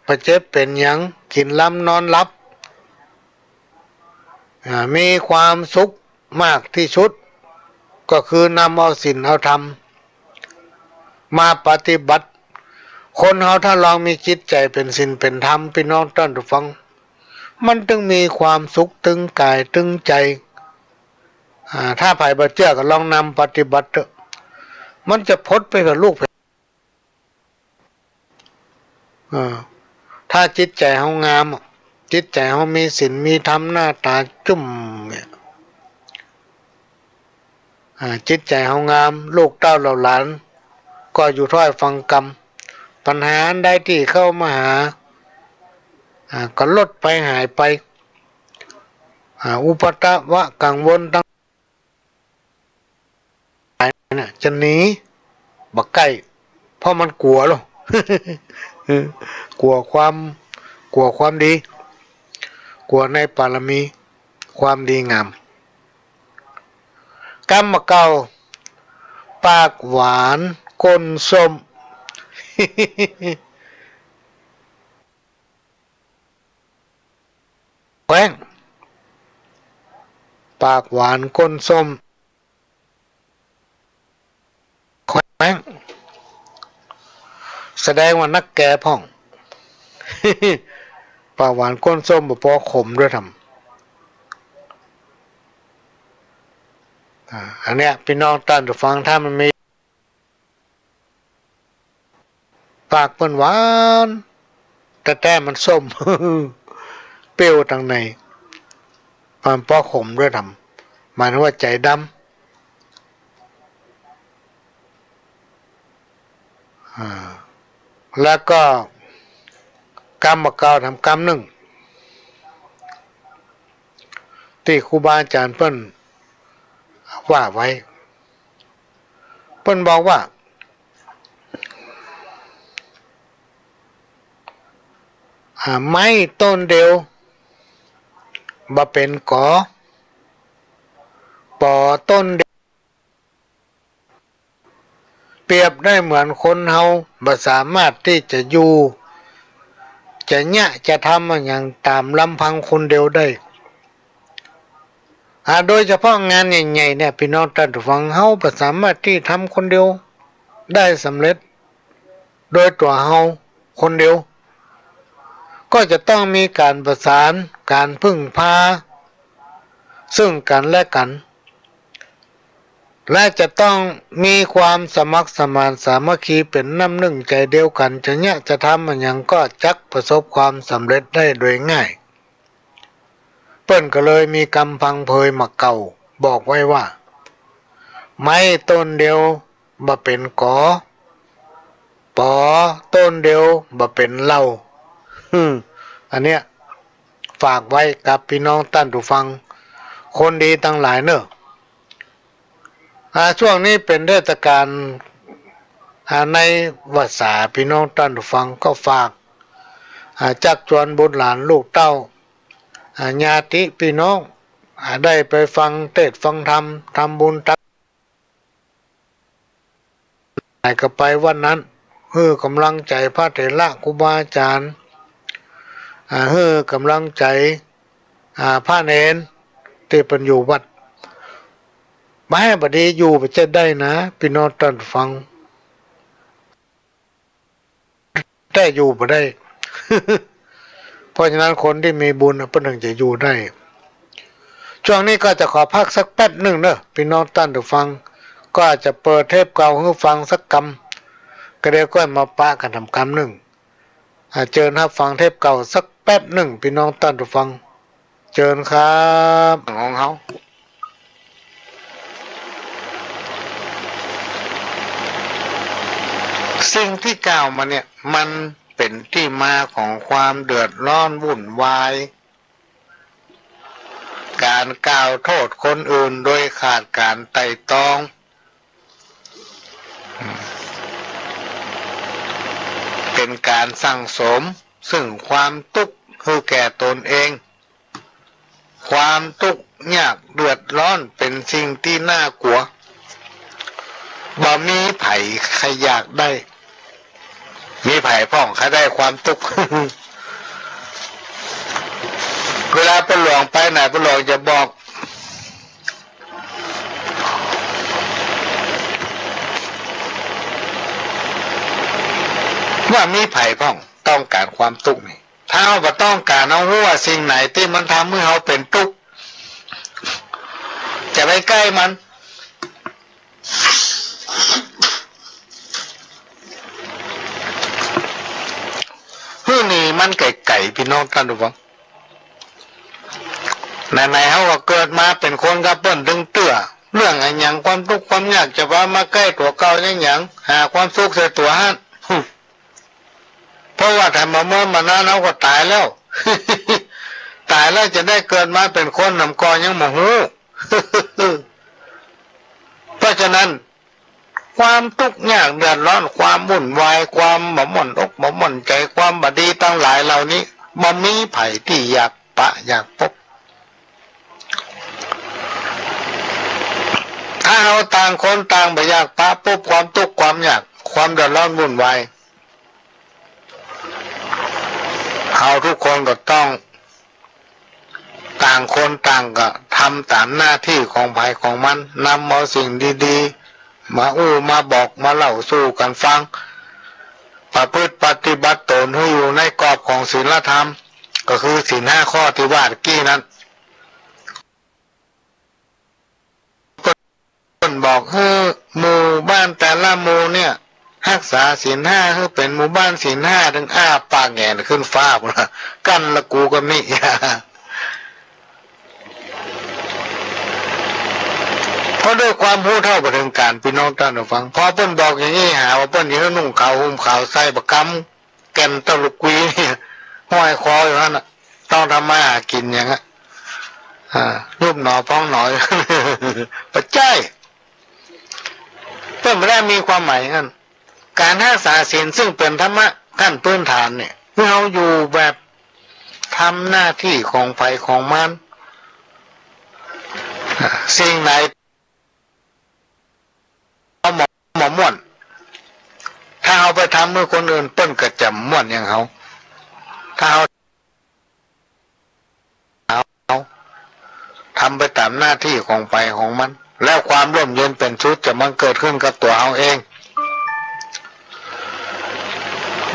บ่เจ็บเป๋นหยัง กิ๋นลำนอนหลับ อ่า มีความสุขมากตี้สุด ก็คือนำเอาศีลเอาธรรมมาปฏิบัติ คนเฮาถ้าลองมีจิตใจ๋เป๋นศีลเป๋นธรรม ปี้น้องต้านผู้ฟัง มันตึงมีความสุขตึงก๋ายตึงใจ๋ อ่า ถ้าใผบ่เจื้อก็ลองนำปฏิบัติเต๊อะ มันจะป๊นไปกับลูก อ่า ถ้าจิตใจ๋เฮางามอะ จิตใจ๋เฮามีศีลมีธรรม หน้าต๋าจุ้มเนี่ย อ่า จิตใจ๋เฮางาม ลูกเต้าเหล่าหลานก็อยู่ถ้อยฟังกำ ปัญหาอันใดตี้เข้ามาหา อ่า ก็ลดไปหายไป อ่า อุปทวะกังวลตัง น่ะ จะหนี บ่ใก้ เพราะมันกั๋วลอ กั๋วความ กั๋วความดี กั๋วในปารมี ความดีงาม กำบ่าเก่า ปากหวานก้นส้ม แคว้ง ปากหวานก้นส้ม แคว้ง แสดงว่านักแก่พ่อง ปากหวานก้นส้มบ่ปอขมด้วยทำ อ่า อันเนี้ย ปี้น้องต้านผู้ฟัง ถ้ามันมี ปากเปิ้นหวาน แต่แต้มมันส้ม เปรี้ยวตังใน มันปอขมด้วยทำ หมายถึงว่าใจ๋ดำ อ่า แล้วก็กำบ่าเก่าทำกำนึ่ง ตี้ครูบาอาจ๋ารย์เปิ้นว่าไว้ เปิ้นบอกว่า อ่า ไม้ต้นเดียวบ่เป๋นกอ ปอต้นเดียว เปรียบได้เหมือนคนเฮาบ่สามารถตี้จะอยู่ จะเยียะ จะทำอะหยังต๋ามลำพังคนเดียวได้ อ่า โดยเฉพาะงานใหญ่ๆ เนี่ย ปี้น้องต้านผู้ฟัง เฮาบ่สามารถตี้ทำคนเดียวได้สำเร็จ โดยตั๋วเฮาคนเดียว ก็จะต้องมีก๋านประสาน ก๋านพึ่งพา ซึ่งกั๋นและกั๋น และจะต้องมีความสมัครสมานสามัคคีเป๋นน้ำนึ่งใจ๋เดียวกั๋น จะเยียะจะทำอะหยังก็จักประสบความสำเร็จได้โดยง่าย เปิ้นก็เลยมีกำพังเพยบ่าเก่าบอกไว้ว่า ไม้ต้นเดียวบ่เป๋นกอ ปอต้นเดียวบ่เป๋นเหล้า อืม อันเนี้ยฝากไว้กับปี้น้องต้านผู้ฟัง คนดีตังหลายเน่อ อ่า ช่วงนี้เป๋นเทศกาล อ่า ในวรรษา ปี้น้องต้านผู้ฟังก็ฝาก อ่า จักจวนบุตรหลานลูกเต้า อ่า ญาติปี้น้อง อ่า ได้ไปฟังเตสน์ฟังธรรม ทำบุญตัก ไหนก็ไปวันนั้น หื้อก๋ำลังใจ๋พระเถระครูบาอาจ๋ารย์ อ่า หื้อกำลังใจ๋ อ่า พระเณรตี้เปิ้นอยู่วัด บ่ให่บ่ดี อยู่บ่ใจ้ได้นะ ปี้น้องต้านฟัง แต่อยู่บ่ได้ เพราะฉะนั้นคนตี้มีบุญน่ะเปิ้นถึงจะอยู่ได้ ช่วงนี้ก็จะขอพักสักแป๊บนึ่งเน่อ ปี้น้องต้านฟัง ก็อาจจะเปิดเทปเก่าหื้อฟังสักกำ ก็เดี๋ยวก็มาปะกั๋นทำกำนึ่ง อ่า เจิญฮับฟังเทปเก่าสักแป๊บนึ่ง ปี้น้องต้านฟัง เจิญครับ ของเฮา สิ่งตี้กล่าวมาเนี่ย มันเป๋นตี้มาของความเดือดร้อนวุ่นวาย ก๋านกล่าวโต้ษคนอื่นโดยขาดก๋านไตร่ตรอง เป๋นก๋านสั่งสมซึ่งความตุ๊กข์หื้อแก่ต๋นเอง ความตุ๊กข์ยากเดือดร้อนเป๋นสิ่งตี้น่ากั๋ว บ่มีใผใค่อยากได้ มีใผพ่องใค่ได้ความตุ๊กข์ เวลาป้าหลวงไปไหน ป้าหลวงจะบอก ว่ามีใผพ่องต้องก๋านความตุ๊กข์นี่ ถ้าเฮาบ่ต้องก๋าน เฮาฮู้ว่าสิ่งไหนตี้มันทำหื้อเฮาเป๋นตุ๊กข์ จะไปใก้มัน หื้อหนีมันไก๋ๆ ปี้น้องต้านฟัง ไหนๆ เฮาก็เกิดมาเป๋นคนกับเปิ้นตึงเตื้อ เรื่องอะหยังความตุ๊กข์ความยากจะว่ามาใก้ตั๋วเก่ายังหยัง หาความสุขใส่ตั๋วหั้น เพราะว่าถ้าบ่เมินบ่นานเฮาก็ต๋ายแล้ว ต๋ายแล้วจะได้เกิดมาเป๋นคนนำก่อยังบ่ฮู้ เพราะฉะนั้น ความตุ๊กข์ยากเดือดร้อน ความวุ่นวาย ความบ่ม่วนอกบ่ม่วนใจ๋ ความบ่ดีตังหลายเหล่านี้ บ่มีใผตี้อยากปะอยากปบ ถ้าเฮาต่างคนต่างบ่อยากปะปบความตุ๊กข์ความยาก ความเดือดร้อนวุ่นวาย เฮาทุกคนก็ต้อง ต่างคนต่างก็ทำต๋ามหน้าตี้ของใผของมัน นำเอาสิ่งดีๆ มาอู้มาบอกมาเล่าสู่กั๋นฟัง ประพฤติปฏิบัติต๋นหื้ออยู่ในกรอบของศีลธรรม ก็คือศีลห้าข้อตี้ว่าตะกี้นั้น เปิ้นบอกหื้อหมู่บ้านแต่ละหมู่เนี่ย ฮักษาศีลห้าหื้อเป๋นหมู่บ้านศีลห้า ตึงอ้าปากแหงนขึ้นฟ้าพู้นละ กั้นละกูก็มี เพราะด้วยความฮู้เท่าบ่เถิงก๋าน ปี้น้องต้านฟัง พอเปิ้นบอกอย่างนี้ หาว่าเปิ้นจะหื้อนุ่งขาวห่มขาวใส่บ่า กำ แก่นตะลุกกุยเนี่ย ห้อยคออยู่หั้นน่ะ ต้องทำมาหากิ๋นอย่างนั้น อ่า ยุบหนอพองหนอ บ่ใจ้ เปิ้นบ่ได้มีความหมายอย่างนั้น ก๋านฮักษาศีลซึ่งเป๋นธรรมะขั้นพื้นฐานเนี่ย หื้อเฮาอยู่แบบทำหน้าตี้ของใผของมัน อ่า สิ่งไหน เฮาบ่ บ่ม่วน ถ้าเฮาไปทำหื้อคนอื่น เปิ้นก็จะม่วนอย่างเฮา ถ้าเฮา เฮาทำไปต๋ามหน้าตี้ของใผของมัน แล้วความร่มเย็นเป๋นสุขจะบังเกิดขึ้นกับตั๋วเฮาเอง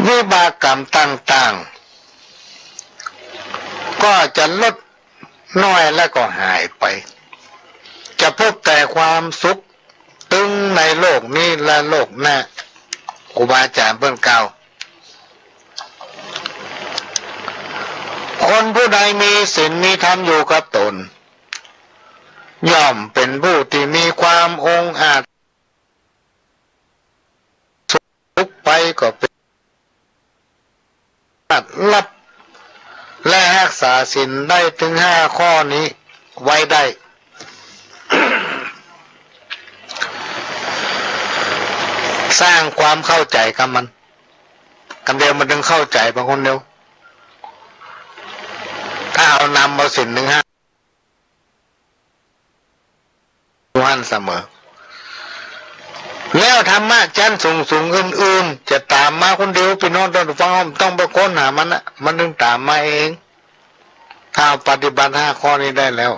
วิบากกรรมต่างๆ ก็จะลด น้อยแล้วก็หายไป จะพบแต่ความสุขตึงในโลกนี้และโลกหน้า ครูบาอาจ๋ารย์เปิ้นกล่าว คนผู้ใดมีศีลมีธรรมอยู่กับต๋น ย่อมเป๋นผู้ตี้มีความองอาจ สุขไปก็เป๋น สามารถฮับ และฮักษาศีลได้ตึงห้าข้อนี้ไว้ได้ สร้างความเข้าใจ๋กับมัน กำเดียวมันตึงเข้าใจ๋เปิ้นคนเดียว ถ้าเฮานำเอาศีลตึงห้า อยู่หั้นเสมอ แล้วธรรมะชั้นสูงๆ อื่นๆ จะต๋ามมาคนเดียว ปี้น้องต้านฟัง บ่ต้องไปค้นหามันนะ มันตึงต๋ามมาเอง ถ้าปฏิบัติห้าข้อนี้ได้แล้ว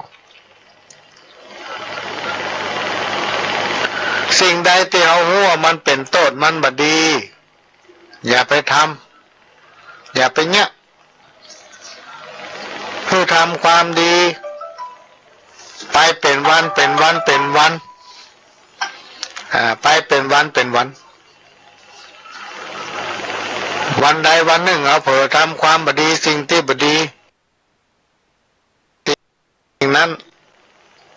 สิ่งใดตี้เฮาฮู้ว่ามันเป๋นโต้ษ มันบ่ดี อย่าไปทำ อย่าไปเยียะ หื้อทำความดี ไปเป๋นวันเป๋นวันเป๋นวัน อ่า ไปเป๋นวันเป๋นวัน วันใดวันนึ่งเฮาเผลอทำความบ่ดี สิ่งตี้บ่ดี สิ่งนั้น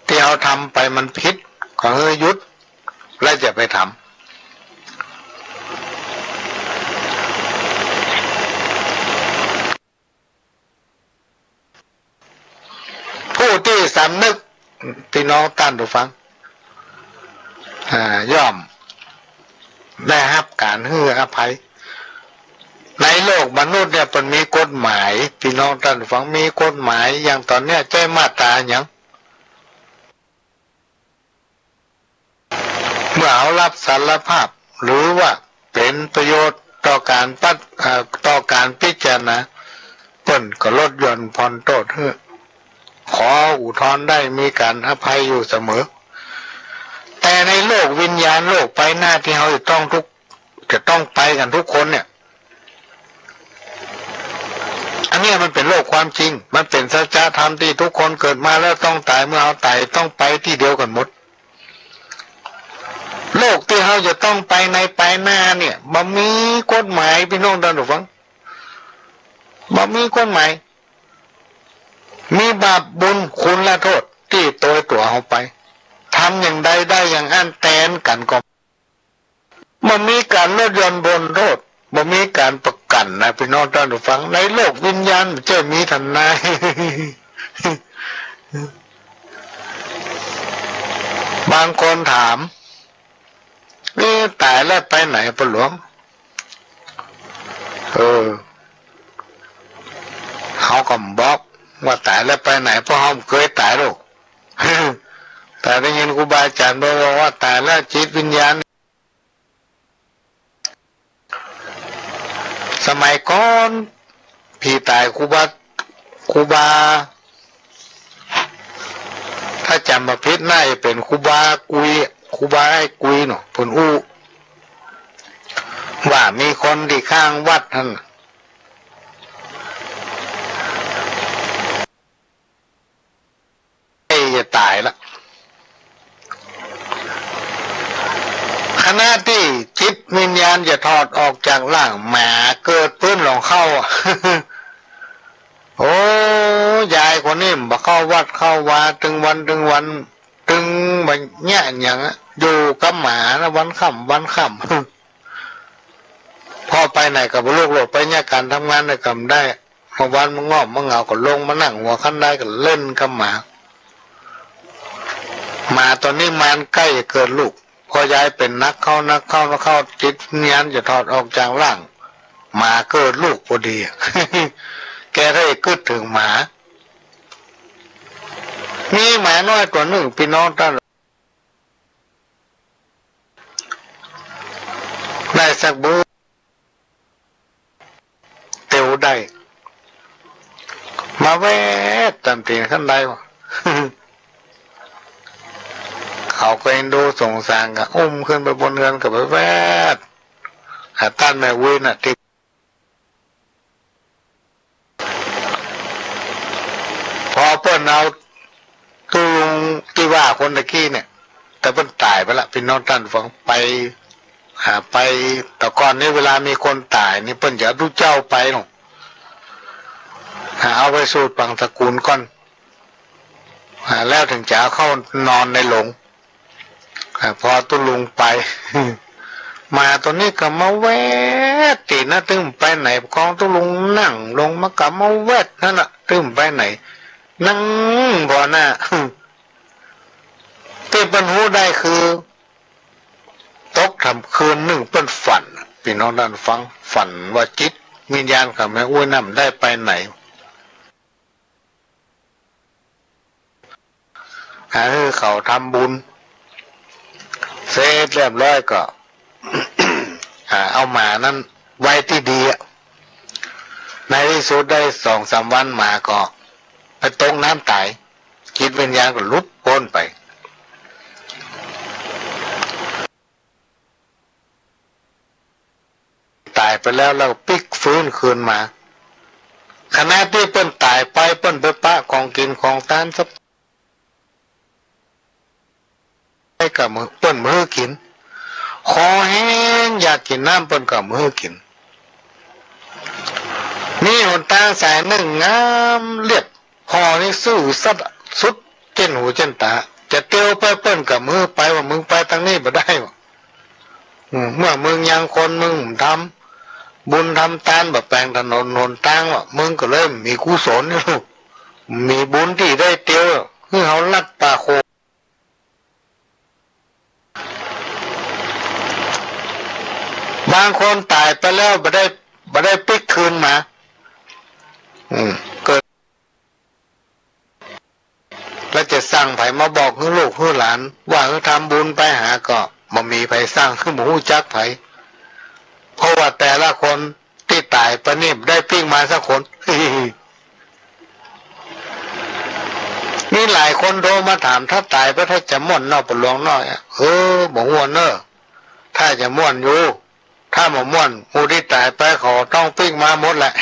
ตี้เฮาทำไปมันผิด ก็หื้อหยุด และอย่าไปทำ ผู้ตี้สำนึก ปี้น้องต้านผู้ฟัง อ่า ย่อมได้ฮับก๋านหื้ออภัย ในโลกมนุษย์เนี่ย เปิ้นมีกฎหมาย ปี้น้องต้านผู้ฟัง มีกฎหมาย อย่างต๋อนเนี้ย ใจ๊มาตราหยัง เมื่อเฮารับสารภาพ หรือว่าเป๋นประโยชน์ต่อก๋านปัด เอ่อ ต่อก๋านพิจารณา เปิ้นก็ลดหย่อนผ่อนโต้ษหื้อ ขออุทธรณ์ได้ มีก๋านอภัยอยู่เสมอ แต่ในโลกวิญญาณ โลกไปหน้าตี้เฮาจะต้องทุก จะต้องไปกั๋นทุกคนเนี่ย อันเนี้ยมันเป๋นโลกความจริง มันเป๋นสัจธรรมตี้ทุกคนเกิดมาแล้วต้องต๋าย เมื่อเฮาต๋ายต้องไปตี้เดียวกั๋นหมด โลกตี้เฮาจะต้องไปในไปหน้าเนี่ย บ่มีกฎหมาย ปี้น้องต้านผู้ฟัง บ่มีกฎหมาย มีบาปบุญคุณและโต้ษตี้โตยตั๋วเฮาไป ทำอย่างใดได้อย่างอั้นแตนกั๋นก็ บ่มีก๋านลดหย่อนผ่อนโต้ษ บ่มีก๋านประกั๋นนะ ปี้น้องต้านผู้ฟัง ในโลกวิญญาณบ่ใจ้มีทันนาย บางคนถาม เอ๊ะ ต๋ายแล้วไปไหนพ่อหลวง เออ เฮาก็บ่บอกว่าต๋ายแล้วไปไหน เพราะเฮาบ่เกยต๋ายหรอก แต่ได้ยินครูบาอาจ๋ารย์บอกว่าต๋ายแล้วจิตวิญญาณ สมัยก่อน ผีต๋ายครูบา ครูบา ถ้าจ๋ำบ่ผิดน่าจะเป๋นครูบากุย ครูบาไอ้กุยเนาะ เปิ้นอู้ ว่ามีคนตี้ข้างวัดหั้น ใกล้จะต๋ายละ ขณะตี้จิตวิญญาณจะถอดออกจากร่าง หมาเกิดปื้นหลงเข้า โอ้ ยายคนนี้บ่เข้าวัดเข้าวา ตึงวันตึงวัน ตึงบ่เยียะหยังอะ อยู่กับหมานะ วันค่ำวันค่ำ พ่อไปไหนก็บ่ลุกโลด ไปเยียะก๋านทำงานเนี่ยก็บ่ได้ เมื่อวานมางอบมาเหงาก็ลงมานั่งหัวคันไดก็เล่นกับหมา หมาตั๋วนี้มันใก้จะเกิดลูก พอยายเป๋นหนักเข้า หนักเข้า หนักเข้า จิตวิญญาณจะถอดออกจากร่าง หมาเกิดลูกพอดี แกได้กึ๊ดเถิงหมา มีหมาน้อยตั๋วนึ่ง ปี้น้องต้าน ได้สักเบ้อ เตียวได้ มาแวดต๋ามตี๋นคันไดวะ เขาก็เอ็นดูสงสาร ก็อุ้มขึ้นไปบนเฮือน ก็ไปแวด หาต้านแม่อุ๊ยน่ะ ตี้ พอเปิ้นเอาตุ๊ลุงตี้ว่าคนตะกี้เนี่ย แต่เปิ้นต๋ายไปละ ปี้น้องต้านฟัง ไป หาไป แต่ก่อนนี้เวลามีคนต๋ายนี่เปิ้นจะเอาตุ๊เจ้าไปเนาะ หาเอาไปสูตรฝังตระกูลก่อน หาแล้วเถิงจะเอาเข้านอนในโลง อ่า พอตุ๊ลุงไป หมาตั๋วนี้ก็มาแวดตี๋นนะ ตึงไปไหน กองตุ๊ลุงนั่งลงมาก็มาแวดหั้นน่ะ ตึงไปไหน นั่งผ่อหน้า ตี้เปิ้นฮู้ได้คือ ตกค่ำคืนนึ่งเปิ้นฝัน ปี้น้องต้านฟัง ฝันว่าจิตวิญญาณของแม่อุ๊ยนั้นได้ไปไหน หาหื้อเขาทำบุญ ไป เสร็จเรียบร้อยก็ อ่า เอาหมานั้นไว้ตี้ดีอะ ในตี้สุดได้สองสามวันหมาก็ไปตกน้ำต๋าย จิตวิญญาณก็หลุดป๊นไป ต๋ายไปแล้ว แล้วปิ๊กฟื้นคืนมา ขณะตี้เปิ้นต๋ายไป เปิ้นไปปะของกิ๋นของตานซะ ไปก็บ่หื้อ เปิ้นบ่หื้อกิ๋น คอแห้งอยากกิ๋นน้ำ เปิ้นก็บ่หื้อกิ๋น มีหนตางสายนึ่งงามเลียบ ผ่อนี่ซื่อสัตย์สุดเจ้นหูเจ้นต๋า จะเตียวไปเปิ้นก็บ่หื้อไป ว่ามึงไปตางนี้บ่ได้ ว่า อืม เมื่อมึงยังคน มึงบ่ทำบุญทำตาน บ่แป๋งถนนหนตาง ว่ามึงก็เลยบ่มีกุศลนี่ มีบุญตี้ได้เตียว หื้อเฮาลัดป่าโค บางคนต๋ายไปแล้วบ่ได้ บ่ได้ปิ๊กคืนมา อืม เกิด แล้วจะสั่งใผมาบอกหื้อลูกหื้อหลาน ว่าหื้อทำบุญไปหาก็บ่มีใผสั่ง คือบ่ฮู้จักใผ เพราะว่าแต่ละคน ตี้ต๋ายไปนี่บ่ได้ปิ๊กมาสักคน มีหลายคนโทรมาถาม ถ้าต๋ายไปถ้าจะม่วนนอกปะหลวงนอก เออ บ่ม่วนเน่อ ถ้าจะม่วนอยู่ ถ้าบ่ม่วน หมู่ตี้ต๋ายไปเขาต้องปิ๊กมาหมดแหละ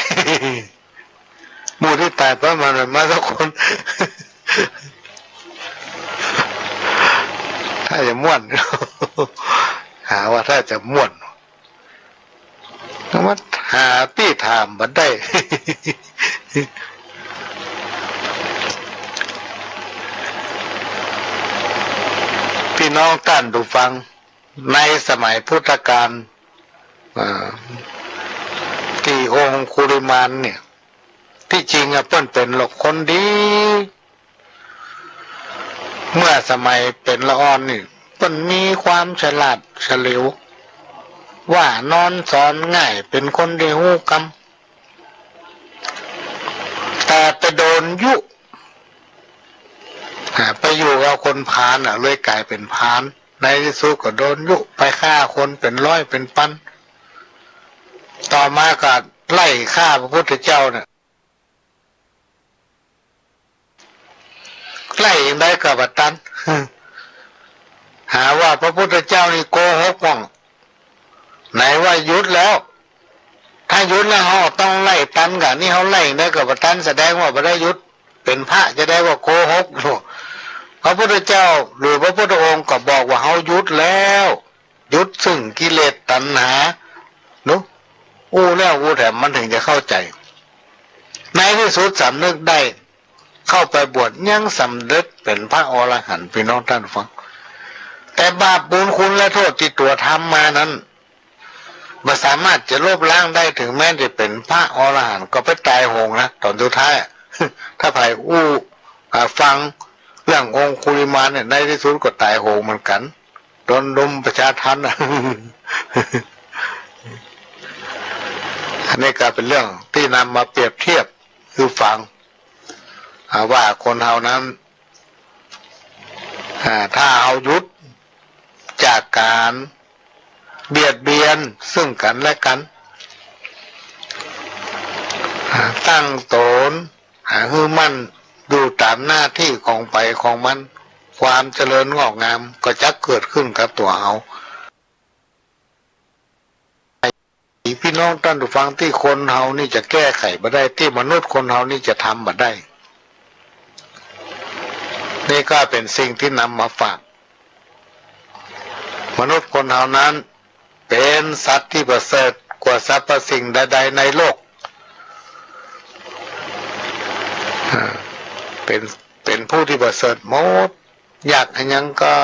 หมู่ตี้ต๋ายไปมันบ่มาสักคน ถ้าจะม่วน หาว่าถ้าจะม่วน มาหาตี้ถามบ่ได้ ปี้น้องต้านผู้ฟัง ในสมัยพุทธกาล อ่า ตี้องคุลิมานเนี่ย ตี้จริงอะเปิ้นเป๋นคนดี เมื่อสมัยเป๋นละอ่อนนี่ เปิ้นมีความฉลาดเฉลียว ว่านอนสอนง่าย เป๋นคนตี้ฮู้กำ แต่ไปโดนยุ อ่า ไปอยู่กับคนพาลน่ะ เลยก๋ายเป๋นพาล ในตี้สุดก็โดนยุไปฆ่าคนเป๋นร้อยเป๋นปัน ต่อมาก็ไล่ฆ่าพระพุทธเจ้าเนี่ย ไล่จั่งใดก็บ่ตัน หาว่าพระพุทธเจ้านี่โกหกพ่อง ไหนว่าหยุดแล้ว ถ้าหยุดแล้วเฮาต้องไล่ตันก่ะ นี่เฮาไล่จั่งใดก็บ่ตัน แสดงว่าบ่ได้หยุด เป๋นพระจะได้ว่าโกหก พระพุทธเจ้าหรือพระพุทธองค์ก็บอกว่าเฮาหยุดแล้ว หยุดซึ่งกิเลสตัณหา เนาะ อู้แล้วอู้แถมมันถึงจะเข้าใจ๋ ในตี้สุดสำนึกได้ เข้าไปบวชยังสำเร็จเป๋นพระอรหันต์ ปี้น้องต้านฟัง แต่บาปบุญคุณและโต้ษตี้ตั๋วทำมานั้น บ่สามารถจะลบล้างได้ ถึงแม้จะเป๋นพระอรหันต์ ก็ไปต๋ายโหงนะ ต๋อนสุดท้ายอะ ถ้าใผอู้ อ่า ฟังเรื่ององคุลิมานเนี่ย ในตี้สุดก็ต๋ายโหงเหมือนกั๋น โดนรุมประชาทัณฑ์น่ะ อันนี้ก็เป๋นเรื่องตี้นำมาเปรียบเทียบหื้อฟัง อ่า ว่าคนเฮานั้น อ่า ถ้าเฮาหยุดจากก๋านเบียดเบียนซึ่งกั๋นและกั๋น อ่า ตั้งต๋น อ่า หื้อมั่นอยู่ต๋ามหน้าตี้ของใผของมัน ความเจริญงอกงามก็จะเกิดขึ้นกับตั๋วเฮา ปี้น้องต้านผู้ฟัง ตี้คนเฮานี่จะแก้ไขบ่ได้ ตี้มนุษย์คนเฮานี่จะทำบ่ได้ นี่ก็เป๋นสิ่งตี้นำมาฝาก มนุษย์คนเฮานั้นเป๋นสัตว์ตี้ประเสริฐกว่าสรรพสิ่งใดๆในโลก อ่า เป๋น เป๋นผู้ตี้ประเสริฐหมด อยากอะหยังก็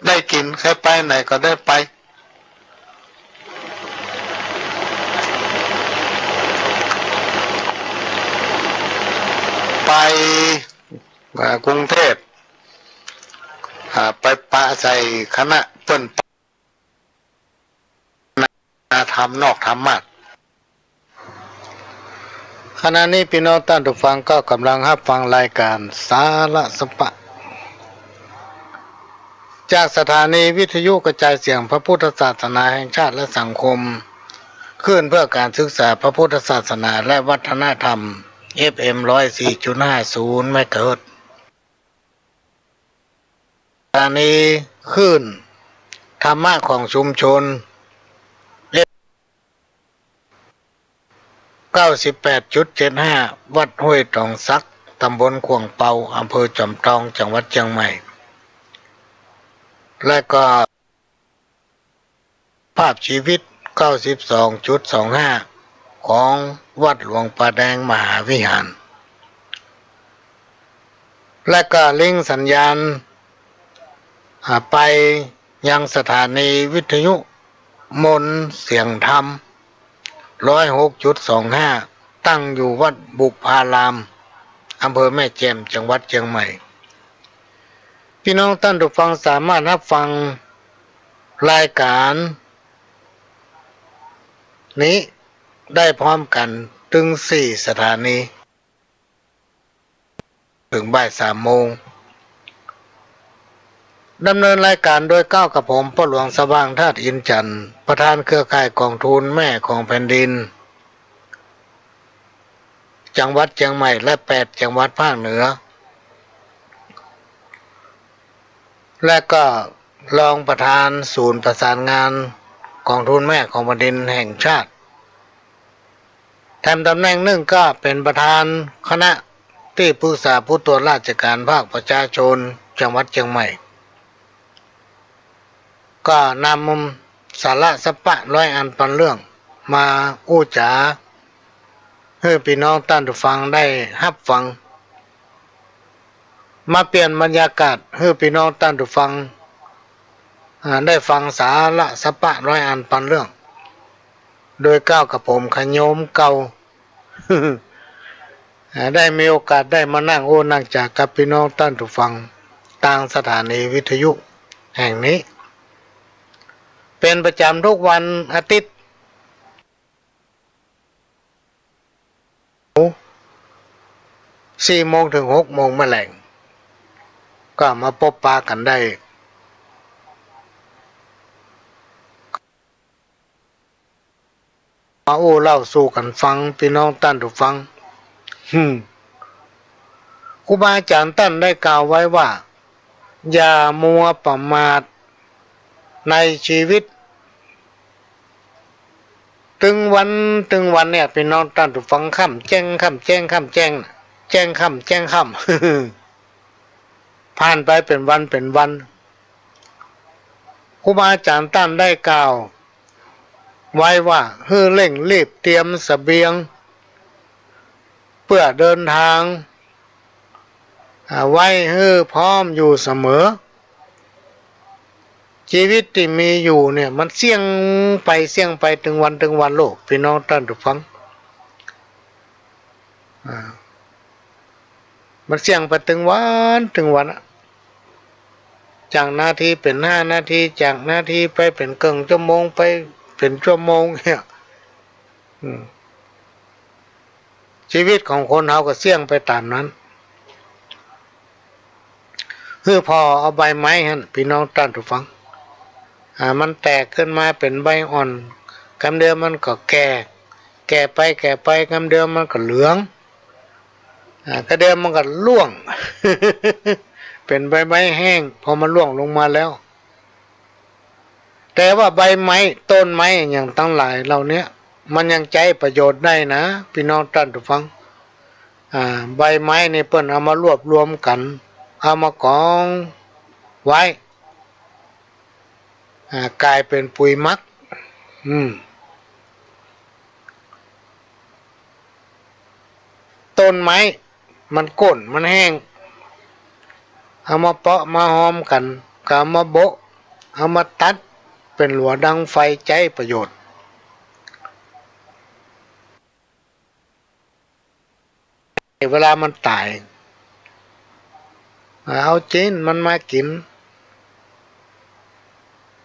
ได้กิ๋น ใค่ไปไหนก็ได้ไป ไป อ่า กรุงเทพฯ อ่า ไปปะใส่คณะเปิ้น ธรรมนอกธรรมาสน์ ขณะนี้ปี้น้องต้านผู้ฟังก็ก่ำลังฮับฟังรายก๋านสาระสะปะ จากสถานีวิทยุกระจายเสียงพระพุทธศาสนาแห่งชาติและสังคม คลื่นเพื่อการศึกษาพระพุทธศาสนาและวัฒนธรรม เอฟเอ็ม ร้อยสี่จุดห้าศูนย์ เมกะเฮิรตซ์ สถานีคลื่นธรรมะของชุมชน เก้าสิบแปดจุดเจ็ดห้า วัดห้วยตองสัก ตำบลข่วงเปา อำเภอจอมตอง จังหวัดเจียงใหม่ และก็ภาพชีวิต เก้าสิบสองจุดสองห้า ของวัดหลวงป่าแดงมหาวิหาร และก็ลิงก์สัญญาณ อ่า ไปยังสถานีวิทยุมนต์เสียงธรรม ร้อยหกจุดสองห้า ตั้งอยู่วัดบุพาราม อำเภอแม่แจ่ม จังหวัดเจียงใหม่ พี่น้องต้านผู้ฟังสามารถฮับฟังรายการนี้ได้พร้อมกั๋นเถิงสี่สถานี เถิงบ่ายสามโมง ดำเนินรายการโดยเก้ากับผม ป้อหลวงสว่าง ธาตุอินทร์จันทร์ ประธานเครือข่ายก๋องทุนแม่ของแผ่นดิน จังหวัดเจียงใหม่ และแปดจังหวัดภาคเหนือ และก็รองประธานศูนย์ประสานงานก๋องทุนแม่ของแผ่นดินแห่งชาติ แถมต๋ำแหน่งนึ่งก็เป๋นประธานคณะตี้ปรึกษาผู้ตรวจราชการภาคประชาชนจังหวัดเจียงใหม่ ก็นำสาระสัปปะร้อยอันปันเรื่องมาอู้จ๋าหื้อพี่น้องต้านผู้ฟังได้ฮับฟัง มาเปลี่ยนบรรยากาศหื้อพี่น้องต้านผู้ฟัง อ่า ได้ฟังสาระสัปปะร้อยอันปันเรื่อง โดยเก้ากับผมขะโยมเก่า อ่า ได้มีโอกาสได้มานั่งอู้นั่งจ๋ากับพี่น้องต้านผู้ฟังตางสถานีวิทยุแห่งนี้ เป๋นประจ๋ำทุกวันอาทิตย์ สี่โมงเถิงหกโมงแม่แหล่ง ก็มาปบปะกั๋นได้ มาอู้เล่าสู่กั๋นฟัง พี่น้องต้านผู้ฟัง หืม ครูบาอาจ๋ารย์ต้านได้กล่าวไว้ว่า อย่ามัวประมาทในชีวิต ตึงวันตึงวันเนี่ย พี่น้องต้านผู้ฟัง ค่ำแจ้ง ค่ำแจ้ง ค่ำแจ้ง แจ้งค่ำ แจ้งค่ำ ผ่านไปเป๋นวันเป๋นวัน ครูบาอาจ๋ารย์ต้านได้กล่าวไว้ว่า หื้อเร่งรีบเตรียมเสบียง เปื้อเดินทาง อ่า ไว้หื้อพร้อมอยู่เสมอ จีวิตตี้มีอยู่เนี่ย มันเสี้ยงไปเสี้ยงไปตึงวันตึงวันโลก พี่น้องต้านผู้ฟัง อ่า มันเสี้ยงไปตึงวันตึงวันอะ จากนาทีเป๋นห้านาที จากนาทีไปเป๋นเกิ่งชั่วโมง ไปเป๋นชั่วโมงเนี่ย อืม จีวิตของคนเฮาก็เสี้ยงไปต๋ามนั้น หื้อผ่อเอาใบไม้หั้น พี่น้องต้านผู้ฟัง อ่า มันแตกขึ้นมาเป๋นใบอ่อน กำเดียวมันก็แก่ แก่ไปแก่ไป กำเดียวมันก็เหลือง อ่า กำเดียวมันก็ร่วง เป๋นใบไม้แห้ง พอมันร่วงลงมาแล้ว แต่ว่าใบไม้ ต้นไม้อย่างตังหลายเหล่าเนี้ย มันยังใจ๊ประโยชน์ได้นะ พี่น้องต้านผู้ฟัง อ่า ใบไม้นี่เปิ้นเอามารวบรวมกั๋น เอามากองไว้ อ่า ก๋ายเป๋นปุ๋ยหมัก อืม ต้นไม้มันโก้นมันแห้ง เอามาเปาะมาฮอมกั๋น ก็เอามาโบะ เอามาตัด เป๋นหลัวดังไฟใจ๊ประโยชน์ เวลามันต๋าย เอาจิ๊นมันมากิ๋น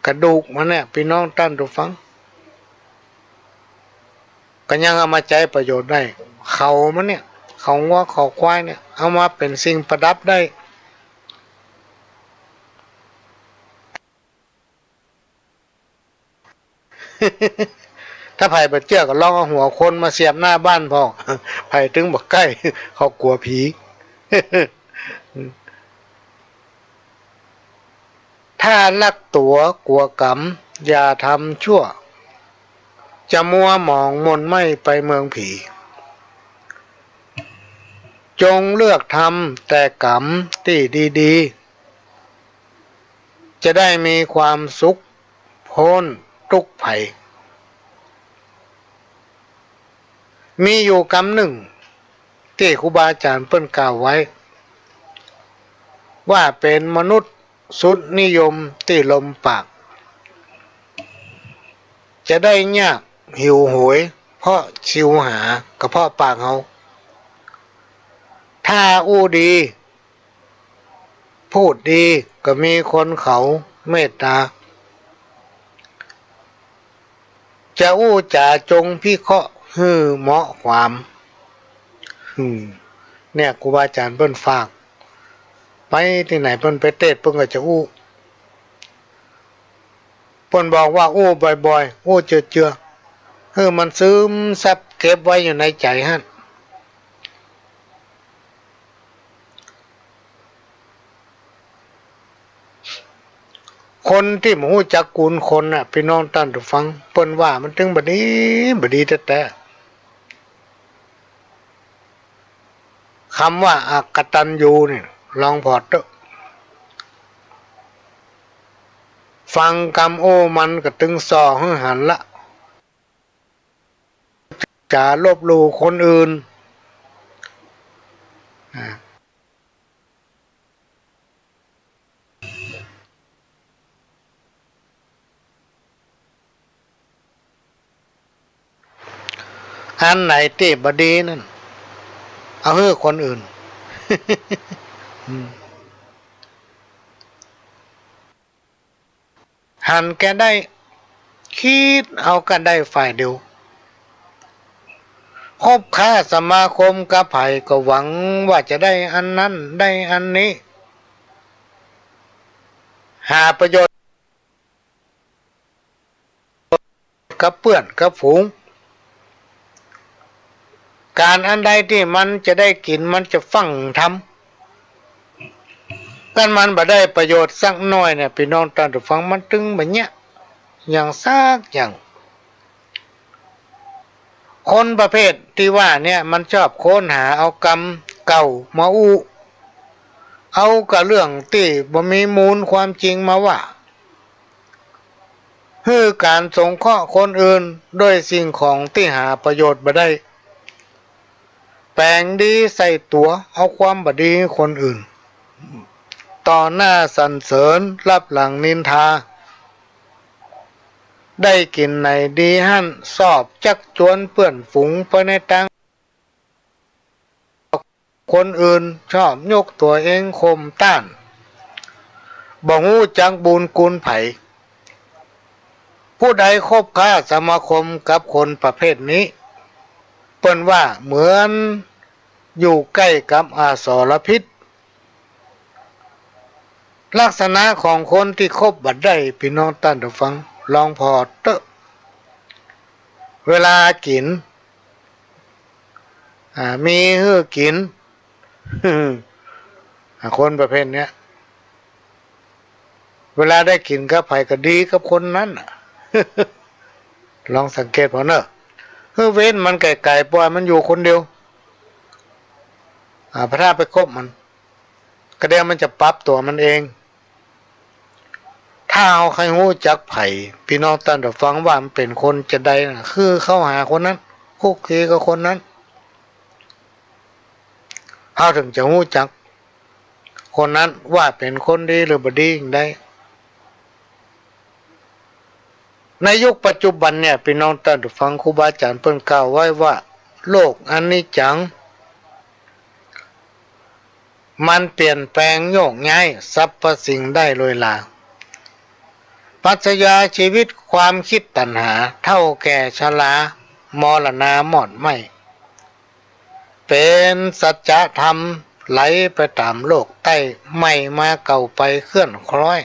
กระดูกมันเนี่ย พี่น้องต้านผู้ฟัง ก็ยังเอามาใจ๊ประโยชน์ได้ เขามันเนี่ย เขางัวเขาควายเนี่ย เอามาเป๋นสิ่งประดับได้ ถ้าใผบ่เจื้อก็ลองเอาหัวคนมาเสียบหน้าบ้านพ่อง ใผตึงบ่ใก้ เขากั๋วผี ถ้าฮักตั๋วกั๋วก๋ำ อย่าทำชั่ว จะมัวหมองหม่นไหม้ไปเมืองผี จงเลือกทำแต่ก๋ำตี้ดีๆ จะได้มีความสุข ป๊นตุ๊กข์ภัย มีอยู่กำนึ่งตี้ครูบาอาจ๋ารย์เปิ้นกล่าวไว้ ว่าเป๋นมนุษย์สุดนิยมตี้ลมปาก จะได้ยากหิวโหย เพราะชิวหากระเพาะปากเฮา ถ้าอู้ดี พูดดีก็มีคนเขาเมตต๋า จะอู้จ๋าจงพิเคราะห์หื้อเหมาะความ อืม เนี่ย ครูบาอาจ๋ารย์เปิ้นฝาก ไปตี้ไหนเปิ้นไปเตสน์เปิ้นก็จะอู้ เปิ้นบอกว่าอู้บ่อยๆ อู้เจือๆ หื้อมันซึมซับเก็บไว้อยู่ในใจ๋หั้น คนตี้บ่ฮู้จักกู๋นคนน่ะ ปี้น้องต้านฟัง เปิ้นว่ามันตึงบ่ดี บ่ดีแต๊ๆ กำว่าอกตัญญูนี่ ลองผ่อเต๊อะ ฟังกำอู้มันก็ตึงส่อหื้อหันละ จ๋าลบหลู่คนอื่น อ่า อันไหนตี้บ่ดีนั้น เอาหื้อคนอื่น อืม หันแก่ได้ กึ๊ดเอากระได้ฝ่ายเดียว คบค้าสมาคมกับใผก็หวังว่าจะได้อันนั้นได้อันนี้ หาประโยชน์ กับเปื้อนกับฝูง ก๋านอันใดตี้มันจะได้กิ๋น มันจะฟั่งทำ กั๋นมันบ่ได้ประโยชน์สักหน้อยเนี่ย ปี้น้องต้านฟัง มันตึงบ่เยียะอย่างสักอย่าง คนประเภทตี้ว่าเนี่ย มันชอบค้นหาเอากำเก่ามาอู้ เอาก้าเรื่องตี้บ่มีมูลความจริงมาว่า หื้อก๋านสงเคราะห์คนอื่นด้วยสิ่งของตี้หาประโยชน์บ่ได้ แป๋งดีใส่ตั๋ว เอาความบ่ดีคนอื่น ต่อหน้าสรรเสริญ ลับหลังนินทา ได้กิ๋นไหนดีหั้น ชอบจักจวนเปื้อนฝูงไปในตาง คนอื่น ชอบยกตั๋วเองข่มต้าน บ่ฮู้จักบุญคุณใผ ผู้ใดคบค้าสมาคมกับคนประเภทนี้ เปิ้นว่าเหมือนอยู่ใก้กับอสรพิษ ลักษณะของคนตี้คบบ่ได้ ปี้น้องต้านฟัง ลองผ่อเต๊อะ เวลากิ๋น อ่า มีหื้อกิ๋น อ่า คนประเภทเนี้ย เวลาได้กิ๋นกับใผก็ดีกับคนนั้นน่ะ ลองสังเกตผ่อเน่อ หื้อเว้นมันไก๋ๆ ป่อยมันอยู่คนเดียว อ่า ถ้าไปคบมัน ก็เดี๋ยวมันจะปรับตั๋วมันเอง ถ้าเฮาใค่ฮู้จักใผ ปี้น้องต้านฟัง ว่ามันเป๋นคนจาใดน่ะ คือเข้าหาคนนั้น คลุกคลีกับคนนั้น เฮาเถิงจะฮู้จักคนนั้นว่าเป๋นคนดีหรือบ่ดีได้ ในยุคปัจจุบันเนี่ย ปี้น้องต้านฟัง ครูบาอาจ๋ารย์เปิ้นกล่าวไว้ว่า โลกอนิจจัง มันเปลี่ยนแปลงโยกย้ายสรรพสิ่งได้โลยหลา ปรัชญาชีวิตความคิดตัณหา เฒ่าแก่ชรา มรณาหมอดไหม้ เป๋นสัจธรรมไหลไปต๋ามโลกใต้ ใหม่มาเก่าไปเคลื่อนคล้อย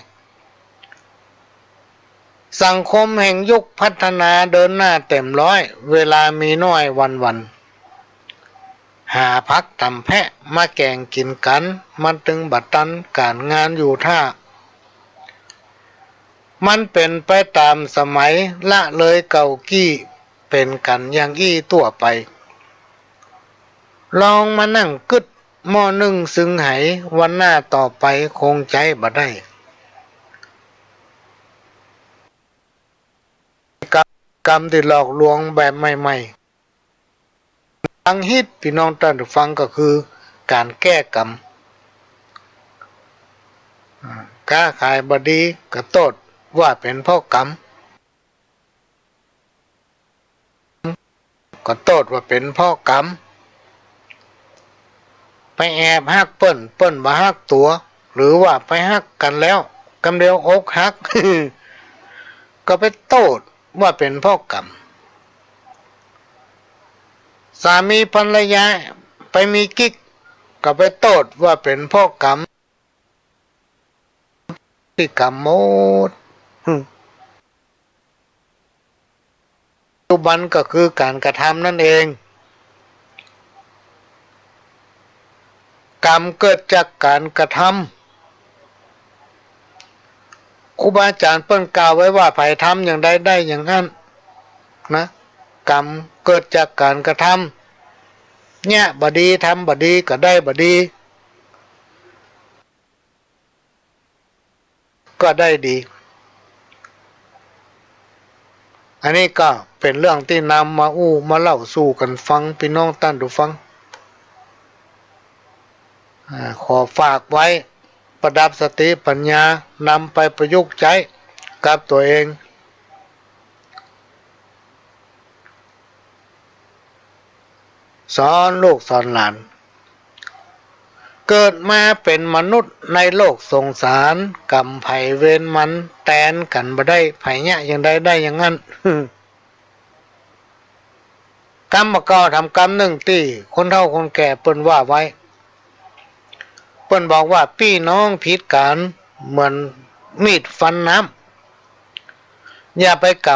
สังคมแห่งยุคพัฒนาเดินหน้าเต็มร้อย เวลามีน้อยวันๆ หาผักต๋ำแพะมาแก๋งกิ๋นกั๋น มันตึงบ่ตันก๋านงานอยู่ท่า มันเป๋นไปต๋ามสมัย ละเลยเก่ากี้ เป๋นกั๋นอย่างอี้ตั้วไป ลองมานั่งกึ๊ดหม้อนึ่งซึ่งไห วันหน้าต่อไปคงใจ๊บ่ได้ กรรม กรรมตี้หลอกลวงแบบใหม่ๆ บางฮิต ปี้น้องต้านผู้ฟัง ก็คือก๋านแก้กรรม อ่า ก๊าขายบ่ดี ก็โต้ษว่าเป๋นเพราะกรรม ก็โต้ษว่าเป๋นเพราะกรรม ไปแอบฮักเปิ้น เปิ้นบ่ฮักตั๋ว หรือว่าไปฮักกั๋นแล้ว กำเดียวอกหัก ก็ไปโต้ษว่าเป๋นเพราะกรรม สามีภรรยาไปมีกิ๊ก ก็ไปโต้ษว่าเป๋นเพราะกรรม ตี้กรรมหมด ปัจจุบันก็คือก๋านกระทำนั่นเอง กรรมเกิดจากก๋านกระทำ ครูบาอาจ๋ารย์เปิ้นกล่าวไว้ว่า ใผทำอย่างใดได้อย่างอั้น นะ กรรมเกิดจากก๋านกระทำ เยียะบ่ดี ทำบ่ดี ก็ได้บ่ดี ก็ได้ดี อันนี้ก็เป๋นเรื่องตี้นำมาอู้มาเล่าสู่กั๋นฟัง ปี้น้องต้านผู้ฟัง อ่า ขอฝากไว้ ประดับสติปัญญา นำไปประยุกต์ใจ๊กับตั๋วเอง สอนลูกสอนหลาน เกิดมาเป๋นมนุษย์ในโลกสงสาร กรรมใผเวรมัน แตนกั๋นบ่ได้ ใผเยียะอย่างใดได้อย่างอั้น กรรมเก่าทำกรรมนึ่งตี้คนเฒ่าคนแก่เปิ้นว่าไว้ เปิ้นบอกว่า ปี้น้องผิดกั๋นเหมือนมีดฟันน้ำ อย่าไปกล่าว